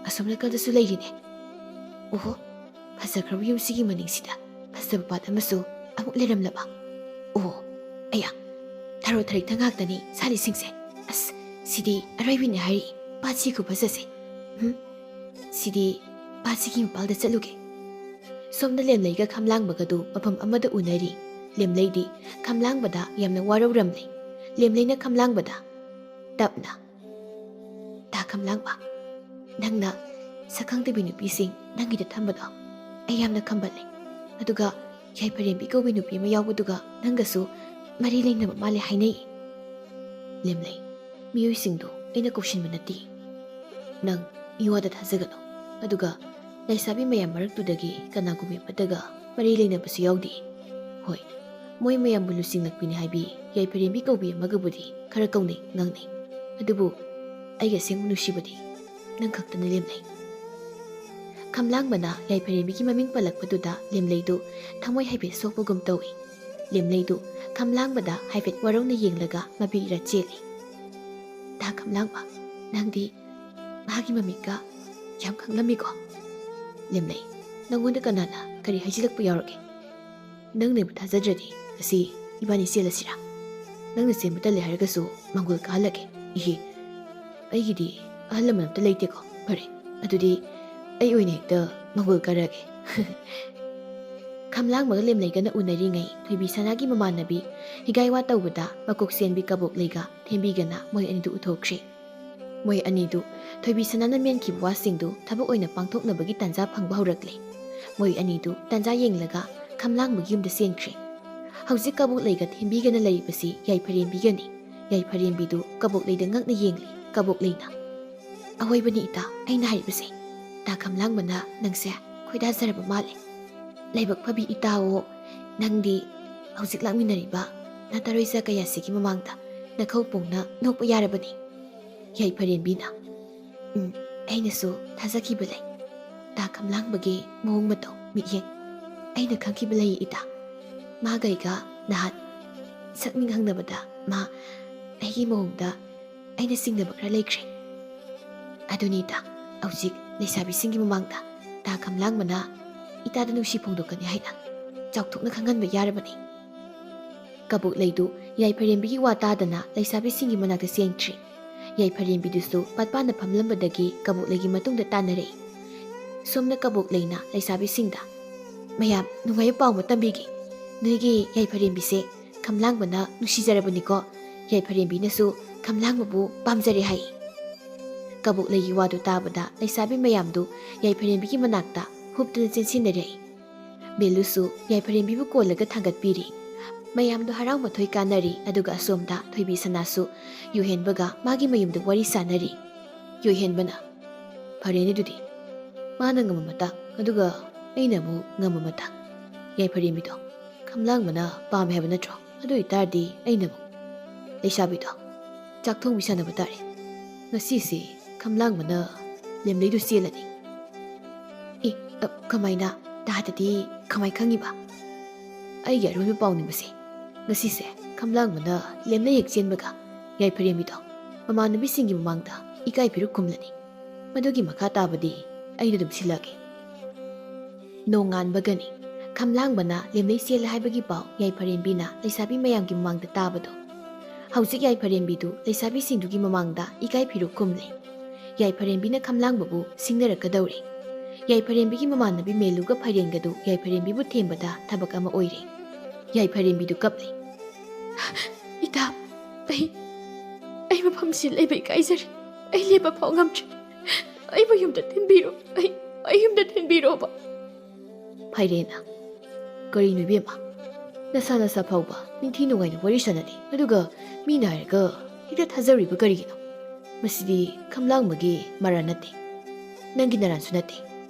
ꯑꯁꯣꯝ ꯅꯥꯀꯜꯗꯁꯨ ꯂꯩꯔꯤꯅꯦ꯫ ꯑꯣꯍꯣ, ꯐꯖꯈ꯭ꯔꯕ ꯌꯨꯝꯁꯤꯒꯤ ꯃꯅꯤꯡꯁꯤꯗ ꯐꯖꯕ ꯄꯥꯠ ꯑꯃꯁꯨ ꯑꯃꯨꯛ ꯂꯩꯔꯝꯂꯕ? ꯑꯣ, ꯑꯌꯥ, ꯊꯔꯣ ꯊꯔꯤꯛꯇ ꯉꯥꯛꯇꯅꯤ ꯁꯥꯠꯂꯤꯁꯤꯡꯁꯦ꯫ ꯑꯁ, ꯁꯤꯗꯤ ꯑꯔꯣꯏꯕꯤꯅꯦ ꯍꯥꯏꯔꯤ, ꯄꯥꯠꯁꯤ ꯈꯨꯐꯖꯁꯦ꯫ ꯍꯨꯝ, ꯁꯤꯗꯤ ꯄꯥꯠꯁꯤꯒꯤ ꯃꯄꯥꯜꯗ ꯆꯠꯂꯨꯒꯦ꯫" ꯁꯣꯝꯗ ꯂꯦꯝꯂꯩꯒ ꯈꯝꯂꯥꯡꯕꯒꯗꯨ ꯃꯐꯝ ꯑꯃꯗ ꯎꯅꯔꯤ꯫ ꯂꯦꯝꯂꯩꯗꯤ ꯈꯝꯂꯥꯡꯕꯗ ꯌꯥꯝꯅ ꯋꯥꯔꯧꯔꯝꯂꯦ꯫ ꯂꯦꯝꯂꯩꯅ ꯈꯝꯂꯥꯡꯕꯗ ꯇꯞꯅ, "ꯇꯥ ꯈꯝꯂꯥꯡꯕ, ꯅꯪꯅ ꯁꯛꯈꯪꯗꯕꯤ ꯅꯨꯄꯤꯁꯤꯡ ꯅꯪꯒꯤꯗ ꯊꯝꯕꯗꯣ ꯑꯩ ꯌꯥꯝꯅ ꯈꯝꯕꯜꯂꯦ꯫ ꯑꯗꯨꯒ ꯌꯥꯏꯐꯔꯦꯝꯕꯤ ꯀꯧꯕꯤ ꯅꯨꯄꯤ ꯑꯃ ꯌꯥꯎꯕꯗꯨꯒ ꯅꯪꯒꯁꯨ ꯃꯔꯤ ꯂꯩꯅꯕ ꯃꯥꯜꯂꯦ ꯍꯥꯏꯅꯩ꯫" ꯂꯦꯝꯂꯩ, "ꯃꯤꯑꯣꯏꯁꯤꯡꯗꯣ ꯑꯩꯅ ꯀꯧꯁꯤꯟꯕ ꯅꯠꯇꯦ꯫ ꯅꯪ ꯃꯤꯋꯥꯗ ꯊꯥꯖꯒꯅꯨ꯫ ꯑꯗꯨꯒ ꯂꯩꯁꯥꯕꯤ ꯃꯌꯥꯝ ꯃꯔꯛꯇꯨꯗꯒꯤ ꯀꯅꯥꯒꯨꯝꯕꯤ ꯑꯃꯠꯇꯒ ꯃꯔꯤ ꯂꯩꯅꯕꯁꯨ ꯌꯥꯎꯗꯦ꯫ ꯍꯣꯏ, ꯃꯣꯏ ꯃꯌꯥꯝꯕꯨ ꯂꯨꯆꯤꯡꯂꯛꯄꯤꯅꯤ ꯍꯥꯏꯕꯤ ꯌꯥꯏꯐꯔꯦꯝꯕꯤ ꯀꯧꯕꯤ ꯑꯃꯒꯕꯨꯗꯤ ꯈꯔ ꯀꯧꯅꯩ ꯉꯥꯡꯅꯩ꯫ ꯑꯗꯨꯕꯨ ꯑꯩꯒꯤ ꯑꯁꯦꯡꯕ ꯅꯨꯡꯁꯤꯕꯗꯤ ꯅꯪ ꯈꯛꯇꯅ ꯂꯦꯝꯂꯩ꯫" ꯈꯝꯂꯥꯡꯕꯅ ꯌꯥꯏꯐꯔꯦꯝꯕꯤꯒꯤ ꯃꯃꯤꯡ ꯄꯜꯂꯛꯄꯗꯨꯗ ꯂꯦꯝꯂꯩꯗꯨ ꯊꯃꯣꯏ ꯍꯥꯏꯐꯦꯠ ꯁꯣꯛꯄꯒꯨꯝ ꯇꯧꯏ꯫ ꯂꯦꯝꯂꯩꯗꯨ ꯈꯝꯂꯥꯡꯕꯗ ꯍꯥꯏꯐꯦꯠ ꯋꯥꯔꯧꯅ ꯌꯦꯡꯂꯒ ꯃꯄꯤ ꯏꯔꯥ ꯆꯦꯜꯂꯤ꯫ "ꯇꯥ ꯈꯝꯂꯥꯡꯕ, ꯅꯪꯗꯤ ꯃꯥꯒꯤ ꯃꯃꯤꯡꯒ ꯌꯥꯝ ꯈꯪꯂꯝꯃꯤꯀꯣ?" ꯂꯦꯝꯂꯩ, ꯅꯪꯉꯣꯟꯗ ꯀꯅꯥꯅ ꯀꯔꯤ ꯍꯥꯏꯖꯤꯜꯂꯛꯄ ꯌꯥꯎꯔꯒꯦ? ꯅꯪꯅ ꯑꯩꯕꯨ ꯊꯥꯖꯗ꯭ꯔꯗꯤ ꯉꯁꯤ ꯏꯕꯥꯅꯤ ꯆꯦꯜꯂꯁꯤꯔꯥ? ꯅꯪꯅ ꯆꯦꯟꯕ ꯇꯜꯂꯦ ꯍꯥꯏꯔꯒꯁꯨ ꯃꯥꯡꯒꯣꯜ ꯀꯥꯍꯜꯂꯒꯦ꯫ ꯏꯍꯦ, ꯑꯩꯒꯤꯗꯤ ꯑꯍꯜ ꯂꯃꯟ ꯑꯝꯇ ꯂꯩꯇꯦꯀꯣ꯫ ꯐꯔꯦ, ꯑꯗꯨꯗꯤ ꯑꯩ ꯑꯣꯏꯅ ꯍꯦꯛꯇ ꯃꯥꯡꯒꯣꯜ ꯀꯥꯔꯛꯑꯒꯦ꯫ ꯈꯝꯂꯥꯡꯕꯒ ꯂꯦꯝꯂꯩꯒꯅ ꯎꯅꯔꯤꯉꯩ ꯊꯣꯏꯕꯤ ꯁꯅꯥꯒꯤ ꯃꯃꯥꯟꯅꯕꯤ ꯍꯤꯒꯥꯏꯋꯥ ꯇꯧꯕꯗ ꯃꯀꯣꯛ ꯁꯦꯟꯕꯤ ꯀꯕꯣꯛꯂꯩꯒ ꯊꯦꯝꯕꯤꯒꯅ ꯃꯣꯏ ꯑꯅꯤꯗꯨ ꯎꯊꯣꯛꯈ꯭ꯔꯦ꯫ ꯃꯣꯏ ꯑꯅꯤꯗꯨ ꯊꯣꯏꯕꯤ ꯁꯅꯥꯅ ꯃꯦꯟꯈꯤꯕ ꯋꯥꯁꯤꯡꯗꯨ ꯊꯕꯛ ꯑꯣꯏꯅ ꯄꯥꯡꯊꯣꯛꯅꯕꯒꯤ ꯇꯥꯟꯖꯥ ꯐꯪꯕ ꯍꯧꯔꯛꯂꯦ꯫ ꯃꯣꯏ ꯑꯅꯤꯗꯨ ꯇꯥꯟꯖꯥ ꯌꯦꯡꯂꯒ ꯈꯝꯂꯥꯡꯕꯒꯤ ꯌꯨꯝꯗ ꯆꯦꯟꯈ꯭ꯔꯦ꯫ ꯍꯧꯖꯤꯛ ꯀꯕꯣꯛꯂꯩꯒ ꯊꯦꯝꯕꯤꯒꯅ ꯂꯩꯔꯤꯕꯁꯤ ꯌꯥꯏꯐꯔꯦꯝꯕꯤꯒꯅꯤ꯫ ꯌꯥꯏꯐꯔꯦꯝꯕꯤꯗꯨ ꯀꯕꯣꯛꯂꯩꯗ ꯉꯛꯅ ꯌꯦꯡꯂꯤ꯫ ꯀꯕꯣꯛꯂꯩꯅ, "ꯑꯋꯣꯏꯕꯅꯤ ꯏꯇꯥ, ꯑꯩꯅ ꯍꯥꯏꯔꯤꯕꯁꯦ꯫ ꯇꯥ ꯈꯝꯂꯥꯡꯕꯅ ꯅꯪꯁꯦ ꯈꯣꯏꯗꯥꯖꯔꯕ ꯃꯥꯜꯂꯦ꯫ ꯂꯥꯏꯕꯛ ꯐꯕꯤ ꯏꯇꯥꯑꯣ, ꯅꯪꯗꯤ ꯍꯧꯖꯤꯛ ꯂꯥꯛꯃꯤꯟꯅꯔꯤꯕ ꯅꯇꯔꯣꯏꯖ ꯀꯌꯥꯁꯤꯒꯤ ꯃꯃꯥꯡꯗ ꯅꯈꯧ ꯄꯣꯡꯅ ꯅꯣꯛꯄ ꯌꯥꯔꯕꯅꯤ꯫" ꯌꯥꯏꯐꯔꯦꯝꯕꯤꯅ, "ꯎꯝ, ꯑꯩꯅꯁꯨ ꯊꯥꯖꯈꯤꯕ ꯂꯩ꯫ ꯇꯥ ꯈꯝꯂꯥꯡꯕꯒꯤ ꯃꯑꯣꯡ ꯃꯇꯧ, ꯃꯤꯠꯌꯦꯡ ꯑꯩꯅ ꯈꯪꯈꯤꯕ ꯂꯩ ꯏꯇꯥ꯫ ꯃꯥꯒ ꯑꯩꯒ ꯅꯍꯥꯟ ꯁꯛ ꯅꯤꯡꯍꯪꯅꯕꯗ ꯃꯥ ꯑꯩꯒꯤ ꯃꯑꯣꯡꯗ ꯑꯩꯅ ꯆꯤꯡꯅꯕ ꯈꯔ ꯂꯩꯈ꯭ꯔꯦ꯫ ꯑꯗꯨꯅꯤ ꯏꯇꯥ, ꯍꯧꯖꯤꯛ ꯂꯩꯁꯥꯕꯤꯁꯤꯡꯒꯤ ꯃꯃꯥꯡꯗ ꯇꯥ ꯈꯝꯂꯥꯡꯕꯅ ꯏꯇꯥꯗ ꯅꯨꯡꯁꯤ ꯐꯣꯡꯗꯣꯛꯀꯅꯤ ꯍꯥꯏꯅ ꯆꯥꯎꯊꯣꯛꯅ ꯈꯪꯍꯟꯕ ꯌꯥꯔꯕꯅꯤ꯫" ꯀꯕꯣꯛꯂꯩꯗꯨ ꯌꯥꯏꯐꯔꯦꯝꯕꯤꯒꯤ ꯋꯥ ꯇꯥꯗꯅ ꯂꯩꯁꯥꯕꯤꯁꯤꯡꯒꯤ ꯃꯅꯥꯛꯇ ꯆꯦꯟꯈ꯭ꯔꯤ꯫ ꯌꯥꯏꯐꯔꯦꯝꯕꯤꯗꯨꯁꯨ ꯄꯥꯠꯄꯥꯟꯗ ꯐꯝꯂꯝꯕꯗꯒꯤ ꯀꯕꯣꯛꯂꯩꯒꯤ ꯃꯇꯨꯡꯗ ꯇꯥꯟꯅꯔꯛꯏ꯫ ꯁꯣꯝꯅ ꯀꯕꯣꯛꯂꯩꯅ ꯂꯩꯁꯥꯕꯤꯁꯤꯡꯗ, "ꯃꯌꯥꯝ, ꯅꯨꯡꯉꯥꯏꯕ ꯄꯥꯎ ꯑꯃ ꯇꯝꯕꯤꯒꯦ꯫ ꯅꯣꯏꯒꯤ ꯌꯥꯏꯐꯔꯦꯝꯕꯤꯁꯦ ꯈꯝꯂꯥꯡꯕꯅ ꯅꯨꯡꯁꯤꯖꯔꯕꯅꯤꯀꯣ꯫ ꯌꯥꯏꯐꯔꯦꯝꯕꯤꯅꯁꯨ ꯈꯝꯂꯥꯡꯕꯕꯨ ꯄꯥꯝꯖꯔꯦ ꯍꯥꯏ꯫" ꯀꯕꯣꯛꯂꯩꯒꯤ ꯋꯥꯗꯨ ꯇꯥꯕꯗ ꯂꯩꯁꯥꯕꯤ ꯃꯌꯥꯝꯗꯨ ꯌꯥꯏꯐꯔꯦꯝꯕꯤꯒꯤ ꯃꯅꯥꯛꯇ ꯍꯨꯞꯇꯨꯅ ꯆꯦꯟꯁꯤꯟꯅꯔꯛꯏ꯫ ꯕꯦꯂꯨꯁꯨ ꯌꯥꯏꯐꯔꯦꯝꯕꯤꯕꯨ ꯀꯣꯜꯂꯒ ꯊꯥꯡꯒꯠꯄꯤꯔꯤ꯫ ꯃꯌꯥꯝꯗꯨ ꯍꯔꯥꯎ ꯃꯊꯣꯏ ꯀꯥꯟꯅꯔꯤ, ꯑꯗꯨꯒ ꯑꯁꯣꯝꯗ ꯊꯣꯏꯕꯤ ꯁꯅꯥꯁꯨ ꯌꯨꯍꯦꯟꯕꯒ ꯃꯥꯒꯤ ꯃꯌꯨꯝꯗ ꯋꯥꯔꯤ ꯁꯥꯟꯅꯔꯤ꯫ ꯌꯨꯍꯦꯟꯕꯅ, "ꯐꯔꯦꯅꯦ ꯑꯗꯨꯗꯤ, ꯃꯥꯅ ꯉꯝꯕ ꯃꯇꯥꯡ, ꯑꯗꯨꯒ ꯑꯩꯅ ꯑꯃꯨꯛ ꯉꯝꯕ ꯃꯇꯥꯡ꯫ ꯌꯥꯏꯐꯔꯦꯝꯕꯤꯗꯣ ꯈꯝꯂꯥꯡꯕꯅ ꯄꯥꯝꯃꯦ ꯍꯥꯏꯕ ꯅꯠꯇ꯭ꯔꯣ? ꯑꯗꯨ ꯑꯣꯏꯇꯥꯔꯗꯤ ꯑꯩꯅ ꯑꯃꯨꯛ꯫ ꯂꯩꯁꯥꯕꯤꯗꯣ, ꯆꯥꯛ ꯊꯣꯡꯕꯤ ꯁꯥꯟꯅꯕ ꯇꯥꯔꯦ꯫ ꯉꯁꯤꯁꯦ ꯈꯝꯂꯥꯡꯕꯅ ꯂꯦꯝꯂꯩꯗꯨ ꯆꯦꯜꯂꯅꯤ꯫" "ꯑꯦ, ꯑ, ꯀꯃꯥꯏꯅ? ꯇꯥꯗꯗꯤ ꯀꯃꯥꯏ ꯈꯪꯉꯤꯕ?" "ꯑꯩꯒꯤ ꯑꯔꯣꯏꯕ ꯄꯥꯎꯅꯤ ꯃꯁꯤ꯫ ꯉꯁꯤꯁꯦ ꯈꯝꯂꯥꯡꯕꯅ ꯂꯦꯝꯂꯩ ꯍꯦꯛ ꯆꯦꯟꯕꯒ ꯌꯥꯏꯐꯔꯦꯝꯕꯤꯗꯣ ꯃꯃꯥꯟꯅꯕꯤꯁꯤꯡꯒꯤ ꯃꯃꯥꯡꯗ ꯏꯀꯥꯏ ꯐꯤꯔꯨꯛ ꯈꯨꯝꯂꯅꯤ꯫ ꯃꯗꯨꯒꯤ ꯃꯈꯥ ꯇꯥꯕꯗꯤ ꯑꯩꯅ ꯑꯗꯨꯝ ꯁꯤꯜꯂꯛꯑꯒꯦ꯫" ꯅꯣꯡꯉꯥꯟꯕꯒꯅꯤ꯫ ꯈꯝꯂꯥꯡꯕꯅ ꯂꯦꯝꯂꯩ ꯆꯦꯜꯂꯦ ꯍꯥꯏꯕꯒꯤ ꯄꯥꯎ ꯌꯥꯏꯐꯔꯦꯝꯕꯤꯅ ꯂꯩꯁꯥꯕꯤ ꯃꯌꯥꯝꯒꯤ ꯃꯃꯥꯡꯗ ꯇꯥꯕꯗꯣ꯫ ꯍꯧꯖꯤꯛ ꯌꯥꯏꯐꯔꯦꯝꯕꯤꯗꯨ ꯂꯩꯁꯥꯕꯤꯁꯤꯡꯗꯨꯒꯤ ꯃꯃꯥꯡꯗ ꯏꯀꯥꯏ ꯐꯤꯔꯨꯛ ꯈꯨꯝꯂꯦ꯫ ꯌꯥꯏꯐꯔꯦꯝꯕꯤꯅ ꯈꯝꯂꯥꯡꯕꯕꯨ ꯁꯤꯡꯅꯔꯛꯀꯗꯧꯔꯦ꯫ ꯌꯥꯏꯐꯔꯦꯝꯕꯤꯒꯤ ꯃꯃꯥꯟꯅꯕꯤ ꯃꯦꯂꯨꯒ ꯐꯥꯏꯔꯦꯟꯒꯗꯨ ꯌꯥꯏꯐꯔꯦꯝꯕꯤꯕꯨ ꯊꯦꯝꯕꯗ ꯊꯕꯛ ꯑꯃ ꯑꯣꯏꯔꯦ꯫ ꯌꯥꯏꯐꯔꯦꯝꯕꯤꯗꯨ ꯀꯞꯂꯦ꯫ "ꯏꯇꯥ, ꯑꯩ, ꯑꯩ ꯃꯐꯝꯁꯤ ꯂꯩꯕ ꯏꯀꯥꯏꯖꯔꯦ꯫ ꯑꯩ ꯂꯦꯞꯄ ꯐꯥꯎ ꯉꯝꯗ꯭ꯔꯦ꯫ ꯑꯩꯕꯨ ꯌꯨꯝꯗ ꯊꯤꯟꯕꯤꯔꯣ꯫ ꯑꯩ, ꯑꯩ ꯌꯨꯝꯗ ꯊꯤꯟꯕꯤꯔꯣꯕ꯫" ꯐꯥꯏꯔꯦꯟꯅ, "ꯀꯔꯤꯅꯣ ꯏꯕꯦꯝꯃ? ꯅꯁꯥ ꯅꯁꯥ ꯐꯥꯎꯕ ꯅꯤꯡꯊꯤ ꯅꯨꯡꯉꯥꯏꯅ ꯋꯥꯔꯤ ꯁꯥꯟꯅꯗꯦ꯫ ꯑꯗꯨꯒ ꯃꯤꯅ ꯍꯥꯏꯔꯒ ꯍꯦꯛꯇ ꯊꯥꯖꯔꯨꯏꯕ ꯀꯔꯤꯒꯤꯅꯣ? ꯃꯁꯤꯗꯤ ꯈꯝꯂꯥꯡꯕꯒꯤ ꯃꯔꯥꯜ ꯅꯠꯇꯦ꯫ ꯅꯪꯒꯤ ꯅꯔꯥꯜꯁꯨ ꯅꯠꯇꯦ꯫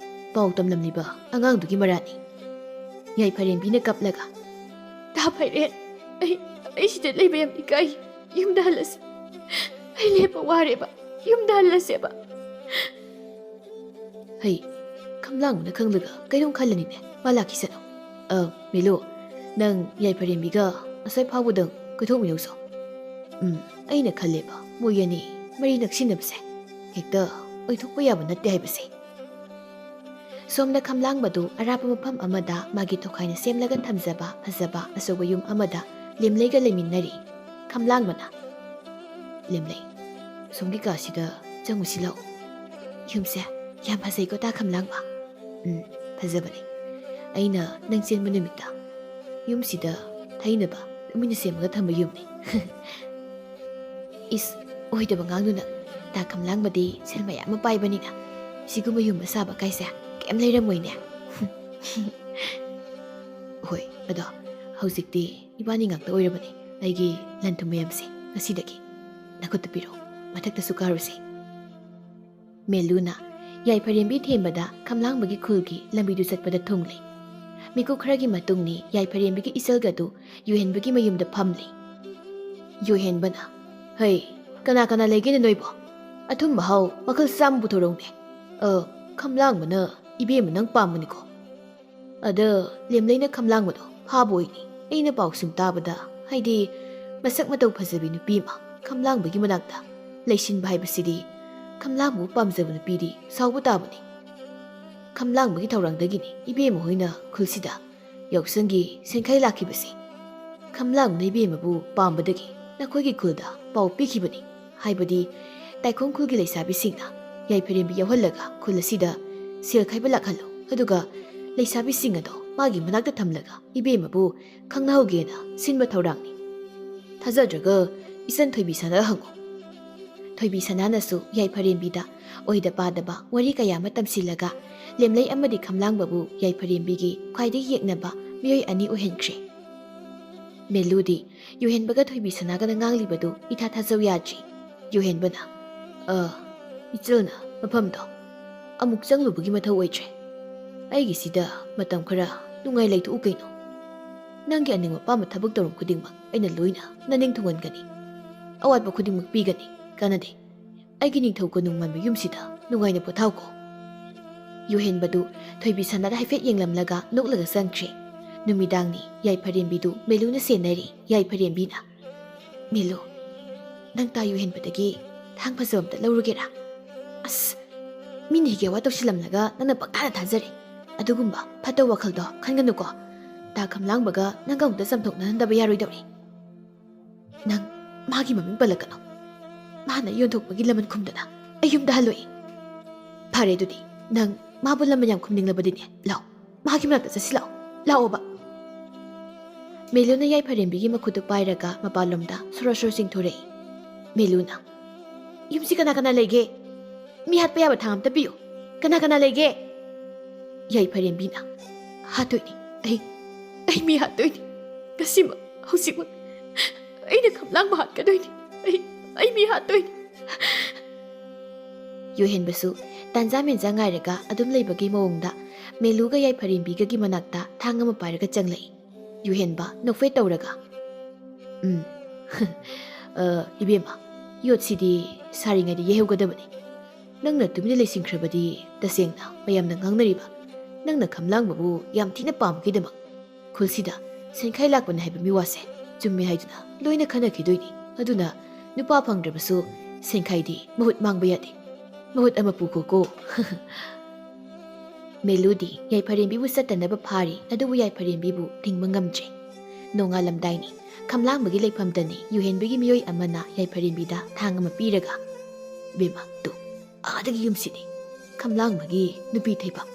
ꯄꯥꯎ ꯇꯝꯂꯝꯂꯤꯕ ꯑꯉꯥꯡꯗꯨꯒꯤ ꯃꯔꯥꯜꯅꯤ꯫" ꯌꯥꯏꯐꯔꯦꯝꯕꯤꯅ ꯀꯞꯂꯒ, "ꯇꯥ ꯐꯥꯏꯔꯦꯟ, ꯑꯩ, ꯑꯩ ꯁꯤꯗ ꯂꯩꯕ ꯌꯥꯝ ꯏꯀꯥꯏ꯫ ꯌꯨꯝꯗ ꯍꯜꯂꯁꯤ꯫ ꯑꯩ ꯂꯦꯞꯄ ꯋꯥꯔꯦꯕ꯫ ꯌꯨꯝꯗ ꯍꯜꯂꯁꯦꯕ꯫" ꯍꯩ, ꯈꯝꯂꯥꯡꯕꯅ ꯈꯪꯂꯒ ꯀꯩꯗꯧ ꯈꯜꯂꯅꯤꯅꯦ? ꯃꯥ ꯂꯥꯛꯈꯤꯁꯅꯨ꯫ ꯑ, ꯃꯤꯂꯨ, ꯅꯪ ꯌꯥꯏꯐꯔꯦꯝꯕꯤꯒ ꯑꯁ꯭ꯋꯥꯏ ꯐꯥꯎꯕꯗꯪ ꯀꯣꯏꯊꯣꯛꯃꯤꯟꯅꯧꯁꯣ꯫ ꯎꯝ, ꯑꯩꯅ ꯈꯜꯂꯦꯕ, ꯃꯣꯏ ꯑꯅꯤ ꯃꯔꯤ ꯅꯛꯁꯤꯟꯅꯕꯁꯦ ꯍꯦꯛꯇ ꯑꯣꯏꯊꯣꯛꯄ ꯌꯥꯕ ꯅꯠꯇꯦ ꯍꯥꯏꯕꯁꯦ꯫ ꯁꯣꯝꯗ ꯈꯝꯂꯥꯡꯕꯗꯨ ꯑꯔꯥꯞꯄ ꯃꯐꯝ ꯑꯃꯗ ꯃꯥꯒꯤ ꯇꯣꯈꯥꯏꯅ ꯁꯦꯝꯂꯒ ꯊꯝꯖꯕ ꯐꯖꯕ ꯑꯆꯧꯕ ꯌꯨꯝ ꯑꯃꯗ ꯂꯦꯝꯂꯩꯒ ꯂꯩꯃꯤꯟꯅꯔꯤ꯫ ꯈꯝꯂꯥꯡꯕꯅ, "ꯂꯦꯝꯂꯩ, ꯁꯣꯝꯒꯤ ꯀꯥꯁꯤꯗ ꯆꯪꯉꯨꯁꯤ ꯂꯥꯛꯑꯣ꯫ ꯌꯨꯝꯁꯦ ꯌꯥꯝ ꯐꯖꯩꯀꯣ, ꯇꯥ ꯈꯝꯂꯥꯡꯕ?" "ꯎꯝ, ꯐꯖꯕꯅꯦ꯫ ꯑꯩꯅ ꯅꯪ ꯆꯦꯟꯕ ꯅꯨꯃꯤꯠꯇ ꯌꯨꯝꯁꯤꯗ ꯊꯩꯅꯕ ꯇꯨꯃꯤꯟꯅ ꯁꯦꯝꯃꯒ ꯊꯝꯕ ꯌꯨꯝꯅꯤ꯫" "ꯏꯁ, ꯑꯣꯏꯗꯕ ꯉꯥꯡꯗꯨꯅ, ꯇꯥ ꯈꯝꯂꯥꯡꯕꯗꯤ ꯁꯦꯜ ꯃꯌꯥꯝ ꯑꯃ ꯄꯥꯏꯕꯅꯤꯅ ꯁꯤꯒꯨꯝꯕ ꯌꯨꯝ ꯑꯁꯥꯕ ꯀꯥꯏꯁꯦ ꯀꯩꯝ ꯂꯩꯔꯝꯃꯣꯏꯅꯦ꯫" "ꯍꯣꯏ, ꯑꯗꯣ ꯍꯧꯖꯤꯛꯇꯤ ꯏꯕꯥꯅꯤ ꯉꯥꯛꯇ ꯑꯣꯏꯔꯕꯅꯤ꯫ ꯑꯩꯒꯤ ꯂꯟ ꯊꯨꯝ ꯃꯌꯥꯝꯁꯦ ꯉꯁꯤꯗꯒꯤ ꯅꯈꯨꯠꯇ ꯄꯤꯔꯣ꯫ ꯃꯊꯛꯇꯁꯨ ꯀꯥꯔꯨꯁꯦ꯫" ꯃꯦꯂꯨꯅ ꯌꯥꯏꯐꯔꯦꯝꯕꯤ ꯊꯦꯝꯕꯗ ꯈꯝꯂꯥꯡꯕꯒꯤ ꯈꯨꯜꯒꯤ ꯂꯝꯕꯤꯗꯨ ꯆꯠꯄꯗ ꯊꯨꯡꯂꯦ꯫ ꯃꯤꯀꯨꯞ ꯈꯔꯒꯤ ꯃꯇꯨꯡꯅꯤ ꯌꯥꯏꯐꯔꯦꯝꯕꯤꯒꯤ ꯏꯆꯜꯒꯗꯨ ꯌꯨꯍꯦꯟꯕꯒꯤ ꯃꯌꯨꯝꯗ ꯐꯝꯂꯤ꯫ ꯌꯨꯍꯦꯟꯕꯅ, "ꯍꯩ, ꯀꯅꯥ ꯀꯅꯥ ꯂꯩꯒꯦꯅꯦ ꯅꯣꯏꯕꯣ? ꯑꯊꯨꯝ ꯑꯍꯥꯎ ꯃꯈꯜ ꯆꯥꯝꯃ ꯄꯨꯊꯣꯔꯛꯎꯅꯦ꯫ ꯑ, ꯈꯝꯂꯥꯡꯕꯅ ꯏꯕꯦꯝꯃ ꯅꯪ ꯄꯥꯝꯕꯅꯤꯀꯣ꯫ ꯑꯗ ꯂꯦꯝꯂꯩꯅ ꯈꯝꯂꯥꯡꯕꯗꯣ ꯐꯥꯕ ꯑꯣꯏꯅꯤ꯫ ꯑꯩꯅ ꯄꯥꯎ ꯁꯨꯝ ꯇꯥꯕꯗ, ꯍꯥꯏꯗꯤ ꯃꯁꯛ ꯃꯇꯧ ꯐꯖꯕꯤ ꯅꯨꯄꯤ ꯑꯃ ꯈꯝꯂꯥꯡꯕꯒꯤ ꯃꯅꯥꯛꯇ ꯂꯩꯁꯤꯟꯕ ꯍꯥꯏꯕꯁꯤꯗꯤ ꯈꯝꯂꯥꯡꯕꯕꯨ ꯄꯥꯝꯖꯕ ꯅꯨꯄꯤꯗꯤ ꯁꯥꯎꯕ ꯇꯥꯕꯅꯤ꯫" ꯈꯝꯂꯥꯡꯕꯒꯤ ꯊꯧꯔꯥꯡꯗꯒꯤꯅꯤ ꯏꯕꯦꯝꯃ ꯍꯣꯏꯅ ꯈꯨꯜꯁꯤꯗ ꯌꯥꯎꯁꯪꯒꯤ ꯁꯦꯟꯈꯥꯏ ꯂꯥꯛꯈꯤꯕꯁꯦ꯫ ꯈꯝꯂꯥꯡꯕꯅ ꯏꯕꯦꯝꯃꯕꯨ ꯄꯥꯝꯕꯗꯒꯤ ꯅꯈꯣꯏꯒꯤ ꯈꯨꯜꯗ ꯄꯥꯎ ꯄꯤꯈꯤꯕꯅꯤ꯫ ꯍꯥꯏꯕꯗꯤ ꯇꯥꯏꯈꯣꯡ ꯈꯨꯜꯒꯤ ꯂꯩꯁꯥꯕꯤꯁꯤꯡꯅ ꯌꯥꯏꯐꯔꯦꯝꯕꯤ ꯌꯥꯎꯍꯜꯂꯒ ꯈꯨꯜ ꯑꯁꯤꯗ ꯁꯦꯜ ꯈꯥꯏꯕ ꯂꯥꯛꯍꯜꯂꯨ, ꯑꯗꯨꯒ ꯂꯩꯁꯥꯕꯤꯁꯤꯡ ꯑꯗꯣ ꯃꯥꯒꯤ ꯃꯅꯥꯛꯇ ꯊꯝꯂꯒ ꯏꯕꯦꯝꯃꯕꯨ ꯈꯪꯅꯍꯧꯒꯦꯅ ꯁꯤꯟꯕ ꯊꯧꯔꯥꯡꯅꯤ꯫ ꯊꯥꯖꯗ꯭ꯔꯒ ꯏꯆꯟ ꯊꯣꯏꯕꯤ ꯁꯅꯥꯗ ꯍꯪꯉꯨ꯫ ꯊꯣꯏꯕꯤ ꯁꯅꯥꯅꯁꯨ ꯌꯥꯏꯐꯔꯦꯝꯕꯤꯗ ꯑꯣꯏꯗ ꯄꯥꯗꯕ ꯋꯥꯔꯤ ꯀꯌꯥ ꯑꯃ ꯇꯝꯁꯤꯜꯂꯒ ꯂꯦꯝꯂꯩ ꯑꯃꯗꯤ ꯈꯝꯂꯥꯡꯕꯕꯨ ꯌꯥꯏꯐꯔꯦꯝꯕꯤꯒꯤ ꯈ꯭ꯋꯥꯏꯗꯒꯤ ꯌꯦꯛꯅꯕ ꯃꯤꯑꯣꯏ ꯑꯅꯤ ꯑꯣꯏꯍꯟꯈ꯭ꯔꯦ꯫ ꯃꯦꯂꯨꯗꯤ ꯌꯨꯍꯦꯟꯕꯒ ꯊꯣꯏꯕꯤ ꯁꯅꯥꯒꯅ ꯉꯥꯡꯂꯤꯕꯗꯨ ꯏꯊꯥ ꯊꯥꯖꯧ ꯌꯥꯗ꯭ꯔꯤ꯫ ꯌꯨꯍꯦꯟꯕꯅ, "ꯑ, ꯏꯆꯜꯅ ꯃꯐꯝꯗꯣ ꯑꯃꯨꯛ ꯆꯪꯂꯨꯕꯒꯤ ꯃꯊꯧ ꯑꯣꯏꯗ꯭ꯔꯦ꯫ ꯑꯩꯒꯤꯁꯤꯗ ꯃꯇꯝ ꯈꯔ ꯅꯨꯡꯉꯥꯏ ꯂꯩꯊꯣꯛꯎ ꯀꯩꯅꯣ꯫ ꯅꯪꯒꯤ ꯑꯅꯤꯡꯕ ꯑꯄꯥꯝꯕ ꯊꯕꯛ ꯊꯧꯔꯝ ꯈꯨꯗꯤꯡꯃꯛ ꯑꯩꯅ ꯂꯣꯏꯅ ꯅꯅꯤꯡ ꯊꯨꯡꯍꯟꯒꯅꯤ꯫ ꯑꯋꯥꯠꯄ ꯈꯨꯗꯤꯡꯃꯛ ꯄꯤꯒꯅꯤ, ꯀꯥꯟꯅꯗꯦ꯫ ꯑꯩꯒꯤ ꯅꯤꯡꯊꯧ ꯀꯣꯅꯨꯡ ꯃꯥꯟꯕ ꯌꯨꯝꯁꯤꯗ ꯅꯨꯡꯉꯥꯏꯅ ꯄꯣꯊꯥꯎꯀꯣ꯫" ꯌꯨꯍꯦꯟꯕꯗꯨ ꯊꯣꯏꯕꯤ ꯁꯅꯥꯗ ꯍꯥꯏꯐꯦꯠ ꯌꯦꯡꯂꯝꯂꯒ ꯅꯣꯛꯂꯒ ꯆꯪꯈ꯭ꯔꯦ꯫ ꯅꯨꯃꯤꯗꯥꯡꯅꯤ꯫ ꯌꯥꯏꯐꯔꯦꯝꯕꯤꯗꯨ ꯃꯦꯂꯨꯅ ꯁꯦꯟꯅꯔꯤ꯫ ꯌꯥꯏꯐꯔꯦꯝꯕꯤꯅ, "ꯃꯦꯂꯨ, ꯅꯪ ꯇꯥ ꯌꯨꯍꯦꯟꯕꯗꯒꯤ ꯊꯥꯡ ꯐꯖꯕ ꯑꯝꯇ ꯂꯧꯔꯨꯒꯦꯔꯥ?" "ꯑꯁ, ꯃꯤꯅ ꯍꯤꯒꯦ ꯋꯥ ꯇꯧꯁꯤꯜꯂꯝꯂꯒ ꯅꯪꯅ ꯄꯪꯊꯥꯗ ꯊꯥꯖꯔꯦ꯫ ꯑꯗꯨꯒꯨꯝꯕ ꯐꯠꯇꯕ ꯋꯥꯈꯜꯗꯣ ꯈꯟꯒꯅꯨꯀꯣ꯫ ꯇꯥ ꯈꯝꯂꯥꯡꯕꯒ ꯅꯪꯒ ꯑꯃꯨꯛꯇ ꯆꯥꯝꯊꯣꯛꯅꯍꯟꯗꯕ ꯌꯥꯔꯣꯏꯗꯧꯔꯤ꯫ ꯅꯪ ꯃꯥꯒꯤ ꯃꯃꯤꯡ ꯄꯜꯂꯛꯀꯅꯨ꯫ ꯃꯥꯅ ꯌꯣꯟꯊꯣꯛꯄꯒꯤ ꯂꯃꯟ ꯈꯨꯝꯗꯅ ꯑꯩ ꯌꯨꯝꯗ ꯍꯜꯂꯣꯏ꯫ ꯐꯔꯦ ꯑꯗꯨꯗꯤ, ꯅꯪ ꯃꯥꯕꯨ ꯂꯃꯟ ꯌꯥꯝ ꯈꯨꯝꯅꯤꯡꯂꯕꯗꯤꯅꯦ, ꯂꯥꯎ, ꯃꯥꯒꯤ ꯃꯅꯥꯛꯇ ꯆꯠꯁꯤ ꯂꯥꯎ, ꯂꯥꯛꯑꯣꯕ꯫" ꯃꯦꯂꯨꯅ ꯌꯥꯏꯐꯔꯦꯝꯕꯤꯒꯤ ꯃꯈꯨꯠꯇꯨ ꯄꯥꯏꯔꯒ ꯃꯄꯥꯟꯂꯣꯝꯗ ꯁꯣꯔꯣ ꯁꯣꯔꯣ ꯆꯤꯡꯊꯣꯔꯛꯏ꯫ ꯃꯦꯂꯨꯅ, "ꯌꯨꯝꯁꯤ ꯀꯅꯥ ꯀꯅꯥ ꯂꯩꯒꯦ? ꯃꯤ ꯍꯥꯠꯄ ꯌꯥꯕ ꯊꯥꯡ ꯑꯝꯇ ꯄꯤꯌꯨ꯫ ꯀꯅꯥ ꯀꯅꯥ ꯂꯩꯒꯦ?" ꯌꯥꯏꯐꯔꯦꯝꯕꯤꯅ, "ꯍꯥꯠꯇꯣꯏꯅꯤ꯫ ꯑꯩ, ꯑꯩ ꯃꯤ ꯍꯥꯠꯇꯣꯏꯅꯤ꯫ ꯉꯁꯤꯃꯛ, ꯍꯧꯖꯤꯛꯃꯛ ꯑꯩꯅ ꯈꯝꯂꯥꯡꯕ ꯍꯥꯠꯀꯗꯣꯏꯅꯤ꯫ ꯑꯩ, ꯑꯩ ꯃꯤ ꯍꯥꯠꯇꯣꯏꯅꯤ꯫" ꯌꯨꯍꯦꯟꯕꯁꯨ ꯇꯥꯟꯖꯥ ꯃꯦꯟꯖꯥ ꯉꯥꯏꯔꯒ ꯑꯗꯨꯝ ꯂꯩꯕꯒꯤ ꯃꯑꯣꯡꯗ ꯃꯦꯂꯨꯒ ꯌꯥꯏꯐꯔꯦꯝꯕꯤꯒꯒꯤ ꯃꯅꯥꯛꯇ ꯊꯥꯡ ꯑꯃ ꯄꯥꯏꯔꯒ ꯆꯪꯂꯛꯏ꯫ ꯌꯨꯍꯦꯟꯕ ꯅꯣꯛꯐꯦꯠ ꯇꯧꯔꯒ, "ꯎꯝ, ꯑ, ꯏꯕꯦꯝꯃ, ꯌꯣꯠꯁꯤꯗꯤ ꯁꯥꯔꯤꯉꯩꯗ ꯌꯩꯍꯧꯒꯗꯕꯅꯤ꯫ ꯅꯪꯅ ꯇꯨꯃꯤꯟꯅ ꯂꯩꯁꯤꯟꯈ꯭ꯔꯕꯗꯤ ꯇꯁꯦꯡꯅ ꯃꯌꯥꯝꯅ ꯉꯥꯡꯅꯔꯤꯕ ꯅꯪꯅ ꯈꯝꯂꯥꯡꯕꯕꯨ ꯌꯥꯝ ꯊꯤꯅ ꯄꯥꯝꯕꯒꯤꯗꯃꯛ ꯈꯨꯜꯁꯤꯗ ꯁꯦꯟꯈꯥꯏ ꯂꯥꯛꯄꯅꯤ ꯍꯥꯏꯕ ꯃꯤꯋꯥꯁꯦ ꯆꯨꯝꯃꯦ ꯍꯥꯏꯗꯨꯅ ꯂꯣꯏꯅ ꯈꯟꯅꯈꯤꯗꯣꯏꯅꯤ꯫ ꯑꯗꯨꯅ ꯅꯨꯄꯥ ꯐꯪꯗ꯭ꯔꯕꯁꯨ ꯁꯦꯟꯈꯥꯏꯗꯤ ꯃꯍꯨꯠ ꯃꯥꯡꯕ ꯌꯥꯗꯦ꯫ ꯃꯍꯨꯠ ꯑꯃ ꯄꯨꯈꯣꯀꯣ꯫" ꯃꯦꯂꯨꯗꯤ ꯌꯥꯏꯐꯔꯦꯝꯕꯤꯕꯨ ꯆꯠꯇꯅꯕ ꯐꯥꯔꯤ, ꯑꯗꯨꯕꯨ ꯌꯥꯏꯐꯔꯦꯝꯕꯤꯕꯨ ꯊꯤꯡꯕ ꯉꯝꯗ꯭ꯔꯦ꯫ ꯅꯣꯡꯉꯥꯜꯂꯝꯗꯥꯏꯅꯤ, ꯈꯝꯂꯥꯡꯕꯒꯤ ꯂꯩꯐꯝꯗꯅꯤ ꯌꯨꯍꯦꯟꯕꯒꯤ ꯃꯤꯑꯣꯏ ꯑꯃꯅ ꯌꯥꯏꯐꯔꯦꯝꯕꯤꯗ ꯊꯥꯡ ꯑꯃ ꯄꯤꯔꯒ, "ꯕꯦꯝꯃ, ꯇꯨ, ꯑꯥꯗꯒꯤ ꯌꯨꯝꯁꯤꯅꯤ꯫ ꯈꯝꯂꯥꯡꯕꯒꯤ ꯅꯨꯄꯤ ꯊꯩꯐꯝ꯫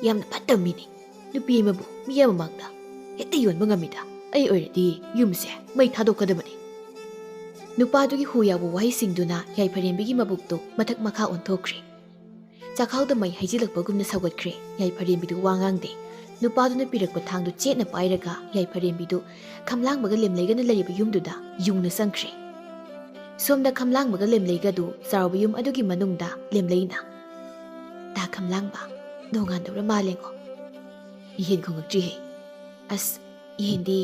ꯌꯥꯝꯅ ꯐꯠꯇꯕ ꯃꯤꯅꯤ꯫ ꯅꯨꯄꯤ ꯑꯃꯕꯨ ꯃꯤꯌꯥꯝ ꯃꯃꯥꯡꯗ ꯍꯦꯛꯇ ꯌꯣꯟꯕ ꯉꯝꯃꯤꯗ꯫ ꯑꯩ ꯑꯣꯏꯔꯗꯤ ꯌꯨꯝꯁꯦ ꯃꯩ ꯊꯥꯗꯣꯛꯀꯗꯕꯅꯤ"꯫ ꯅꯨꯄꯥꯗꯨꯒꯤ ꯍꯨ ꯌꯥꯎꯕ ꯋꯥꯍꯩꯁꯤꯡꯗꯨꯅ ꯌꯥꯏꯐꯔꯦꯝꯕꯤꯒꯤ ꯃꯕꯨꯛꯇꯨ ꯃꯊꯛ ꯃꯈꯥ ꯑꯣꯟꯊꯣꯛꯈ꯭ꯔꯦ꯫ ꯆꯥꯛꯈꯥꯎꯗ ꯃꯩ ꯍꯩꯖꯤꯜꯂꯛꯄꯒꯨꯝꯅ ꯁꯧꯒꯠꯈ꯭ꯔꯦ꯫ ꯌꯥꯏꯐꯔꯦꯝꯕꯤꯗꯨ ꯋꯥ ꯉꯥꯡꯗꯦ꯫ ꯅꯨꯄꯥꯗꯨꯅ ꯄꯤꯔꯛꯄ ꯊꯥꯡꯗꯨ ꯆꯦꯠꯅ ꯄꯥꯏꯔꯒ ꯌꯥꯏꯐꯔꯦꯝꯕꯤꯗꯨ ꯈꯝꯂꯥꯡꯕꯒ ꯂꯦꯝꯂꯩꯒꯅ ꯂꯩꯔꯤꯕ ꯌꯨꯝꯗꯨꯗ ꯌꯨꯡꯅ ꯆꯪꯈ꯭ꯔꯦ꯫ ꯁꯣꯝꯗ ꯈꯝꯂꯥꯡꯕꯒ ꯂꯦꯝꯂꯩꯒꯗꯨ ꯆꯥꯎꯔꯕ ꯌꯨꯝ ꯑꯗꯨꯒꯤ ꯃꯅꯨꯡꯗ ꯂꯦꯝꯂꯩꯅ, "ꯇꯥ ꯈꯝꯂꯥꯡꯕ, ꯅꯣꯡꯉꯥꯟꯗꯧꯔ ꯃꯥꯜꯂꯦꯉꯣ"꯫ ꯏꯍꯦꯟ ꯈꯣꯡꯉꯛꯇ꯭ꯔꯤꯍꯦ꯫ "ꯑꯁ, ꯏꯍꯦꯟꯗꯤ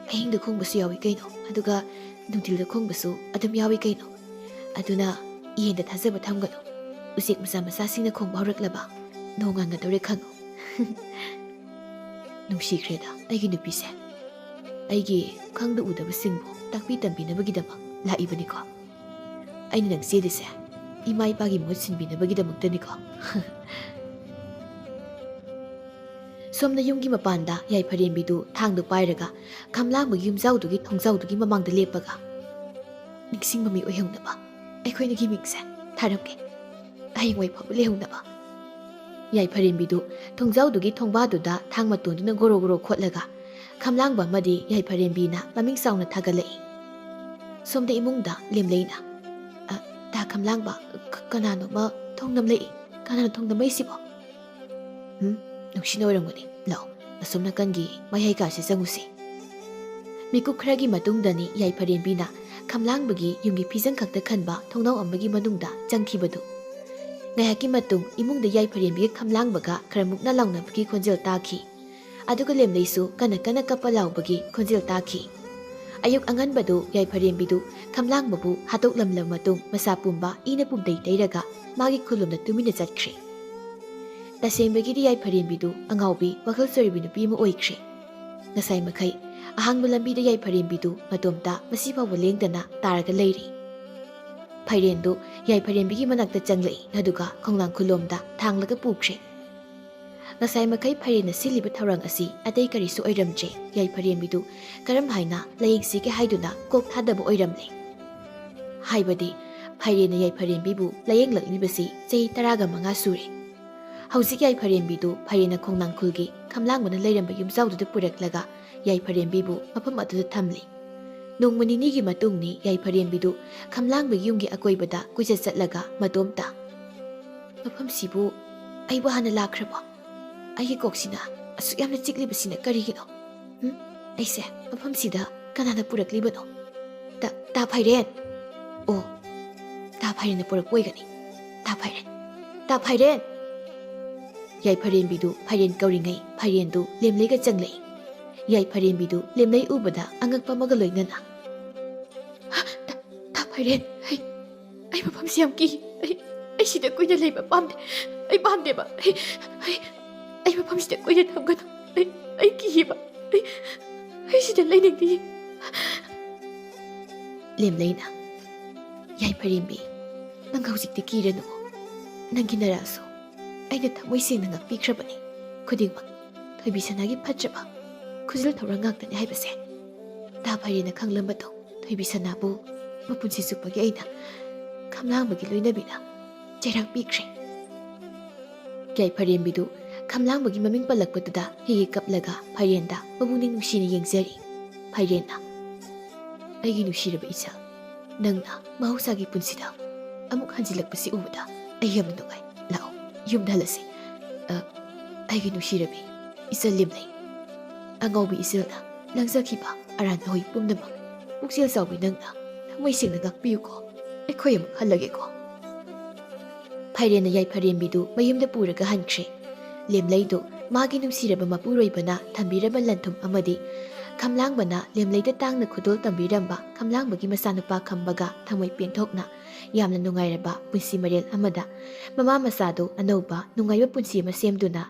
ꯑꯍꯤꯡꯗ ꯈꯣꯡꯕꯁꯨ ꯌꯥꯎꯏ ꯀꯩꯅꯣ, ꯑꯗꯨꯒ ꯅꯨꯡꯊꯤꯜꯗ ꯈꯣꯡꯕꯁꯨ ꯑꯗꯨꯝ ꯌꯥꯎꯏ ꯀꯩꯅꯣ꯫ ꯑꯗꯨꯅ ꯏꯍꯦꯟꯗ ꯊꯥꯖꯕ ꯊꯝꯒꯅꯨ꯫ ꯎꯆꯦꯛ ꯃꯆꯥ ꯃꯆꯥꯁꯤꯡꯅ ꯈꯣꯡꯕ ꯍꯧꯔꯛꯂꯕ ꯅꯣꯡꯉꯥꯟꯒꯗꯧꯔꯦ ꯈꯪꯉꯨ"꯫ ꯅꯨꯡꯁꯤꯈ꯭ꯔꯦꯗ ꯑꯩꯒꯤ ꯅꯨꯄꯤꯁꯦ꯫ ꯑꯩꯒꯤ ꯈꯪꯗ ꯎꯗꯕꯁꯤꯡꯕꯨ ꯇꯥꯛꯄꯤ ꯇꯝꯕꯤꯅꯕꯒꯤꯗꯃꯛ ꯂꯥꯛꯏꯕꯅꯤꯀꯣ꯫ ꯑꯩꯅ ꯅꯪ ꯆꯦꯜꯂꯤꯁꯦ ꯏꯃꯥ ꯏꯄꯥꯒꯤ ꯃꯍꯨꯠ ꯁꯤꯟꯕꯤꯅꯕꯒꯤꯗꯃꯛꯇꯅꯤꯀꯣ꯫ ꯁꯣꯝꯅ ꯌꯨꯝꯒꯤ ꯃꯄꯥꯟꯗ ꯌꯥꯏꯐꯔꯦꯝꯕꯤꯗꯨ ꯊꯥꯡꯗꯨ ꯄꯥꯏꯔꯒ ꯈꯝꯂꯥꯡꯕꯒꯤ ꯌꯨꯝꯖꯥꯎꯗꯨꯒꯤ ꯊꯣꯡꯖꯥꯎꯗꯨꯒꯤ ꯃꯃꯥꯡꯗ ꯂꯦꯞꯄꯒ, "ꯅꯤꯡꯁꯤꯡꯕ ꯃꯤ ꯑꯣꯏꯍꯧꯅꯕ ꯑꯩꯈꯣꯏꯅꯒꯤ ꯃꯤꯡꯁꯦ ꯊꯥꯔꯝꯒꯦ, ꯍꯌꯦꯡꯋꯥꯏ ꯐꯥꯎꯕ ꯂꯩꯍꯧꯅꯕ"꯫ ꯌꯥꯏꯐꯔꯦꯝꯕꯤꯗꯨ ꯊꯣꯡꯖꯥꯎꯗꯨꯒꯤ ꯊꯣꯡꯕꯥꯗꯨꯗ ꯊꯥꯡ ꯃꯇꯣꯟꯗꯨꯅ ꯒꯣꯔꯣ ꯒꯣꯔꯣ ꯈꯣꯠꯂꯒ ꯈꯝꯂꯥꯡꯕ ꯑꯃꯗꯤ ꯌꯥꯏꯐꯔꯦꯝꯕꯤꯅ ꯃꯃꯤꯡ ꯆꯥꯎꯅ ꯊꯥꯒꯠꯂꯛꯏ꯫ ꯁꯣꯝꯗ ꯏꯃꯨꯡꯗ ꯂꯦꯝꯂꯩꯅ, "ꯑ, ꯇꯥ ꯈꯝꯂꯥꯡꯕ, ꯀ-, ꯀꯅꯥꯅꯣꯃ ꯊꯣꯡ ꯅꯝꯂꯛꯏ꯫ ꯀꯅꯥꯅꯣ ꯊꯣꯡ ꯅꯝꯃꯛꯏꯁꯤꯕꯣ?" "ꯎꯝ, ꯅꯨꯡꯁꯤꯅ ꯑꯣꯏꯔꯝꯒꯅꯤ꯫ ꯂꯥꯛꯑꯣ, ꯑꯁꯣꯝ ꯅꯥꯀꯟꯒꯤ ꯃꯌꯥꯏ ꯀꯥꯁꯤ ꯆꯪꯉꯨꯁꯤ"꯫ ꯃꯤꯀꯨꯞ ꯈꯔꯒꯤ ꯃꯇꯨꯡꯗꯅꯤ ꯌꯥꯏꯐꯔꯦꯝꯕꯤꯅ ꯈꯝꯂꯥꯡꯕꯒꯤ ꯌꯨꯝꯒꯤ ꯐꯤꯖꯪ ꯈꯛꯇ ꯈꯟꯕ ꯊꯣꯡꯅꯥꯎ ꯑꯃꯒꯤ ꯃꯅꯨꯡꯗ ꯆꯪꯈꯤꯕꯗꯨ꯫ ꯉꯥꯏꯍꯥꯛꯀꯤ ꯃꯇꯨꯡ ꯏꯃꯨꯡꯗ ꯌꯥꯏꯐꯔꯦꯝꯕꯤꯒ ꯈꯝꯂꯥꯡꯕꯒ ꯈꯔ ꯃꯨꯛꯅ ꯂꯥꯎꯅꯕꯒꯤ ꯈꯣꯟꯖꯦꯜ ꯇꯥꯈꯤ꯫ ꯑꯗꯨꯒ ꯂꯦꯝꯂꯩꯁꯨ ꯀꯟꯅ ꯀꯟꯅ ꯀꯞꯄ ꯂꯥꯎꯕꯒꯤ ꯈꯣꯟꯖꯦꯜ ꯇꯥꯈꯤ꯫ ꯑꯌꯨꯛ ꯑꯉꯟꯕꯗꯨ ꯌꯥꯏꯐꯔꯦꯝꯕꯤꯗꯨ ꯈꯝꯂꯥꯡꯕꯕꯨ ꯍꯥꯠꯇꯣꯛꯂꯝꯂꯕ ꯃꯇꯨꯡ ꯃꯁꯥ ꯄꯨꯝꯕ ꯏꯅ ꯄꯨꯝꯗꯩ ꯇꯩꯔꯒ ꯃꯥꯒꯤ ꯈꯨꯜꯂꯣꯝꯗ ꯇꯨꯃꯤꯟꯅ ꯆꯠꯈ꯭ꯔꯦ꯫ ꯇꯁꯦꯡꯕꯒꯤꯗꯤ ꯌꯥꯏꯐꯔꯦꯝꯕꯤꯗꯨ ꯑꯉꯥꯎꯕꯤ, ꯋꯥꯈꯜ ꯆꯣꯏꯔꯕꯤ ꯅꯨꯄꯤ ꯑꯃ ꯑꯣꯏꯈ꯭ꯔꯦ꯫ ꯉꯁꯥꯏ ꯃꯈꯩ ꯑꯍꯥꯡꯕ ꯂꯝꯕꯤꯗ ꯌꯥꯏꯐꯔꯦꯝꯕꯤꯗꯨ ꯃꯇꯣꯝꯇ ꯃꯁꯤ ꯐꯥꯎꯕ ꯂꯦꯡꯗꯅ ꯇꯥꯔꯒ ꯂꯩꯔꯤ꯫ ꯐꯩꯔꯦꯟꯗꯨ ꯌꯥꯏꯐꯔꯦꯝꯕꯤꯒꯤ ꯃꯅꯥꯛꯇ ꯆꯪꯂꯛꯏ, ꯑꯗꯨꯒ ꯈꯣꯡꯅꯥꯡ ꯈꯨꯂꯣꯝꯗ ꯊꯥꯡꯂꯒ ꯄꯨꯈ꯭ꯔꯦ꯫ ꯉꯁꯥꯏ ꯃꯈꯩ ꯐꯩꯔꯦꯟꯅ ꯁꯤꯜꯂꯤꯕ ꯊꯧꯔꯥꯡ ꯑꯁꯤ ꯑꯇꯩ ꯀꯔꯤꯁꯨ ꯑꯣꯏꯔꯝꯗ꯭ꯔꯦ꯫ ꯌꯥꯏꯐꯔꯦꯝꯕꯤꯗꯨ ꯀꯔꯝ ꯍꯥꯏꯅ ꯂꯥꯌꯦꯡꯁꯤꯒꯦ ꯍꯥꯏꯗꯨꯅ ꯀꯣꯛ ꯊꯥꯗꯕ ꯑꯣꯏꯔꯝꯂꯦ꯫ ꯍꯥꯏꯕꯗꯤ ꯐꯩꯔꯦꯟꯅ ꯌꯥꯏꯐꯔꯦꯝꯕꯤꯕꯨ ꯂꯥꯌꯦꯡꯂꯛꯂꯤꯕꯁꯤ ꯆꯍꯤ ꯇꯔꯥꯒ ꯃꯉꯥ ꯁꯨꯔꯦ꯫ ꯍꯧꯖꯤꯛ ꯌꯥꯏꯐꯔꯦꯝꯕꯤꯗꯨ ꯐꯩꯔꯦꯟꯅ ꯈꯣꯡꯅꯥꯡꯈꯨꯜꯒꯤ ꯈꯝꯂꯥꯡꯕꯅ ꯂꯩꯔꯝꯕ ꯌꯨꯝꯖꯥꯎꯗꯨꯗ ꯄꯨꯔꯛꯂꯒ ꯌꯥꯏꯐꯔꯦꯝꯕꯤꯕꯨ ꯃꯐꯝ ꯑꯗꯨꯗ ꯊꯝꯂꯤ꯫ ꯅꯣꯡꯃ ꯅꯤꯅꯤꯒꯤ ꯃꯇꯨꯡꯅꯤ ꯌꯥꯏꯐꯔꯦꯝꯕꯤꯗꯨ ꯈꯝꯂꯥꯡꯕꯒꯤ ꯌꯨꯝꯒꯤ ꯑꯀꯣꯏꯕꯗ ꯀꯣꯏꯆꯠ ꯆꯠꯂꯒ ꯃꯇꯣꯝꯇ, "ꯃꯐꯝꯁꯤꯕꯨ ꯑꯩꯕꯨ ꯍꯥꯟꯅ ꯂꯥꯛꯈ꯭ꯔꯕꯣ? ꯑꯩꯒꯤ ꯀꯣꯛꯁꯤꯅ ꯑꯁꯨꯛ ꯌꯥꯝꯅ ꯆꯤꯛꯂꯤꯕꯁꯤꯅ ꯀꯔꯤꯒꯤꯅꯣ? ꯎꯝ? ꯑꯩꯁꯦ ꯃꯐꯝꯁꯤꯗ ꯀꯅꯥꯅ ꯄꯨꯔꯛꯂꯤꯕꯅꯣ? ꯇ-, ꯇꯥ ꯐꯩꯔꯦꯟ! ꯑꯣ, ꯇꯥ ꯐꯩꯔꯦꯟꯅ ꯄꯨꯔꯛꯄ ꯑꯣꯏꯒꯅꯤ꯫ ꯇꯥ ꯐꯩꯔꯦꯟ! ꯇꯥ ꯐꯩꯔꯦꯟ!" ꯌꯥꯏꯐꯔꯦꯝꯕꯤꯗꯨ ꯐꯩꯔꯦꯟ ꯀꯧꯔꯤꯉꯩ ꯐꯩꯔꯦꯟꯗꯨ ꯂꯦꯝꯂꯩꯒ ꯆꯪꯂꯛꯏ꯫ ꯌꯥꯏꯐꯔꯦꯝꯕꯤꯗꯨ ꯂꯦꯝꯂꯩ ꯎꯕꯗ ꯑꯉꯛꯄ ꯑꯃꯒ ꯂꯣꯏꯅꯅ, "ꯍ! ꯇꯥ, ꯇꯥ ꯐꯩꯔꯦꯟ! ꯑꯩ, ꯑꯩ ꯃꯐꯝꯁꯤ ꯌꯥꯝ ꯀꯤ꯫ ꯑꯩ, ꯑꯩ ꯁꯤꯗ ꯀꯨꯏꯅ ꯂꯩꯕ ꯄꯥꯝꯗꯦ꯫ ꯑꯩ ꯄꯥꯝꯗꯦꯕ꯫ ꯑꯩ, ꯑꯩ, ꯑꯩ ꯃꯐꯝꯁꯤꯗ ꯀꯨꯏꯅ ꯊꯝꯒꯅꯨ꯫ ꯑꯩ, ꯑꯩ ꯀꯤꯌꯦꯕ꯫ ꯑꯩ, ꯑꯩ ꯁꯤꯗ ꯂꯩꯅꯤꯡꯗꯦ꯫" ꯂꯦꯝꯂꯩꯅ, "ꯌꯥꯏꯐꯔꯦꯝꯕꯤ, ꯅꯪ ꯍꯧꯖꯤꯛꯇꯤ ꯀꯤꯔꯅꯨ꯫ ꯅꯪꯒꯤ ꯅꯔꯥꯁꯨ ꯑꯩꯅ ꯊꯃꯣꯏ ꯁꯦꯡꯅ ꯉꯥꯛꯄꯤꯈ꯭ꯔꯕꯅꯤ꯫ ꯈꯨꯗꯤꯡꯃꯛ ꯊꯣꯏꯕꯤ ꯁꯅꯥꯒꯤ ꯐꯠꯇ꯭ꯔꯕ ꯈꯨꯖꯤꯜ ꯊꯧꯔꯥꯡ ꯉꯥꯛꯇꯅꯤ ꯍꯥꯏꯕꯁꯦ꯫ ꯇꯥ ꯐꯩꯔꯦꯟꯅ ꯈꯪꯂꯝꯕꯗꯣ ꯊꯣꯏꯕꯤ ꯁꯅꯥꯕꯨ ꯃꯄꯨꯟꯁꯤ ꯆꯨꯞꯄꯒꯤ ꯑꯩꯅ ꯈꯝꯂꯥꯡꯕꯒꯤ ꯂꯣꯏꯅꯕꯤꯅ ꯆꯩꯔꯥꯛ ꯄꯤꯈ꯭ꯔꯦ꯫" ꯌꯥꯏꯐꯔꯦꯝꯕꯤꯗꯨ ꯈꯝꯂꯥꯡꯕꯒꯤ ꯃꯃꯤꯡ ꯄꯜꯂꯛꯄꯗꯨꯗ ꯍꯤ ꯍꯤ ꯀꯞꯂꯒ ꯐꯩꯔꯦꯟꯗ ꯃꯄꯨꯛꯅꯤꯡ ꯅꯨꯡꯁꯤꯅ ꯌꯦꯡꯖꯔꯤ꯫ ꯐꯩꯔꯦꯟꯅ, "ꯑꯩꯒꯤ ꯅꯨꯡꯁꯤꯔꯕ ꯏꯆꯜ, ꯅꯪꯅ ꯃꯍꯧꯁꯥꯒꯤ ꯄꯨꯟꯁꯤꯗ ꯑꯃꯨꯛ ꯍꯟꯖꯤꯜꯂꯛꯄꯁꯤ ꯎꯕꯗ ꯑꯩ ꯌꯥꯝꯅ ꯅꯨꯡꯉꯥꯏ꯫ ꯂꯥꯛꯑꯣ, ꯌꯨꯝꯗ ꯍꯜꯂꯁꯤ꯫ ꯑ, ꯑꯩꯒꯤ ꯅꯨꯡꯁꯤꯔꯕꯤ ꯏꯆꯜ ꯂꯦꯝꯂꯩ, ꯑꯉꯥꯎꯕꯤ ꯏꯆꯜꯅ ꯂꯪꯖꯈꯤꯕ ꯑꯔꯥꯟ ꯑꯍꯣꯏ ꯄꯨꯝꯅꯃꯛ ꯄꯨꯛꯆꯦꯜ ꯆꯥꯎꯕꯤ ꯅꯪꯅ ꯊꯃꯣꯏ ꯁꯦꯡꯅ ꯉꯥꯛꯄꯤꯌꯨꯀꯣ꯫ ꯑꯩꯈꯣꯏ ꯑꯃꯨꯛ ꯍꯜꯂꯒꯦꯀꯣ꯫" ꯐꯩꯔꯦꯟꯅ ꯌꯥꯏꯐꯔꯦꯝꯕꯤꯗꯨ ꯃꯌꯨꯝꯗ ꯄꯨꯔꯒ ꯍꯟꯈ꯭ꯔꯦ꯫ ꯂꯦꯝꯂꯩꯗꯨ ꯃꯥꯒꯤ ꯅꯨꯡꯁꯤꯔꯕ ꯃꯄꯨꯔꯣꯏꯕꯅ ꯊꯝꯕꯤꯔꯝꯕ ꯂꯟꯊꯨꯝ ꯑꯃꯗꯤ ꯈꯝꯂꯥꯡꯕꯅ ꯂꯦꯝꯂꯩꯗ ꯇꯥꯡꯅ ꯈꯨꯗꯣꯜ ꯇꯝꯕꯤꯔꯝꯕ ꯈꯝꯂꯥꯡꯕꯒꯤ ꯃꯆꯥꯅꯨꯄꯥ ꯈꯝꯕꯒ ꯊꯃꯣꯏ ꯄꯦꯟꯊꯣꯛꯅ ꯌꯥꯝꯅ ꯅꯨꯡꯉꯥꯏꯔꯕ ꯄꯨꯟꯁꯤ ꯃꯔꯦꯜ ꯑꯃꯗ ꯃꯃꯥ ꯃꯆꯥꯗꯨ ꯑꯅꯧꯕ ꯅꯨꯡꯉꯥꯏꯕ ꯄꯨꯟꯁꯤ ꯑꯃ ꯁꯦꯝꯗꯨꯅ